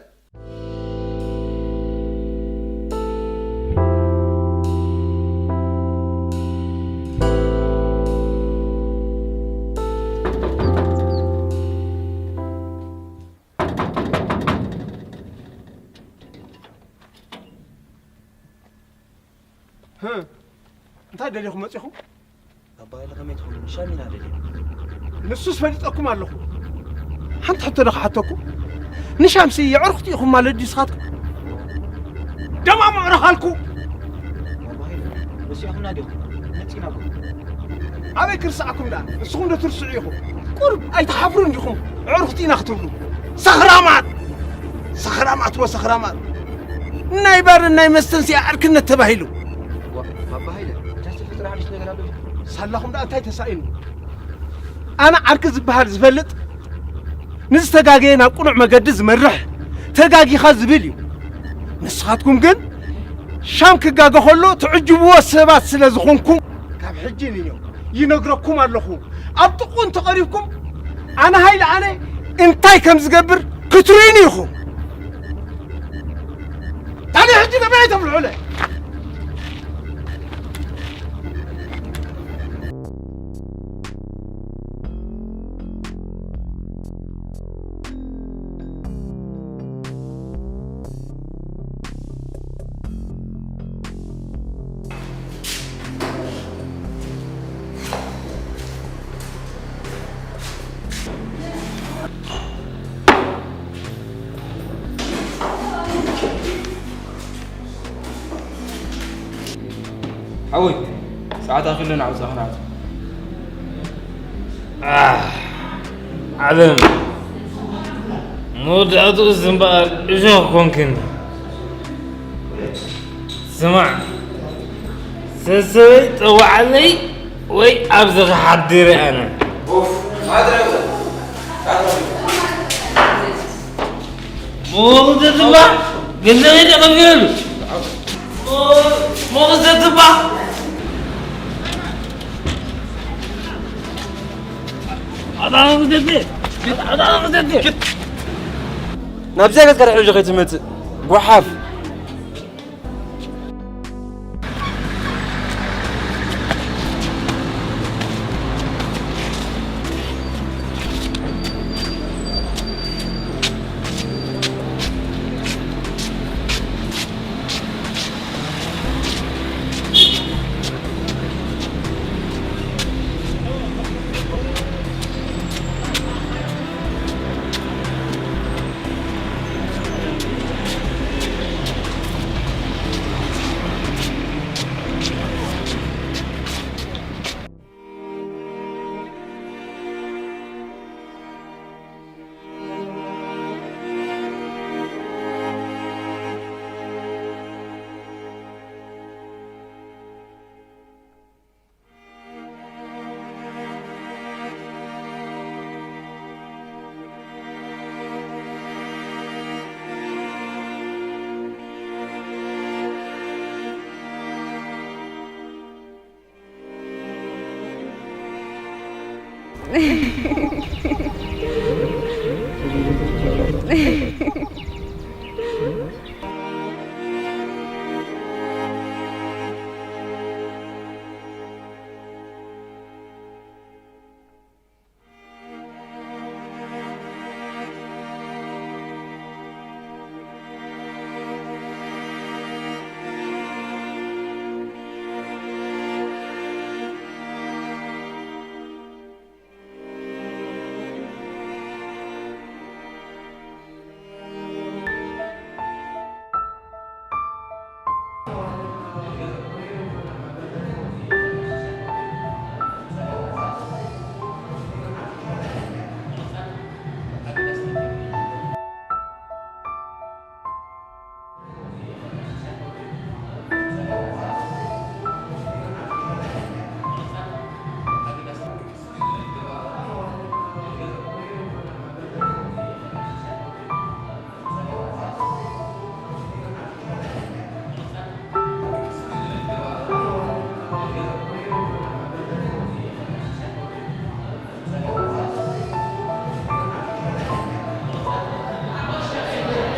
እንታይ ደሊኹም መጺኹም? ኣባ ሃይለ ከመይ ትኾኑ? ንሻም ኢና ደሊና። ንሱስ ፈሊጠኩም ኣለኹ። ሓንቲ ሕቶ ዶ ክሓተኩም? ንሻምሲ የዕሩኽቲ ኢኹም ማለት ድዩ ንስኻትኩም? ደማ ምዕሩኽ ኣልኩ። ኣባ ሃይለ ረሲዕኹምና ዲኹም? መጺእና እኮ። ኣበይ ክርስዓኩም ደኣ? ንስኹም ዶ ትርስዑ ኢኹም? ቁሩብ ኣይትሓፍሩን ዲኹም? ኣዕሩኽቲ ኢና ክትብሉ። ሰኽራማት! ሰኽራማት ወሰኽራማት! ናይ ባርን ናይ መስተን ሲኣ ዕርክነት ተባሂሉ። ዋ፣ ባባ ሃይለ፣ እንታይ ዝተፈጥረ ሓድሽ ነገር ኣሎ? ሳላኹም ደኣ እንታይ ተሳኢኑ? ኣነ ዓርኪ ዝበሃል ዝፈልጥ ንዝተጋገየ ናብ ቅኑዕ መገዲ ዝመርሕ ተጋጊኻ ዝብል እዩ። ንስኻትኩም ግን ሻም ክጋገ ከሎ ትዕጅብዎ ሰባት ስለ ዝኾንኩም፣ ካብ ሕጂ ንዮ ይነግረኩም ኣለኹ። ኣብ ጥቕኡ እንተቐሪብኩም፣ ኣነ ሃይለ ኣነ እንታይ ከም ዝገብር ክትርእዩኒ ኢኹም። ታዲያ ሕጂ ገበያ ተብልዑለ። ሓወይ፣ ሰዓት ኣኺሉ ንዓውፃ ክንዓት። ዓለም መወዳእትኡስ እምበኣር እሾኽ ኮንክኒ። ስማዕ፣ ሰሰበይ ጠዋዓለይ ወይ ኣብዚ ክሓድር ኣነ። ሞኽዘትባ ገንዘበይ ተቐቢለሉ። ሞኽዘትባ ኣጣ ሞኽዘት ኣጣ ሞኽዘት ናብዚኣ ገጽካ ሕጂ ከይትመጽእ ጓሓፍ።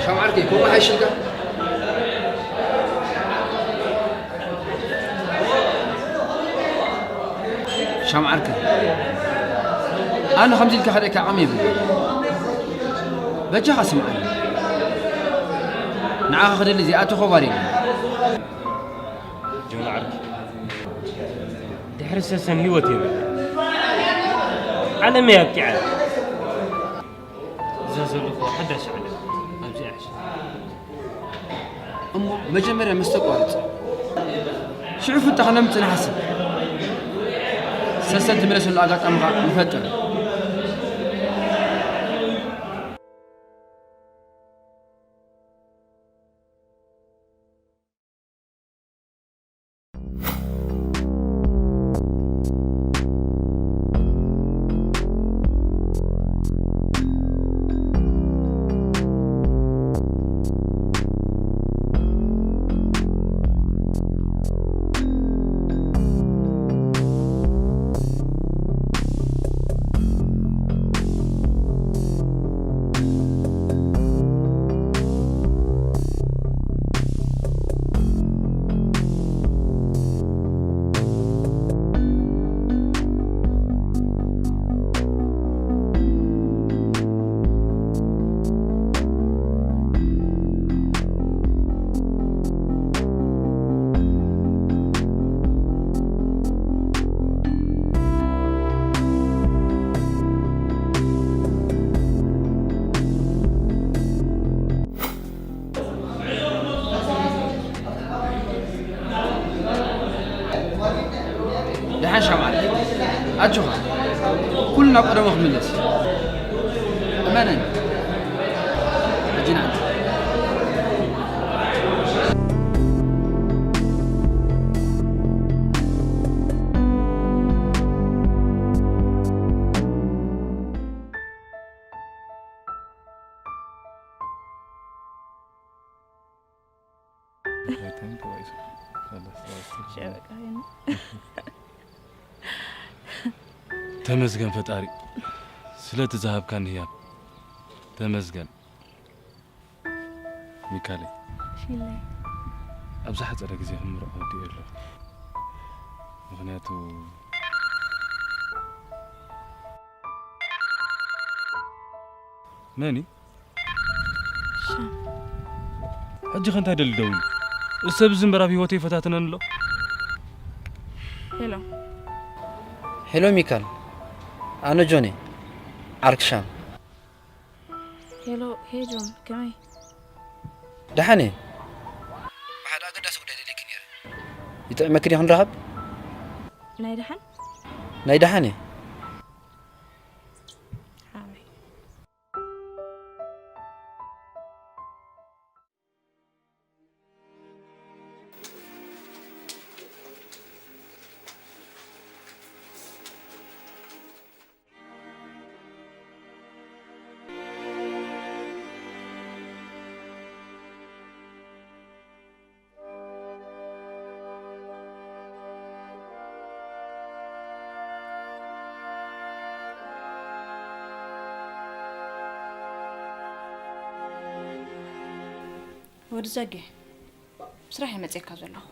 ሻም ዓርከይ፣ ከምኡ ሓይሽልካ? ሻም ዓርከይ፣ ኣነ ከምዚ ኢልካ ከርእየካ ዓቕሚ የብለይን። በጃኻ ስምዓኒ። ንዓኻ ክደሊ ዘይኣተኹ ባር የለን። ጆን ዓርከይ፣ ድሕሪ ሰሰን ህይወት የብለይን። ዓለመይ ኣብቂዓ። እዛ ዘለኹዋ ሓዳሽ ዓለም ኣብዚኣ ሕሸ። እሞ መጀመርያ መስተ ኣቋርጽ። ሽዑ ፍታሕ ክነምጽእ ንሓስብ። ሰሰን ትምለሰሉ ኣጋጣሚ ኸኣ ንፈጥር። ሻማል ኣጆኻ፣ ኩሉ ናብ ቀደሙ ክምለስ እዩ። እመነኒ። ሕጂ ንዓና። ተመስገን ፈጣሪ ስለቲ ዝሃብካኒ ህያብ። ተመስገን ሚካለይ። ሽለይ። ኣብ ዝሓጸረ ግዜ ክንምርዖ ወዲኡ ኣሎ። ምኽንያቱ መን እዩ? ሻም። ሕጂ ከ እንታይ ደሊ ደውሉ? እዚ ሰብ እዚ እምበር ኣብ ህይወተይ ይፈታትነን ኣሎ። ሄሎ። ሄሎ ሚካል፣ ኣነ ጆን እየ፣ ዓርኪ ሻም። ሄሎ፣ ሄ ጆን፣ ከመይ? ደሓን እየ። ብሓደ ኣገዳሲ ጉዳይ ደልየኪ ነይረ። ይጥዕመኪ ድዩ ክንራኸብ? ናይ ደሓን? ናይ ደሓን እየ። ሓወይ። ወዲ ዘጌ፣ ስራሕ እየ መፅየካ ዘለኹ።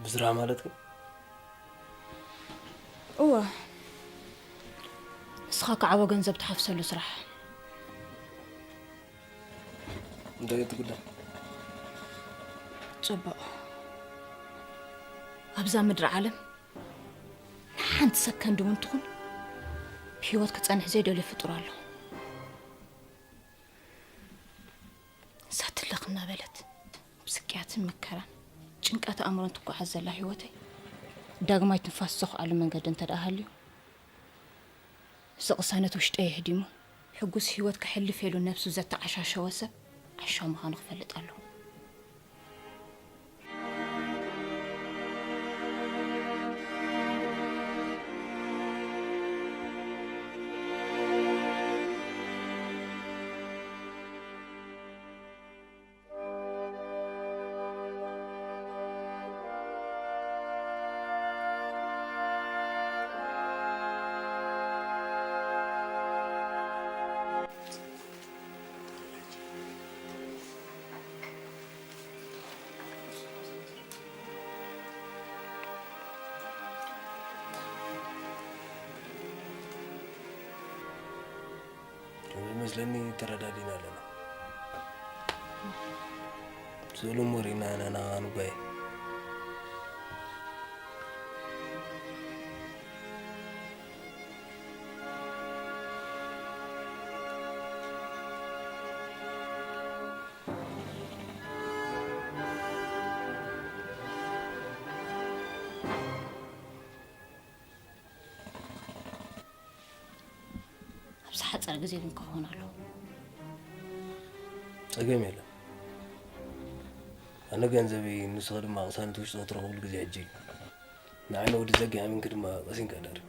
ብስራሕ ማለት ግን? እወ፣ ንስኻ ከዓቦ ገንዘብ ትሓፍሰሉ ስራሕ። እንታይ እቲ ጉዳይ? ጽቡቕ። ኣብዛ ምድሪ ዓለም ንሓንቲ ሰከንድ እውን ትኹን ብህይወት ክጸንሕ ዘይደልዮ ፍጡር ኣሎ። ሳትለኽ እናበለት ብስቅያትን መከራን ጭንቀት ኣእምሮን ትጓዓዝ ዘላ ህይወተይ ዳግማይ ትንፋስ ዘኹዓሉ መንገዲ እንተ ደኣ ሃልዩ፣ እዚ ቅሳነት ውሽጠይ የህዲሙ፣ ሕጉስ ህይወት ከሕልፍ ኢሉ ነብሱ ዘተዓሻሸወ ሰብ ዓሻ ምዃኑ ክፈልጥ ኣለዎ። ከም ዝመስለኒ ተረዳዲና ኣለና። ስእሉ እሞ ርኢና ኢና ናብኣ ንጓየ። ኣብ ዝሓጸረ ግዜ ግን ክኸውን ኣለዎ። ጸገም የለን። ኣነ ገንዘበይ፣ ንስኺ ድማ ቅሳነት ውሽጢ ክትረኽብሉ ግዜ ሕጂ እዩ። ንዓይ ንወዲ ዘጊ ኣሚንኪ ድማ ቀሲንኪ እደሪ።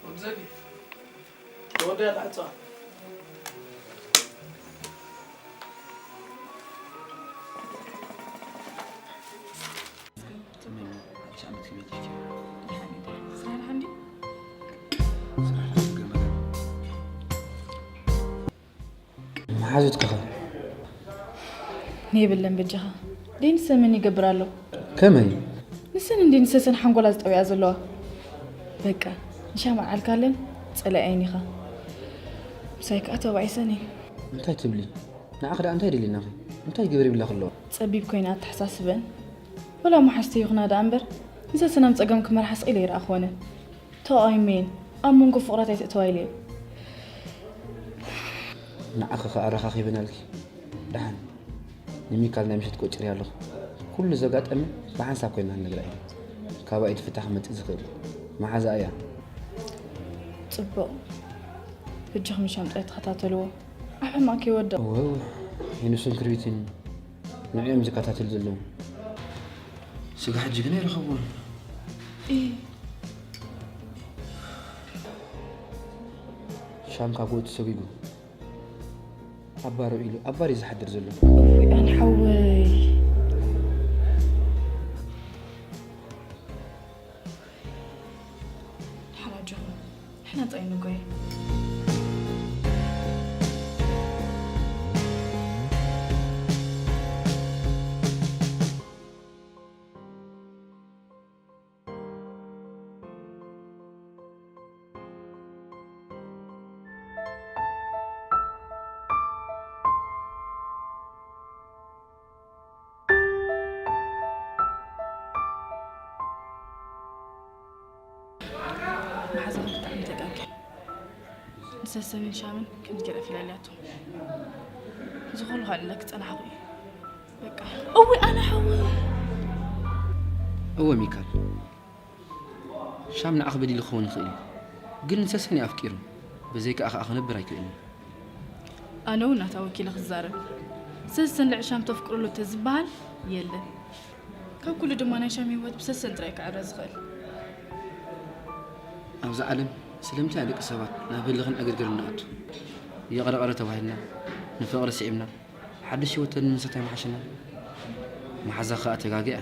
ወዲ ዘጊ፣ ተወዲኣ ኣላ ዕጻዋ። መሓዙትኪ ኸ? የብለን በጃኻ። ደይ ንሰን መን ይገብር ኣሎ? ከመይ? ንሰን እንዲ ንሰሰን ሓንጎላ ዝጠውያ ዘለዋ። በቃ፣ ንሻማ ዓልካለን ጸላእየን ኢኻ። ምሳይ ከኣ ተባኢሰን እየን። እንታይ ትብሊ? ንዓኺ ደኣ እንታይ ደልየናኺ? እንታይ ግበር ይብላኺ ኣለዋ? ጸቢብ ኮይነ ኣተሓሳስበን። ወላ መሓዝተይ ይኹና ደኣ እምበር፣ ንሰሰን ኣብ ጸገም ክመርሓ ስቕ ኢለ ይረኣኽወን። ተቓዊመየን፣ ኣብ መንጎ ፍቑራት ኣይትእተዋ ኢለየን። ንዓኺ ከኣ ኣረኻኺበናልኪ። ደሓን ንሚካል ናይ ምሸት ቆጺረ ኣለኹ። ኩሉ ዘጋጠመ ብሓንሳብ ኮይና ንነግራ ኢና። ካባይ እቲ ፍታሕ ክመጽእ ዝኽእል መሓዛ እያ። ጽቡቕ። ሕጂ ከም ሻምጣይ ተኸታተልዎ። ኣብ ሕማቕ ከይወድቕ። እወ፣ ሄኖስን ክርቢትን ንዕኦም ዝከታተል ዘለዉ። ስጋ ሕጂ ግን ኣይረኸብዎን። እይ። ሻም ካብ ጎቱ ሰጒጉ ኣባሮ ኢሉ ኣባር እዩ ዝሓድር ዘሎ። እውይ፣ ኣነ ሓወይ። ሓላጆኹም፣ ንሕና እንታይ ንጎየ? መሓዛኹም ብጣዕሚ ተጋግየ። ንሰሰንን ሻምን ከምዚ ገይረ ፈላልያቶም። እዚ ኩሉ ካልእ ኢለ ክጸናሕኩ እየ። በቃ። እውይ፣ ኣነ ሓወይ። እወ ሚካል፣ ሻም ንዓኺ በዲሉ ክኸውን ይኽእል እዩ፣ ግን ንሰሰን እዩ ኣፍቂሩ። ብዘይካኣ ከኣ ክነብር ኣይክእልን። ኣነ እውን ናታ ወኪለ ክዛረብ። ሰሰን ልዕሊ ሻም ተፍቅሮ ኣሎ ተዝበሃል የለን። ካብ ኩሉ ድማ ናይ ሻም ህይወት ብሰሰን ጥራይ ክዕረ ዝኽእል። ኣብዛ ዓለም ስለምንታይ ደቂ ሰባት ናብ ህልኽን ዕግርግርን ንኣቱ? ይቕረ ቕረ ተባሂልና፣ ንፍቕሪ ስዒብና፣ ሓድሽ ህይወት ተንምስርት ኣይምሓሸናን? መሓዛ ከኣ ተጋግያ።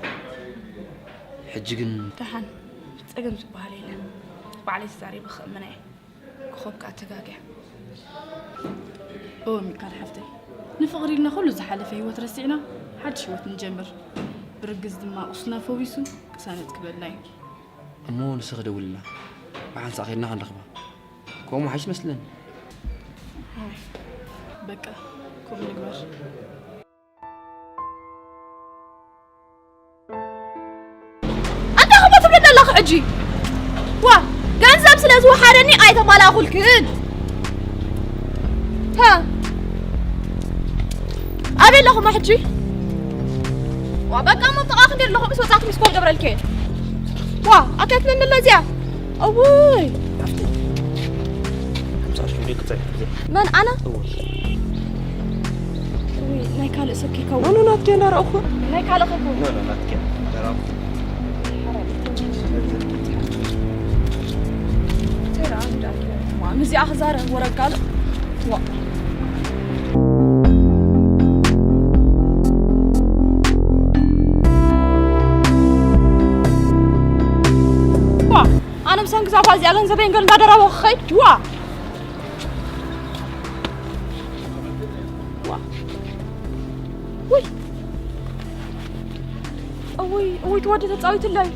ሕጂ ግን ደሓን፣ ጸገም ዝበሃል የለን። ባዕለይ ተዛሪበ ክእምና እየ። ኮኾብ ከኣ ተጋግያ። እወ ሚካል ሓፍተይ፣ ንፍቕሪ ኢልና ኩሉ ዝሓለፈ ህይወት ረሲዕና ሓድሽ ህይወት ንጀምር። ብርግጽ ድማ ቁስልና ፈዊሱ ቅሳነት ክበልና እዩ። እሞ ንስኺ ደውልላ፣ ብሓንሳእ ኸይድና ክንረኽባ። ከምኡ ሓይሽ መስለኒ። ኣይ፣ በቃ፣ ከምኡ ንግበር። ኣንታ ኸሞ ትብለኒ ኣለኺ ሕጂ? ዋ፣ ገንዘብ ስለ ዝወሓደኒ ኣይተማላኹልክን። ሃ፣ ኣበይ ኣለኹማ ሕጂ? ዋ፣ በቃ፣ እሞ ጥቓ ክንዲ ኣለኹ፣ ምስ ወጻእኩ ሚስኮል ገብረልኪ። ዋ፣ ኣካትለኒ ኣሎ እዚኣ። እውይ። ሓፍተይ፣ ከምዚ ኣሽቱ ደቂ ጸኒሑ። መን፣ ኣነ? እወ። እውይ፣ ናይ ካልእ ሰብ ከይከውን። ኖ፣ ኖ፣ ናትኪ ኣነ ረኣኹ። ናይ ካልእ ከይከውን። ኖ፣ ኖ፣ ናትኪ ኣነ ረኣኹ። ተራ እንዳ ማ፣ ምስዚኣ ክዛረብ ወረጋሉ። ዋ። ዋ፣ ኣነ ብሰንኪ እዛ ጓል እዚኣ ገንዘበይን ገል እንዳደረበ ክኸይድ፣ ዋ። ዋ። ውይ። እውይ፣ እውይ፣ ትወዲ ተጻዊትለይ።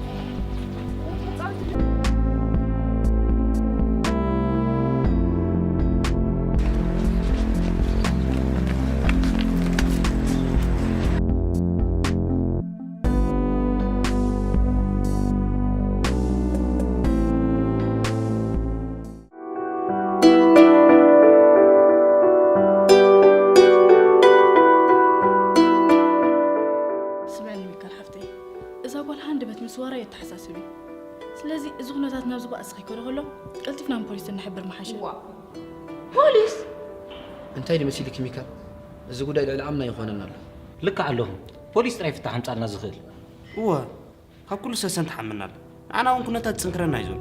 ስምዕኒ ሚካል ሓፍተይ፣ እዛ ጓል ሃንደበት ምስዋራ የተሓሳስብ እዩ። ስለዚ እዚ ኩነታት ናብ ዝባእስ ከይከዶ ከሎ ቀልጢፍና ንፖሊስ እንሕብር ምሓሸ። ዋ፣ ፖሊስ? እንታይ ድመሲልኪ ሚካል? እዚ ጉዳይ ልዕሊ ዓቕምና ይኾነና ኣሎ። ልክዕ ኣለኹም። ፖሊስ ጥራይ ፍታሕ ኣምጻልና ዝኽእል። እወ፣ ካብ ኩሉ ሰሰን ትሓመና ኣላ። ንዓና እውን ኩነታት ዝጽንክረና እዩ ዘሎ።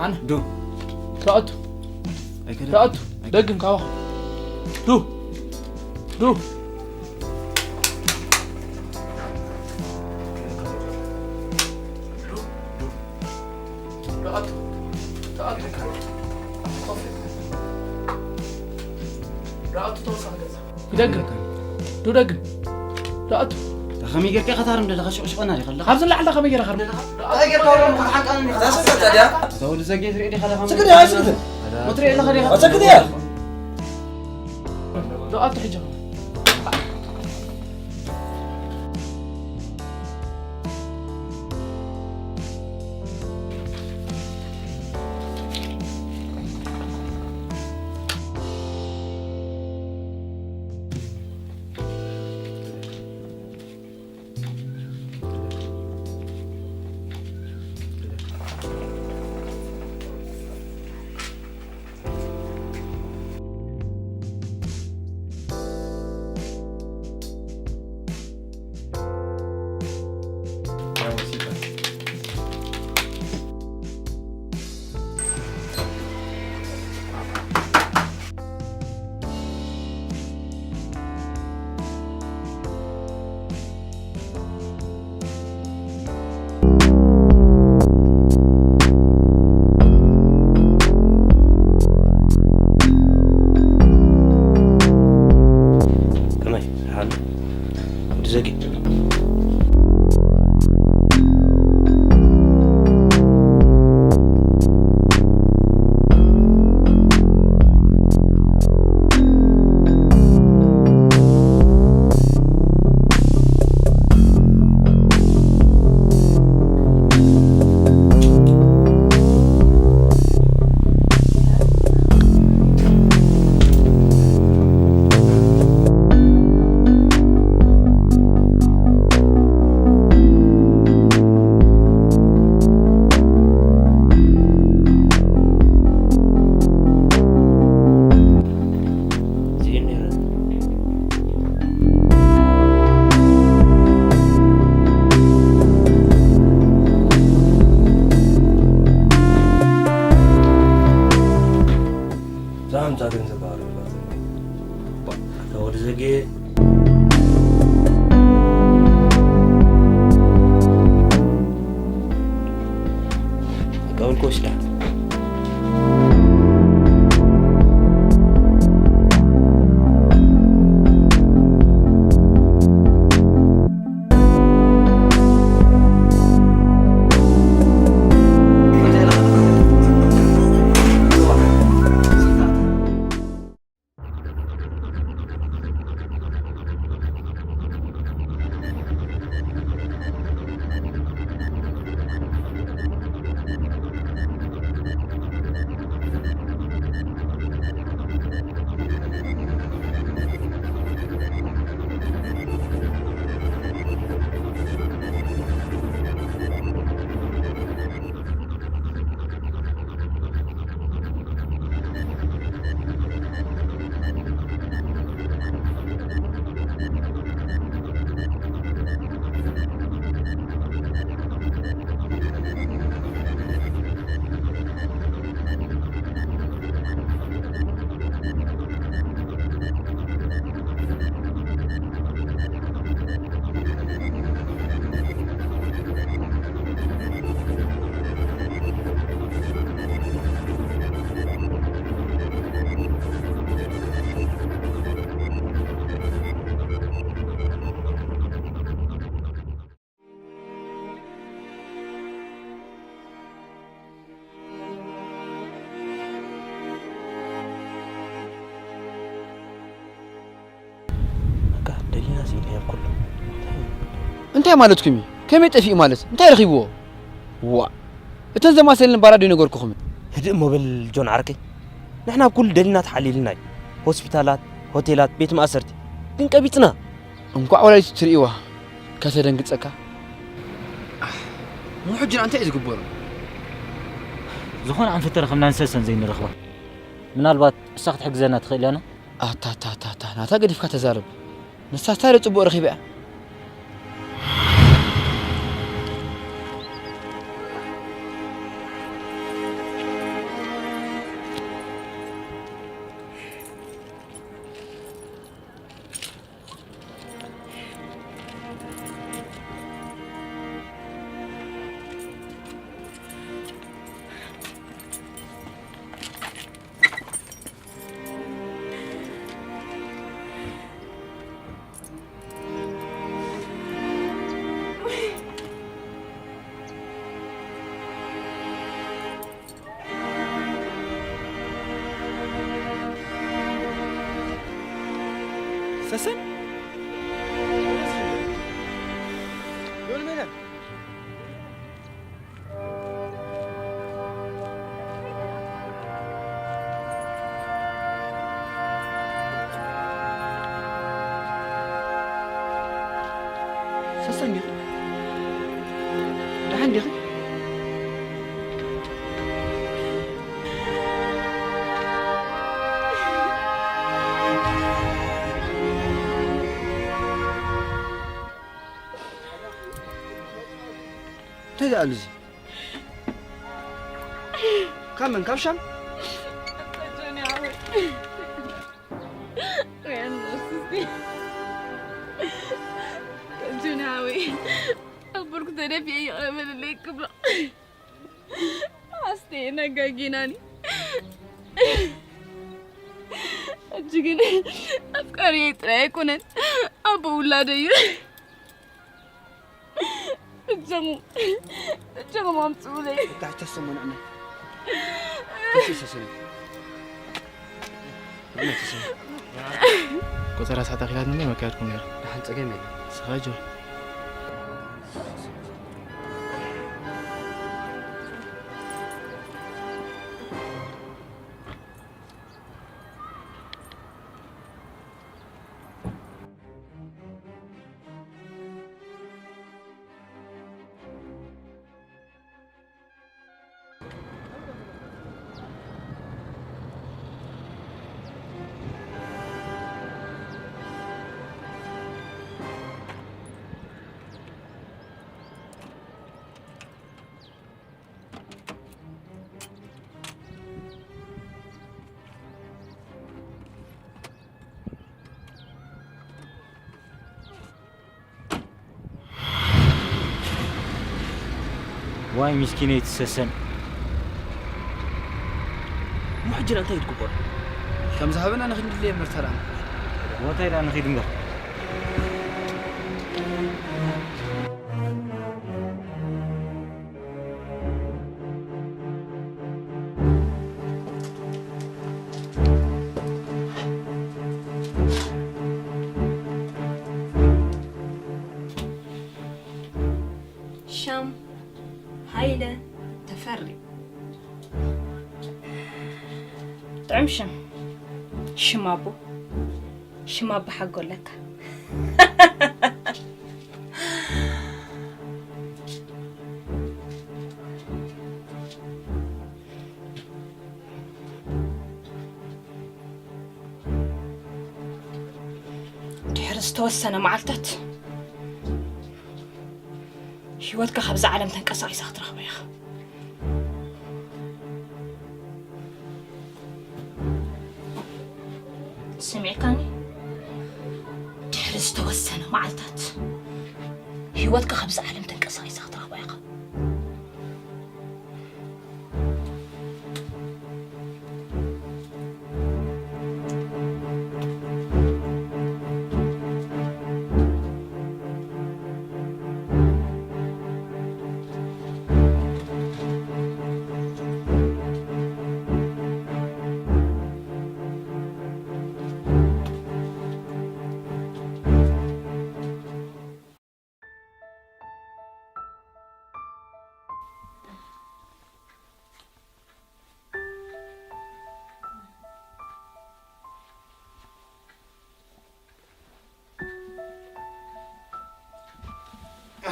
ኣነ ዶ ተኣቱ ኣይከደን። ተኣቱ ኣይከደን። ደግም ካባኹ ዱ ዱ ዶ ኣቱ ተወሳኺ ገዛ። ይደግም። ዶ ደግም። ዶ ኣቱ። ከመይ ጌርካ ኢኻ ታርም ደለኻ ሽቕሽቐና ዲኻ ኣለኻ? ኣብዚ ላዕሊ ከመይ ጌርካ ታርም? እንታይ ጌርካ ወረም ክትሓንቃኒ ዲኻ? እዛ ሰበታ ድያ? እታ ወዲ ዘጌ ትርኢ ዲኻ ደኻ? ስግድ እያ፣ ስግድ። መትሪእ ኣለኻ ዲኻ? ኣሰግድ እያ። ዶ ኣቱ ሕጂ። ከመይ ደሓን? ወዲ ዘጊ። ዛምዛ ገንዘብ ኣረባ ዘንዴ። ባ፣ ኣታ ወዲ ዘጌ። ቀብል ክወስዳ። በቃ ደሊና ስኢናዮ ኩሉ። እንታይ ማለትኩም እዩ? ከመይ ጠፊኡ ማለት? እንታይ ረኺብዎ? ዋእ! እተን ዘማሰልን ባራት ዶ ይነገርኩኹም? ህድእ እሞ በል ጆን ዓርከይ። ንሕና ኩሉ ደሊና ተሓሊልና እዩ። ሆስፒታላት፣ ሆቴላት፣ ቤት ማእሰርቲ። ግን ቀቢጽና። እንኳዕ ወላዲቱ ትርእይዋ ከተደንግጸካ። ኣሕ፣ እሞ ሕጂ እንታይ እዩ ዝግበሩ? ዝኾነ ኣንፈት ተረኽብና ንሰሰን ዘይንረኽባ። ምናልባት እሳ ክትሕግዘና ትኽእል እያ። ኣታ፣ ኣታ፣ ኣታ፣ ኣታ፣ ናታ ገዲፍካ ተዛረብ። ንሳ እንታይ ዶ ጽቡቕ ረኺባ እያ? ሰሰን ሰሰን ዲኺ? ደሓን ዲኺ? እንታይ ደኣ ኣሉ እዚ? ካብ መን? ካብ ሻም? ኣታ ጆኒ ሓወይ። ሪኣኒ እስቲ። ጆኒ ሓወይ። ኣብ ብርኩ ተደፊኤ ይቕረ በለለይ ክብሎ። ኣስተየን ኣጋጊናኒ። ሕጂ ግን ኣፍቃሪየይ ጥራይ ኣይኮነን፣ ኣቦ ውላደይ እዩ። እጃኹም፣ እጃኹም ኣምጽኡለይ። እታ ተሰሙን ኣነ። ተሰሰነ። ቆጸራ ሳዕት ኣኺላትኒ እምበር መካየድኩም ነይሩ። ደሓን ጸገም የለን። ስኻ ጆ። ዋይ ምስኪነይቲ ሰሰን። እሞ ሕጂ እንታይ ክትግበሩ? ከም ዝሃበና ንኽንድልየ እምበር ተራና። ወታይ ደኣ ንኺድ እምበር። ሻም ሃይለ ተፈሪ። ጥዑም ሽም። ሽም ኣቦ፣ ሽም ኣቦ ሓጎ ኣለካ። ድሕሪ ዝተወሰነ መዓልታት ህይወትካ ካብዛ ዓለም ተንቀሳቒሳ ክትረኽባ ኢኻ። ስሚዕካኒ? ድሕሪ ዝተወሰነ መዓልታት ህይወትካ ካብዛ ዓለም ተንቀሳቒሳ ክትረኽባ ኢኻ።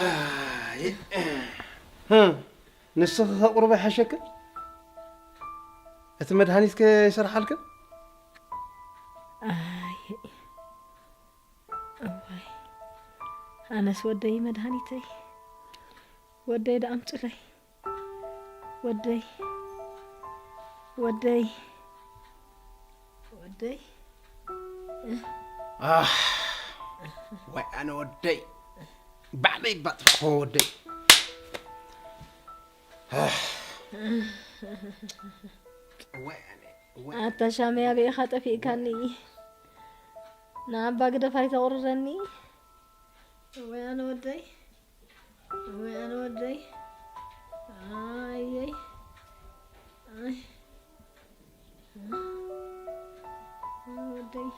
ኣይ፣ ህም፣ ንስኺ ከቕርቦ ይሓሸክን? እቲ መድሃኒት ከ ይሰርሓልክን? ኣይ፣ እዋይ፣ ኣነስ ወደይ መድሃኒተይ፣ ወደይ ደኣ ኣምጹለይ። ወደይ፣ ወደይ፣ ወደይ። ኣህ፣ ወይ ኣነ ወደይ። ባዕለይ ባጥፋእኮ ወደይ። ኣህ። ወይ ኣነ፣ ወይ ኣነ። ኣታ ሻመይ ኣበይ ኢኻ ጠፊእካኒ? ንኣባ ግደፍ ኣይተቑርረኒ። ወይ ኣነ ወደይ። ወይ ኣነ ወደይ። ኣየይ። ኣይ። ኣነ ወደይ።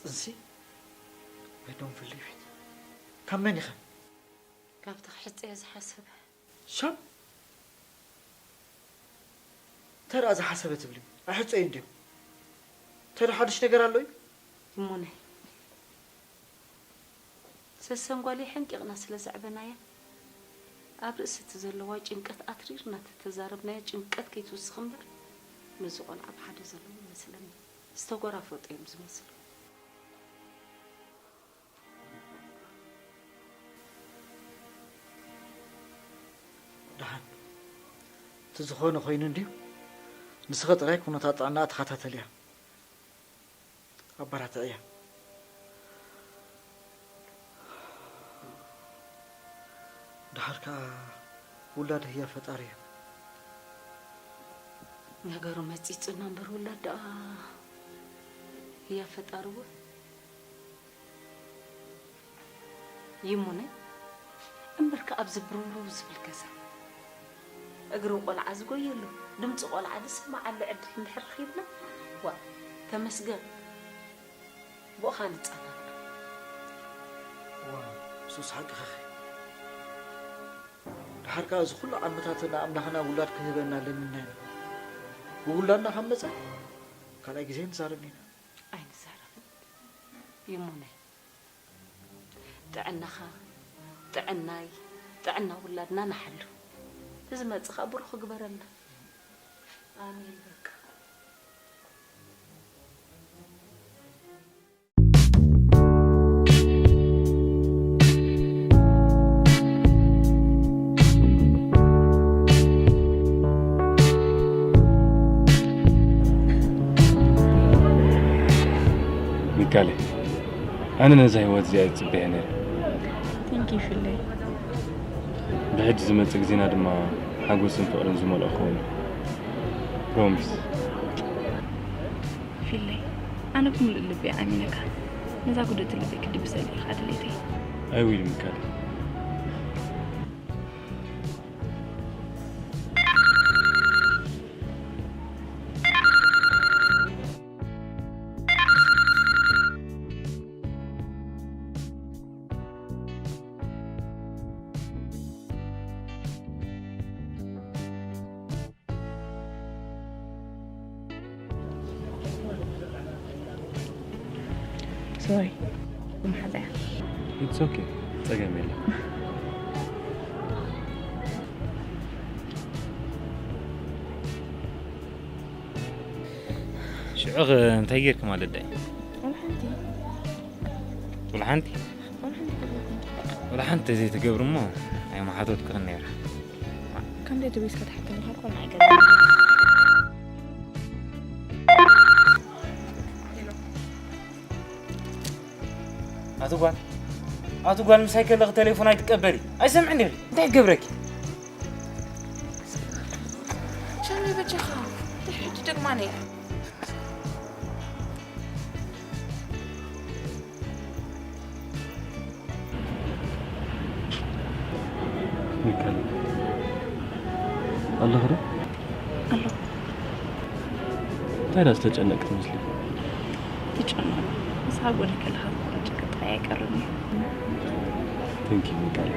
ጥንሲ? I don't believe it. ካብ መን ኢኸ? ካብቲ ክሕጸዮ ዝሓሰበ። ሻም? እንታይ ደኣ ዝሓሰበ ትብሊ? ኣይሕጸዩ እንድዩ። እንታይ ደኣ ሓድሽ ነገር ኣሎ እዩ? እሙነይ፣ ሰሰንጓሊ ሕንቂቕና ስለ ዘዕበናያ፣ ኣብ ርእሲ እቲ ዘለዋ ጭንቀት ኣትሪርና ተተዛረብናያ ጭንቀት ከይትውስኽ እምበር፣ ነዚ ቆልዓ ኣብ ሓደ ዘለዉ ይመስለኒ። ዝተጎራፈጡ እዮም ዝመስሉ። ደሓን፣ እቲ ዝኾነ ኮይኑ እንድዩ። ንስኸ ጥራይ ኩነታት ጥዕናኣ ተኸታተልያ፣ ኣበራትዕያ። ደሓር ከኣ ውላድ ህያ ፈጣሪ እዩ። ነገሩ መጺጹና እምበር ውላድ ደኣ ህያ ፈጣሪ እውን። ይሙነ እምበርከ ኣብዚ ብርውርው ዝብል ገዛ እግሪ ቆልዓ ዝጎየሉ ድምፂ ቆልዓ ዝስማዓሉ ዕድል እንድሕር ረኺብና ዋ ተመስገን ብኡኻ ንፀናናዕ። ዋ ሱስ ሓቅኺ። ደሓር ከኣ እዚ ኩሉ ዓመታት ንኣምላኽና ውላድ ክህበና ለሚንና ኢና። ብውላድና ካብ መጸ ካልኣይ ግዜ ንዛረብ ኢና። ኣይንዛረብን ይሙነይ። ጥዕናኻ ጥዕናይ ጥዕና ውላድና ንሓሉ። እዚ መጽእ ኸኣ ብሩኽ ግበረልና። ኣሜን በቃ። ሚካለ፣ ኣነ ነዛ ህይወት እዚኣ እየ ዝጽበያ ነይረ። Thank you ፊለይ። ብሕጂ ዝመጽእ ግዜና ድማ ሓጎስን ፍቕርን ዝመልኦ ክኸውን እዩ። ፕሮሚስ። ፊለይ፣ ኣነ ብምሉእ ልቢ እየ ኣሚነካ። ነዛ ጉድእቲ ልበይ ክድብሰለይ ኢኻ ድሌተይ። I will ሚካለ። ሶሪ ብመሓዛያ። It's okay፣ ጸገም የለን። ሽዑ እንታይ ጌርኪ ማለት ዳይ? ዋላ ሓንቲ። ዋላ ሓንቲ? ዋላ ሓንቲ ገበርኩ። ዋላ ሓንቲ ዘይትገብሪ እሞ ኣይምሓተትክን ነይረ። ከም ደደቢስ ከተሓተኒ ካልኮ ንዓይ ገዛ። ኣቲ ጓል ኣቲ ጓል ምሳይ ከለኺ ቴሌፎን ኣይትቀበሊ። ኣይሰምዕን ዲኺ? እንታይ ይገብረኪ? ሻሚ በጃኻ ድሕሪ ሕጂ ደግማ ነይ። ሚካል ኣለኹ ዶ? ኣለኹ። እንታይ ደኣ ዝተጨነቅ ትመስሊ? ትጨነቅ። ምሳኻ ጎኒ ከለኻ ዝኾነ ጭንቀት ጥራይ ኣይቀርን እዩ። Thank you ሚካል።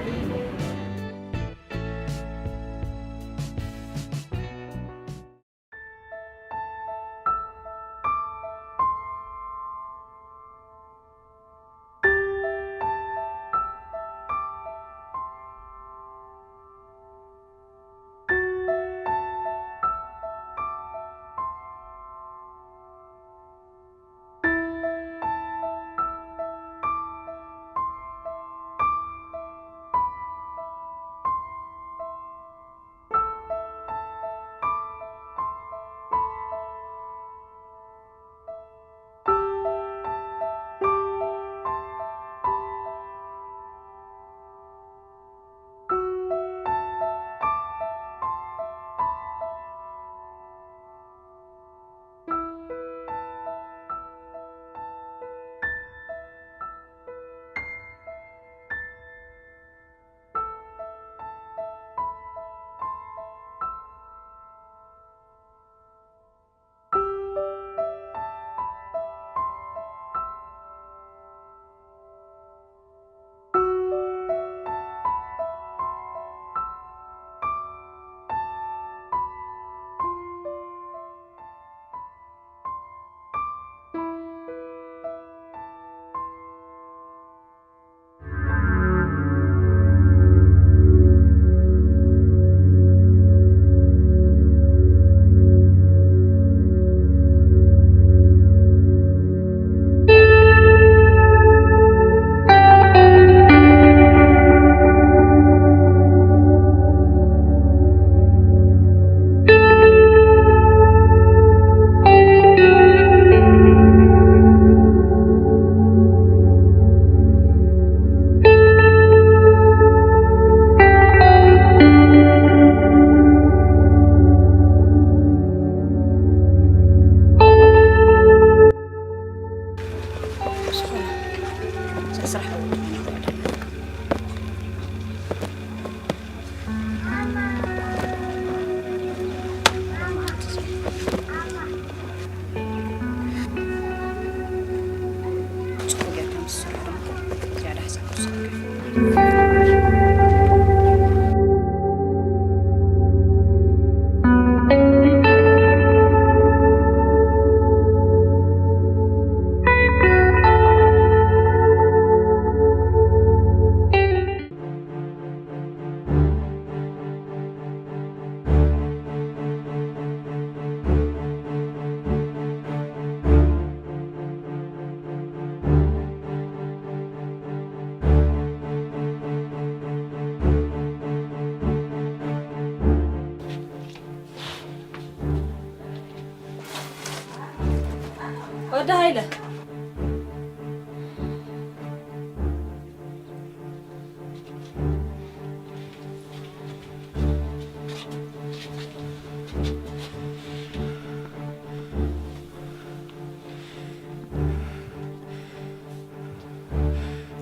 ኢለ።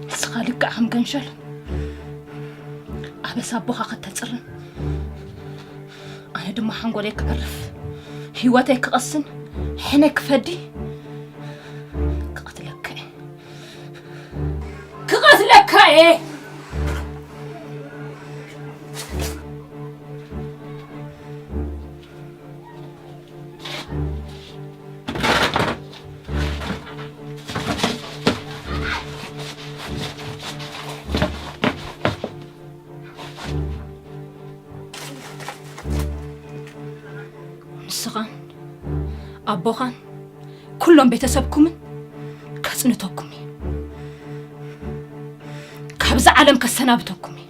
ንስኻ ልክዕ ከም ገንሸል ኣበሳ ኣቦኻ ከተጽርን፣ ኣነ ድማ ሓንጎለይ ክዕርፍ፣ ህይወተይ ክቐስን፣ ሕነ ክፈዲ ክቐትለካ እየ። ክቐትለካ እየ። ንስኻን ኣቦኻን ኩሎም ቤተሰብኩምን ከጽንተኩም እየ። ካብዛ ዓለም ከሰናብተኩም እየ።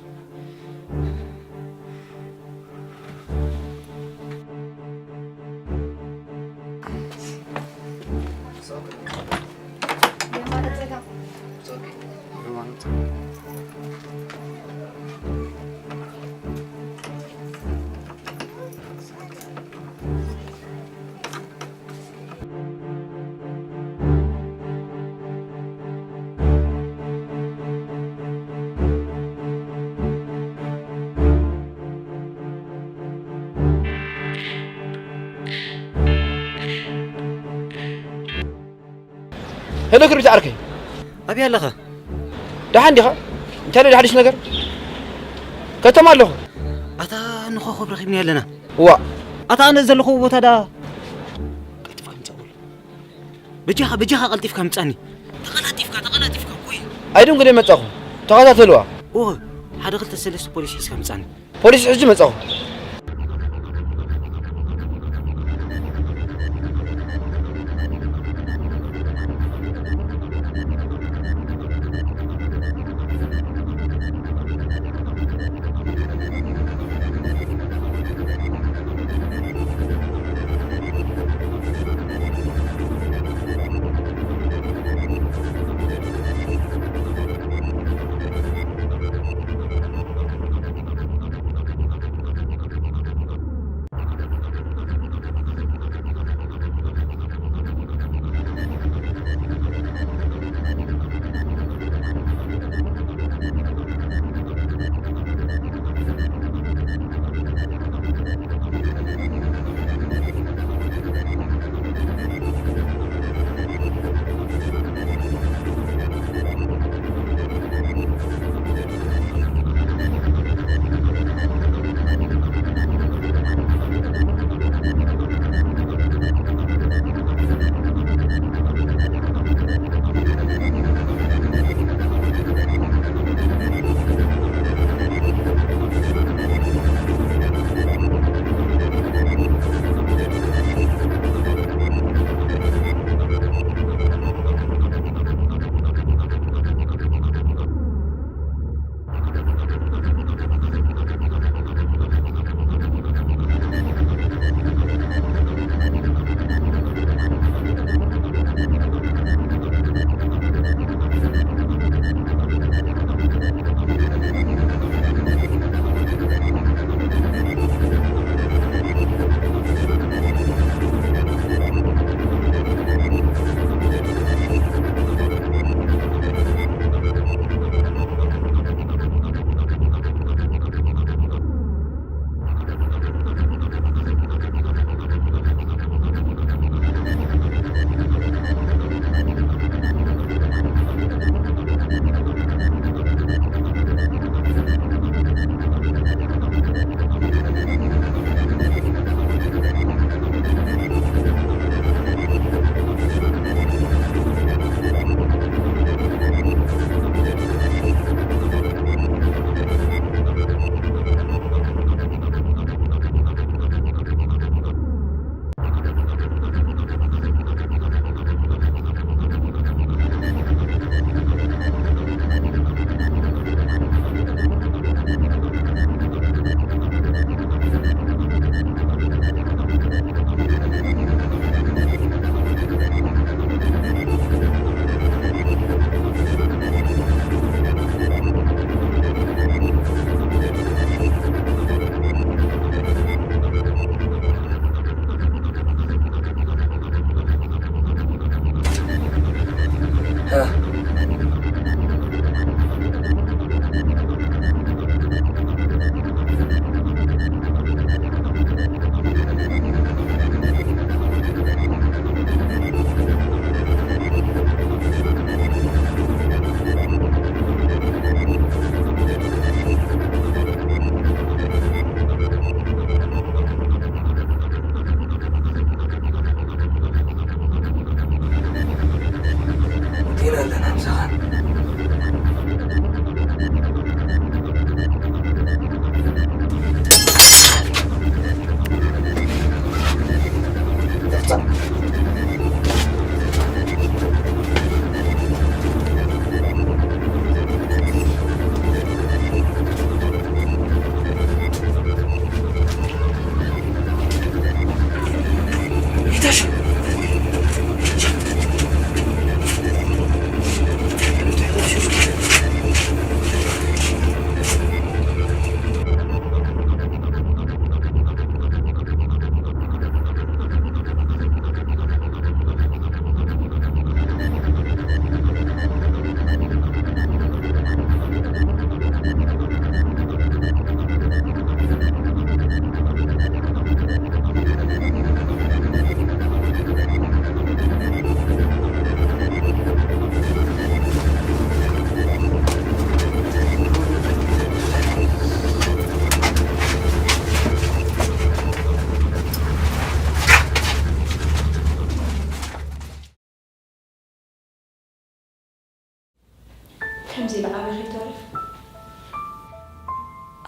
ሄሎ ክርቢት ዓርከይ። ኣበይ ኣለኻ? ደሓን ዲኻ? እንታይ ኣሎ ሓድሽ ነገር? ከተማ ኣለኹ። ኣታ ንኾኾብ ረኺብኒ ኣለና። እዋ። ኣታ ኣነ ዘለኹዎ ቦታ ዳ? ቀልጢፍካ ምጻእ በሎ። በጃኻ፣ በጃኻ ቀልጢፍካ ምጻኒ። ተቐላጢፍካ፣ ተቐላጢፍካ፣ ኮይ። ኣይደንጉ ደይ መጻኹ። ተኸታተልዋ። ኦ፣ ሓደ ክልተ ሰለስተ ፖሊስ ሒዝካ ምጻኒ። ፖሊስ ሕጂ መጻኹ።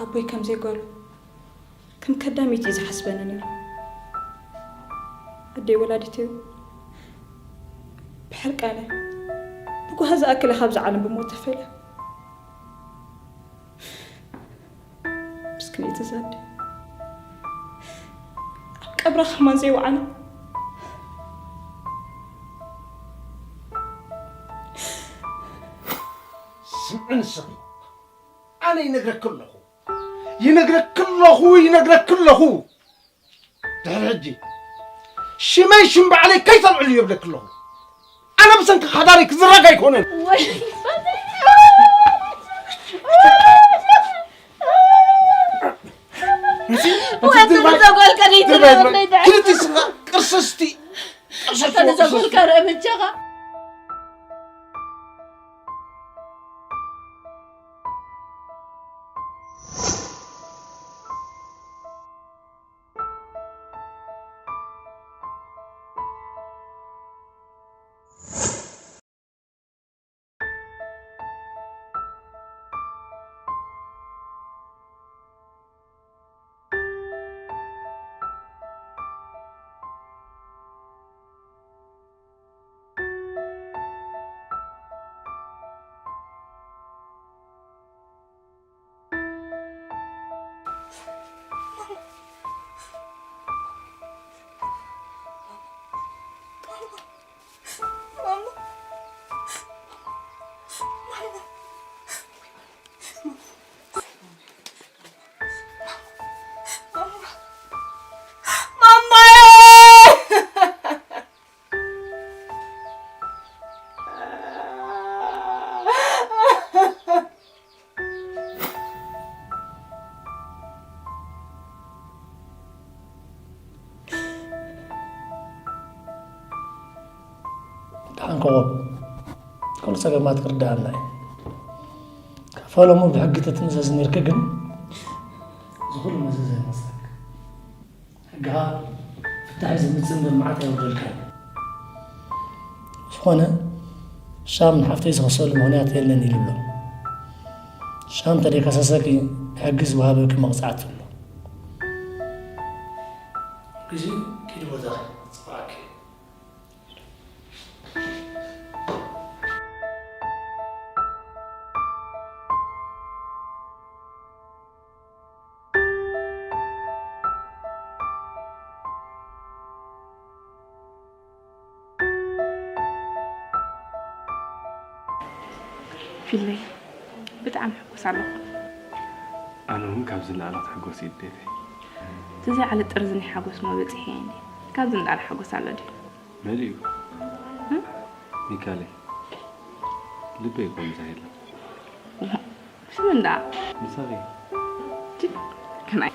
ኣቦይ ከም ዘይጓሉ ከም ከዳሚት እዩ ዝሓስበኒ ነይሩ። ኣደይ ወላዲተይ ብሕርቃነ ብጓሂ ዝኣክል እያ ካብዛ ዓለም ብሞት ተፈልያ። ምስክነይቲ ዛዲ ኣብ ቀብራ ከማን ዘይወዓለ። ስምዒ ንስኺ ኣነ ይነግረኪ ኣለኹ ይነግረኪ ኣለኹ ይነግረኪ ኣለኹ ድሕሪ ሕጂ ሽመይ ሽም ባዕለይ ከይተልዕሉ የብለኪ ኣለኹ ኣነ ብሰንኪ ሓዳረይ ክዝረግ ኣይኮነን ክልቲስኻ ቅርስስቲ ቅርስስቲ ደሓን ኮኾብ፣ ኩሉ ጸገማት ክርድኣና እዩ። ካብ ፈለሙ ብሕጊ ተትምዘዝ ነይርኪ ግን እዚ ኩሉ መዘዝ ኣይመጽኣክ። ሕግኻ ፍታሕ እዩ ዘምጽእ እምበር መዓት ኣየውርደልካን። ዝኾነ ሻም ንሓፍተይ ዝኸሰሉ ምኽንያት የለን ኢሉ ኣሎ። ሻም እንተደይከሰሰኪ ብሕጊ ዝወሃበኪ መቕጻዕቲ ኣሎ። ግዜ ኪዲ ቦታኺ ጽባኣኪ። ፊለይ ብጣዕሚ ሕጉስ ኣለኹ። ኣነ እውን ካብዚ ንላዕሊ ክትሕጎስ እየ ድሌተይ። እቲ ዘይዓለ ጥርዚ ናይ ሓጎስ እሞ በፂሐ እየ እንድየ። ካብዚ ንላዕሊ ሓጎስ ኣሎ ድዩ? መሊኡ። ሚካለይ፣ ልበይ እኮ ምሳኺ የለን። ብስም እንዳ ምሳኺ። ቲ-፣ ከናይ።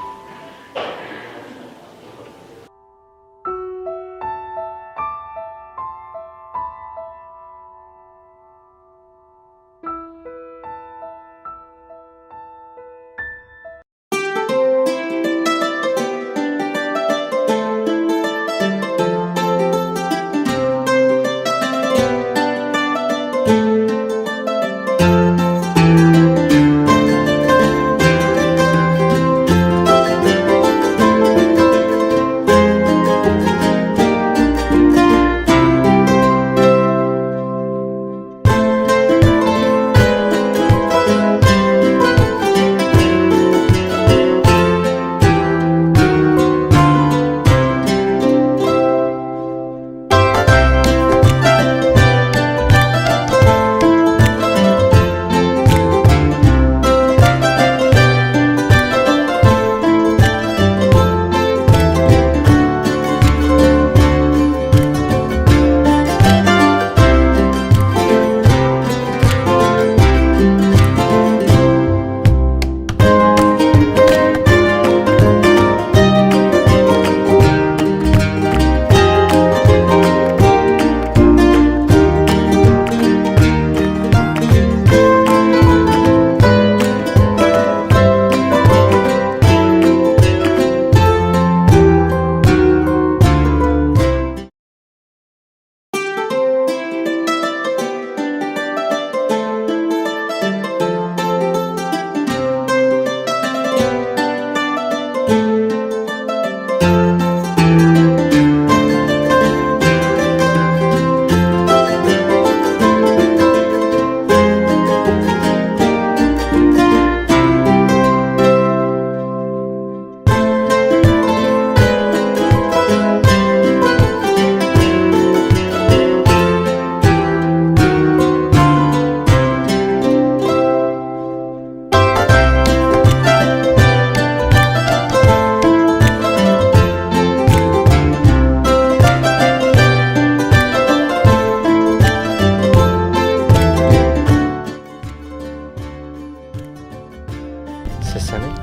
ሰነይ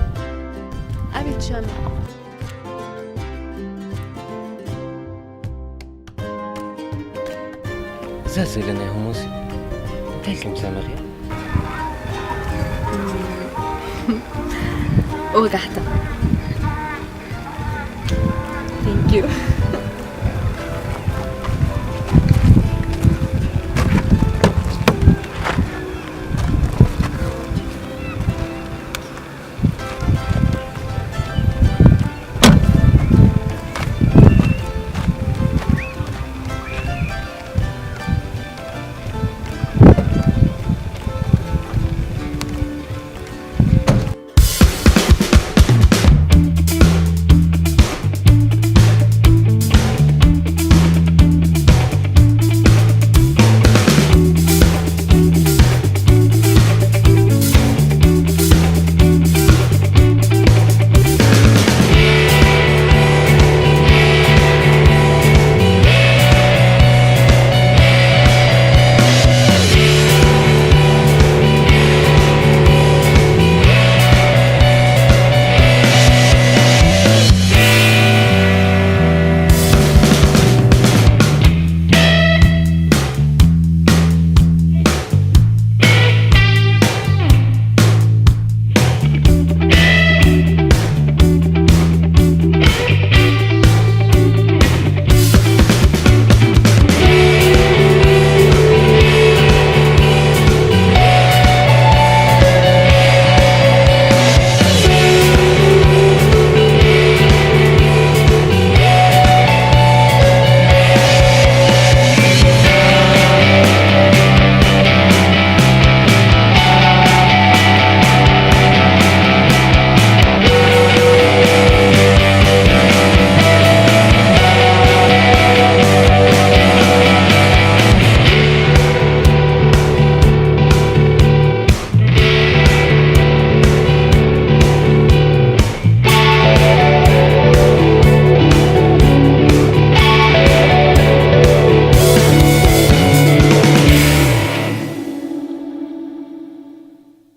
ኣቤት ሻሚ። እዛ ስእሊ ናይ ሆሞስ እንታይ ኢልኩም ሰመኽያ? ወጋሕታ። Thank you።